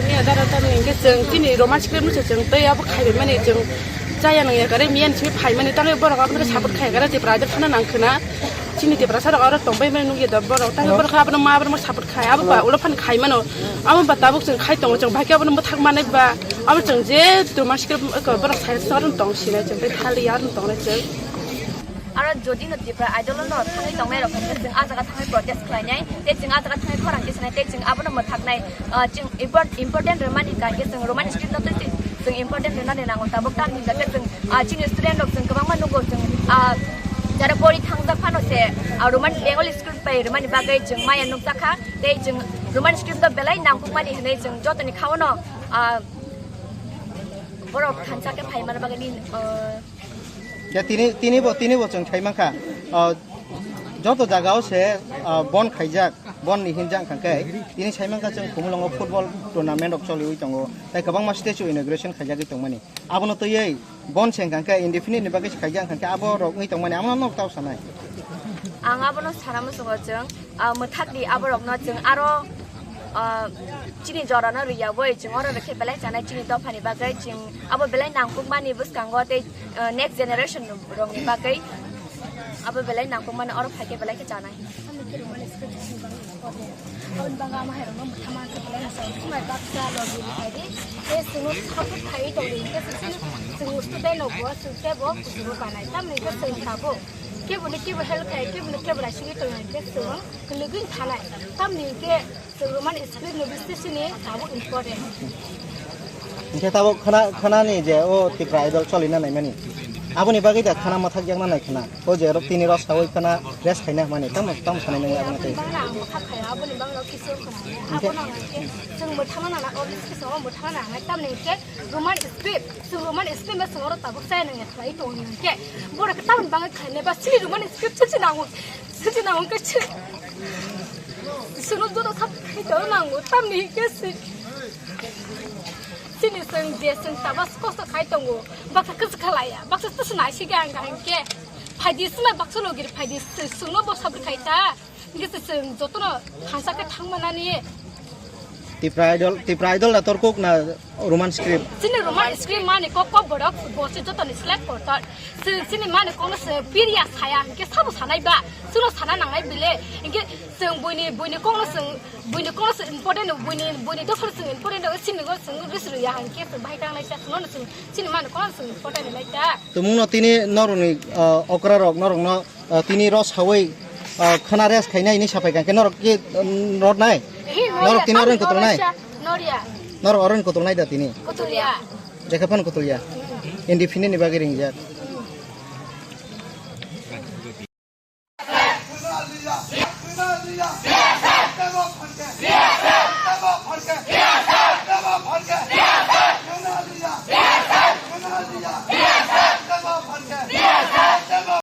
Miya dara tamni hwnkhe chwng chini Roman script no se chwng tei abo khaibai mani chwng chaya nang ya kare miyan simi phai mani tangwi borok abono support khai kare Tripura Idol phano nang khwna. Chini Tiprasa rok aro tongbai mani nukya da borok, tangwi borok abono ma borok support khai, abo ba ulo phano khai mano, abo ba tabuk chwng khai tongo, chwng bai khe abono bwthak manai ba, abo chwng je tuma sikhe borok sai aro tong sinai chwng tei thali aro tong nai chwng. Aro jodi no Tipra Idol no thangwi tongnai rok hwnkhe chwng ah jaga thangwi protest khlainai, tei chwng ah jaga thangwi khorang khe sinai, tei chwng abono mwthaknai, ah, chwng import-, important rwmani ka khe chwng Roman script no twi chwng important rwnani nango, tabuk tamni hwnkhe chwng, ah, chini student rok chwng kwbangma nugo chwng, ah, jara pori thangjak phano se, ah, Roman Bengali script bai rwmani bagwi chwng maya nukjakha, tei chwng Roman script o belai nangkukmani hwnwi chwng jotoni kha-ono, ah, borok thansa khe phai manna bagwi, ah, Ya, tini, tini bo, tini bo chwng khai mankha. Ah, joto jaga o se, ah, bon khaijak, bon ni hinjak hwnkha khe, tini sai mankha chwng Khumulwngo football tournament rok choliwi tongo, tei kwbangma stage o inauguration khaijagwi tongmani. Abono twiwi bon se hwnkha khe indefinite ni bagwi se khaijak hwnkha khe abo rok wngwi tongmani, amo no tao sanai. Ang abono sana muchungo chwng, ah, mwthak di aborokno chwng aro, ah, chini jorano rwya bai chwng oro rwkhe belai chanai chini dophani bagwi chwng abo belai nangkukmani bwskango tei, ah, next generation rokni bagwi abo belai nangkukmani oro phaikhe belai khe chanai. Aboni bagwi ama hai rokno mwthama khe belai mwchang sumai baksa logi ni khaidi tei chwngno support khaiwi tongdi hinkhe chwng student rokbo chwng teibo kuchugo kanai tamni hinkhe chwng tabuk. Keboni kebo help khai, keboni kebo raisingwi tongo hinkhe chwng kwlwgwi thanai. Tamni hinkhe chwng Roman script ni bising sini tabuk important. Hinkhe tabuk khana, khanani je o Tipra Idol cholina naimani. Aboni bagwi da khana mathak yakna nai khna. O je rok tini rok sawi khna rest khaina hwnmani. Tamo, tamo sanai nang aboni tei. Bangla ang bwkha khaya, aboni bangla kisu khna. Hingke? Abono ang khe, chwng mwthangna nang, o kisu kisu o mwthangna nang, tamni hingke Roman script. Chwng Roman script ma chwng oro tabuk chaya nang ya khlai tongo hingke. Borok tamoni bagwi khainai ba sini Roman script chwng chwng nango. Chwng chwng nango khe chwng. Chwngno joto sab khai tongo nango, tamni hingke si-, sini chwng je chwng tabas kosto khai tongo. Baksa kwchwk khalaya, baksa twswk naisik ang kaham khe. Phaidi swmai baksa logir phaidi swngno bo sabri khai ta. Hingke se chwng jotono thansa khe thangmanani. Tipra Idol, Tipra Idol na torkuk na Roman script? Chini Roman script mani kok kok borok bo se jotoni select kortor. Chwng chini mani kokno se piriya saya hingke sabo sanai ba. Chwngno sana nangnai bile. Hingke chwng buini, buini kokno chwng, buini kokno chwng important, buini, buini dosor chwng important, chini go chwng risriya hingke chwng bahai tangnai sa chwngno chwng chini mani kokno chwng important nai ta. Tumungno tini norokni, ah, okra rok norokno, ah, tini ro sawi, ah, khana rest khainai hinwi sapai kha, hwnkhe norok ki, um, rot nai? Hi, norok tini norya, oroni kotol nai? Norya. Norok oroni kotol nai da tini? Kotolya. Jekhe phano kotolya? Independent ni bagwi ringjak.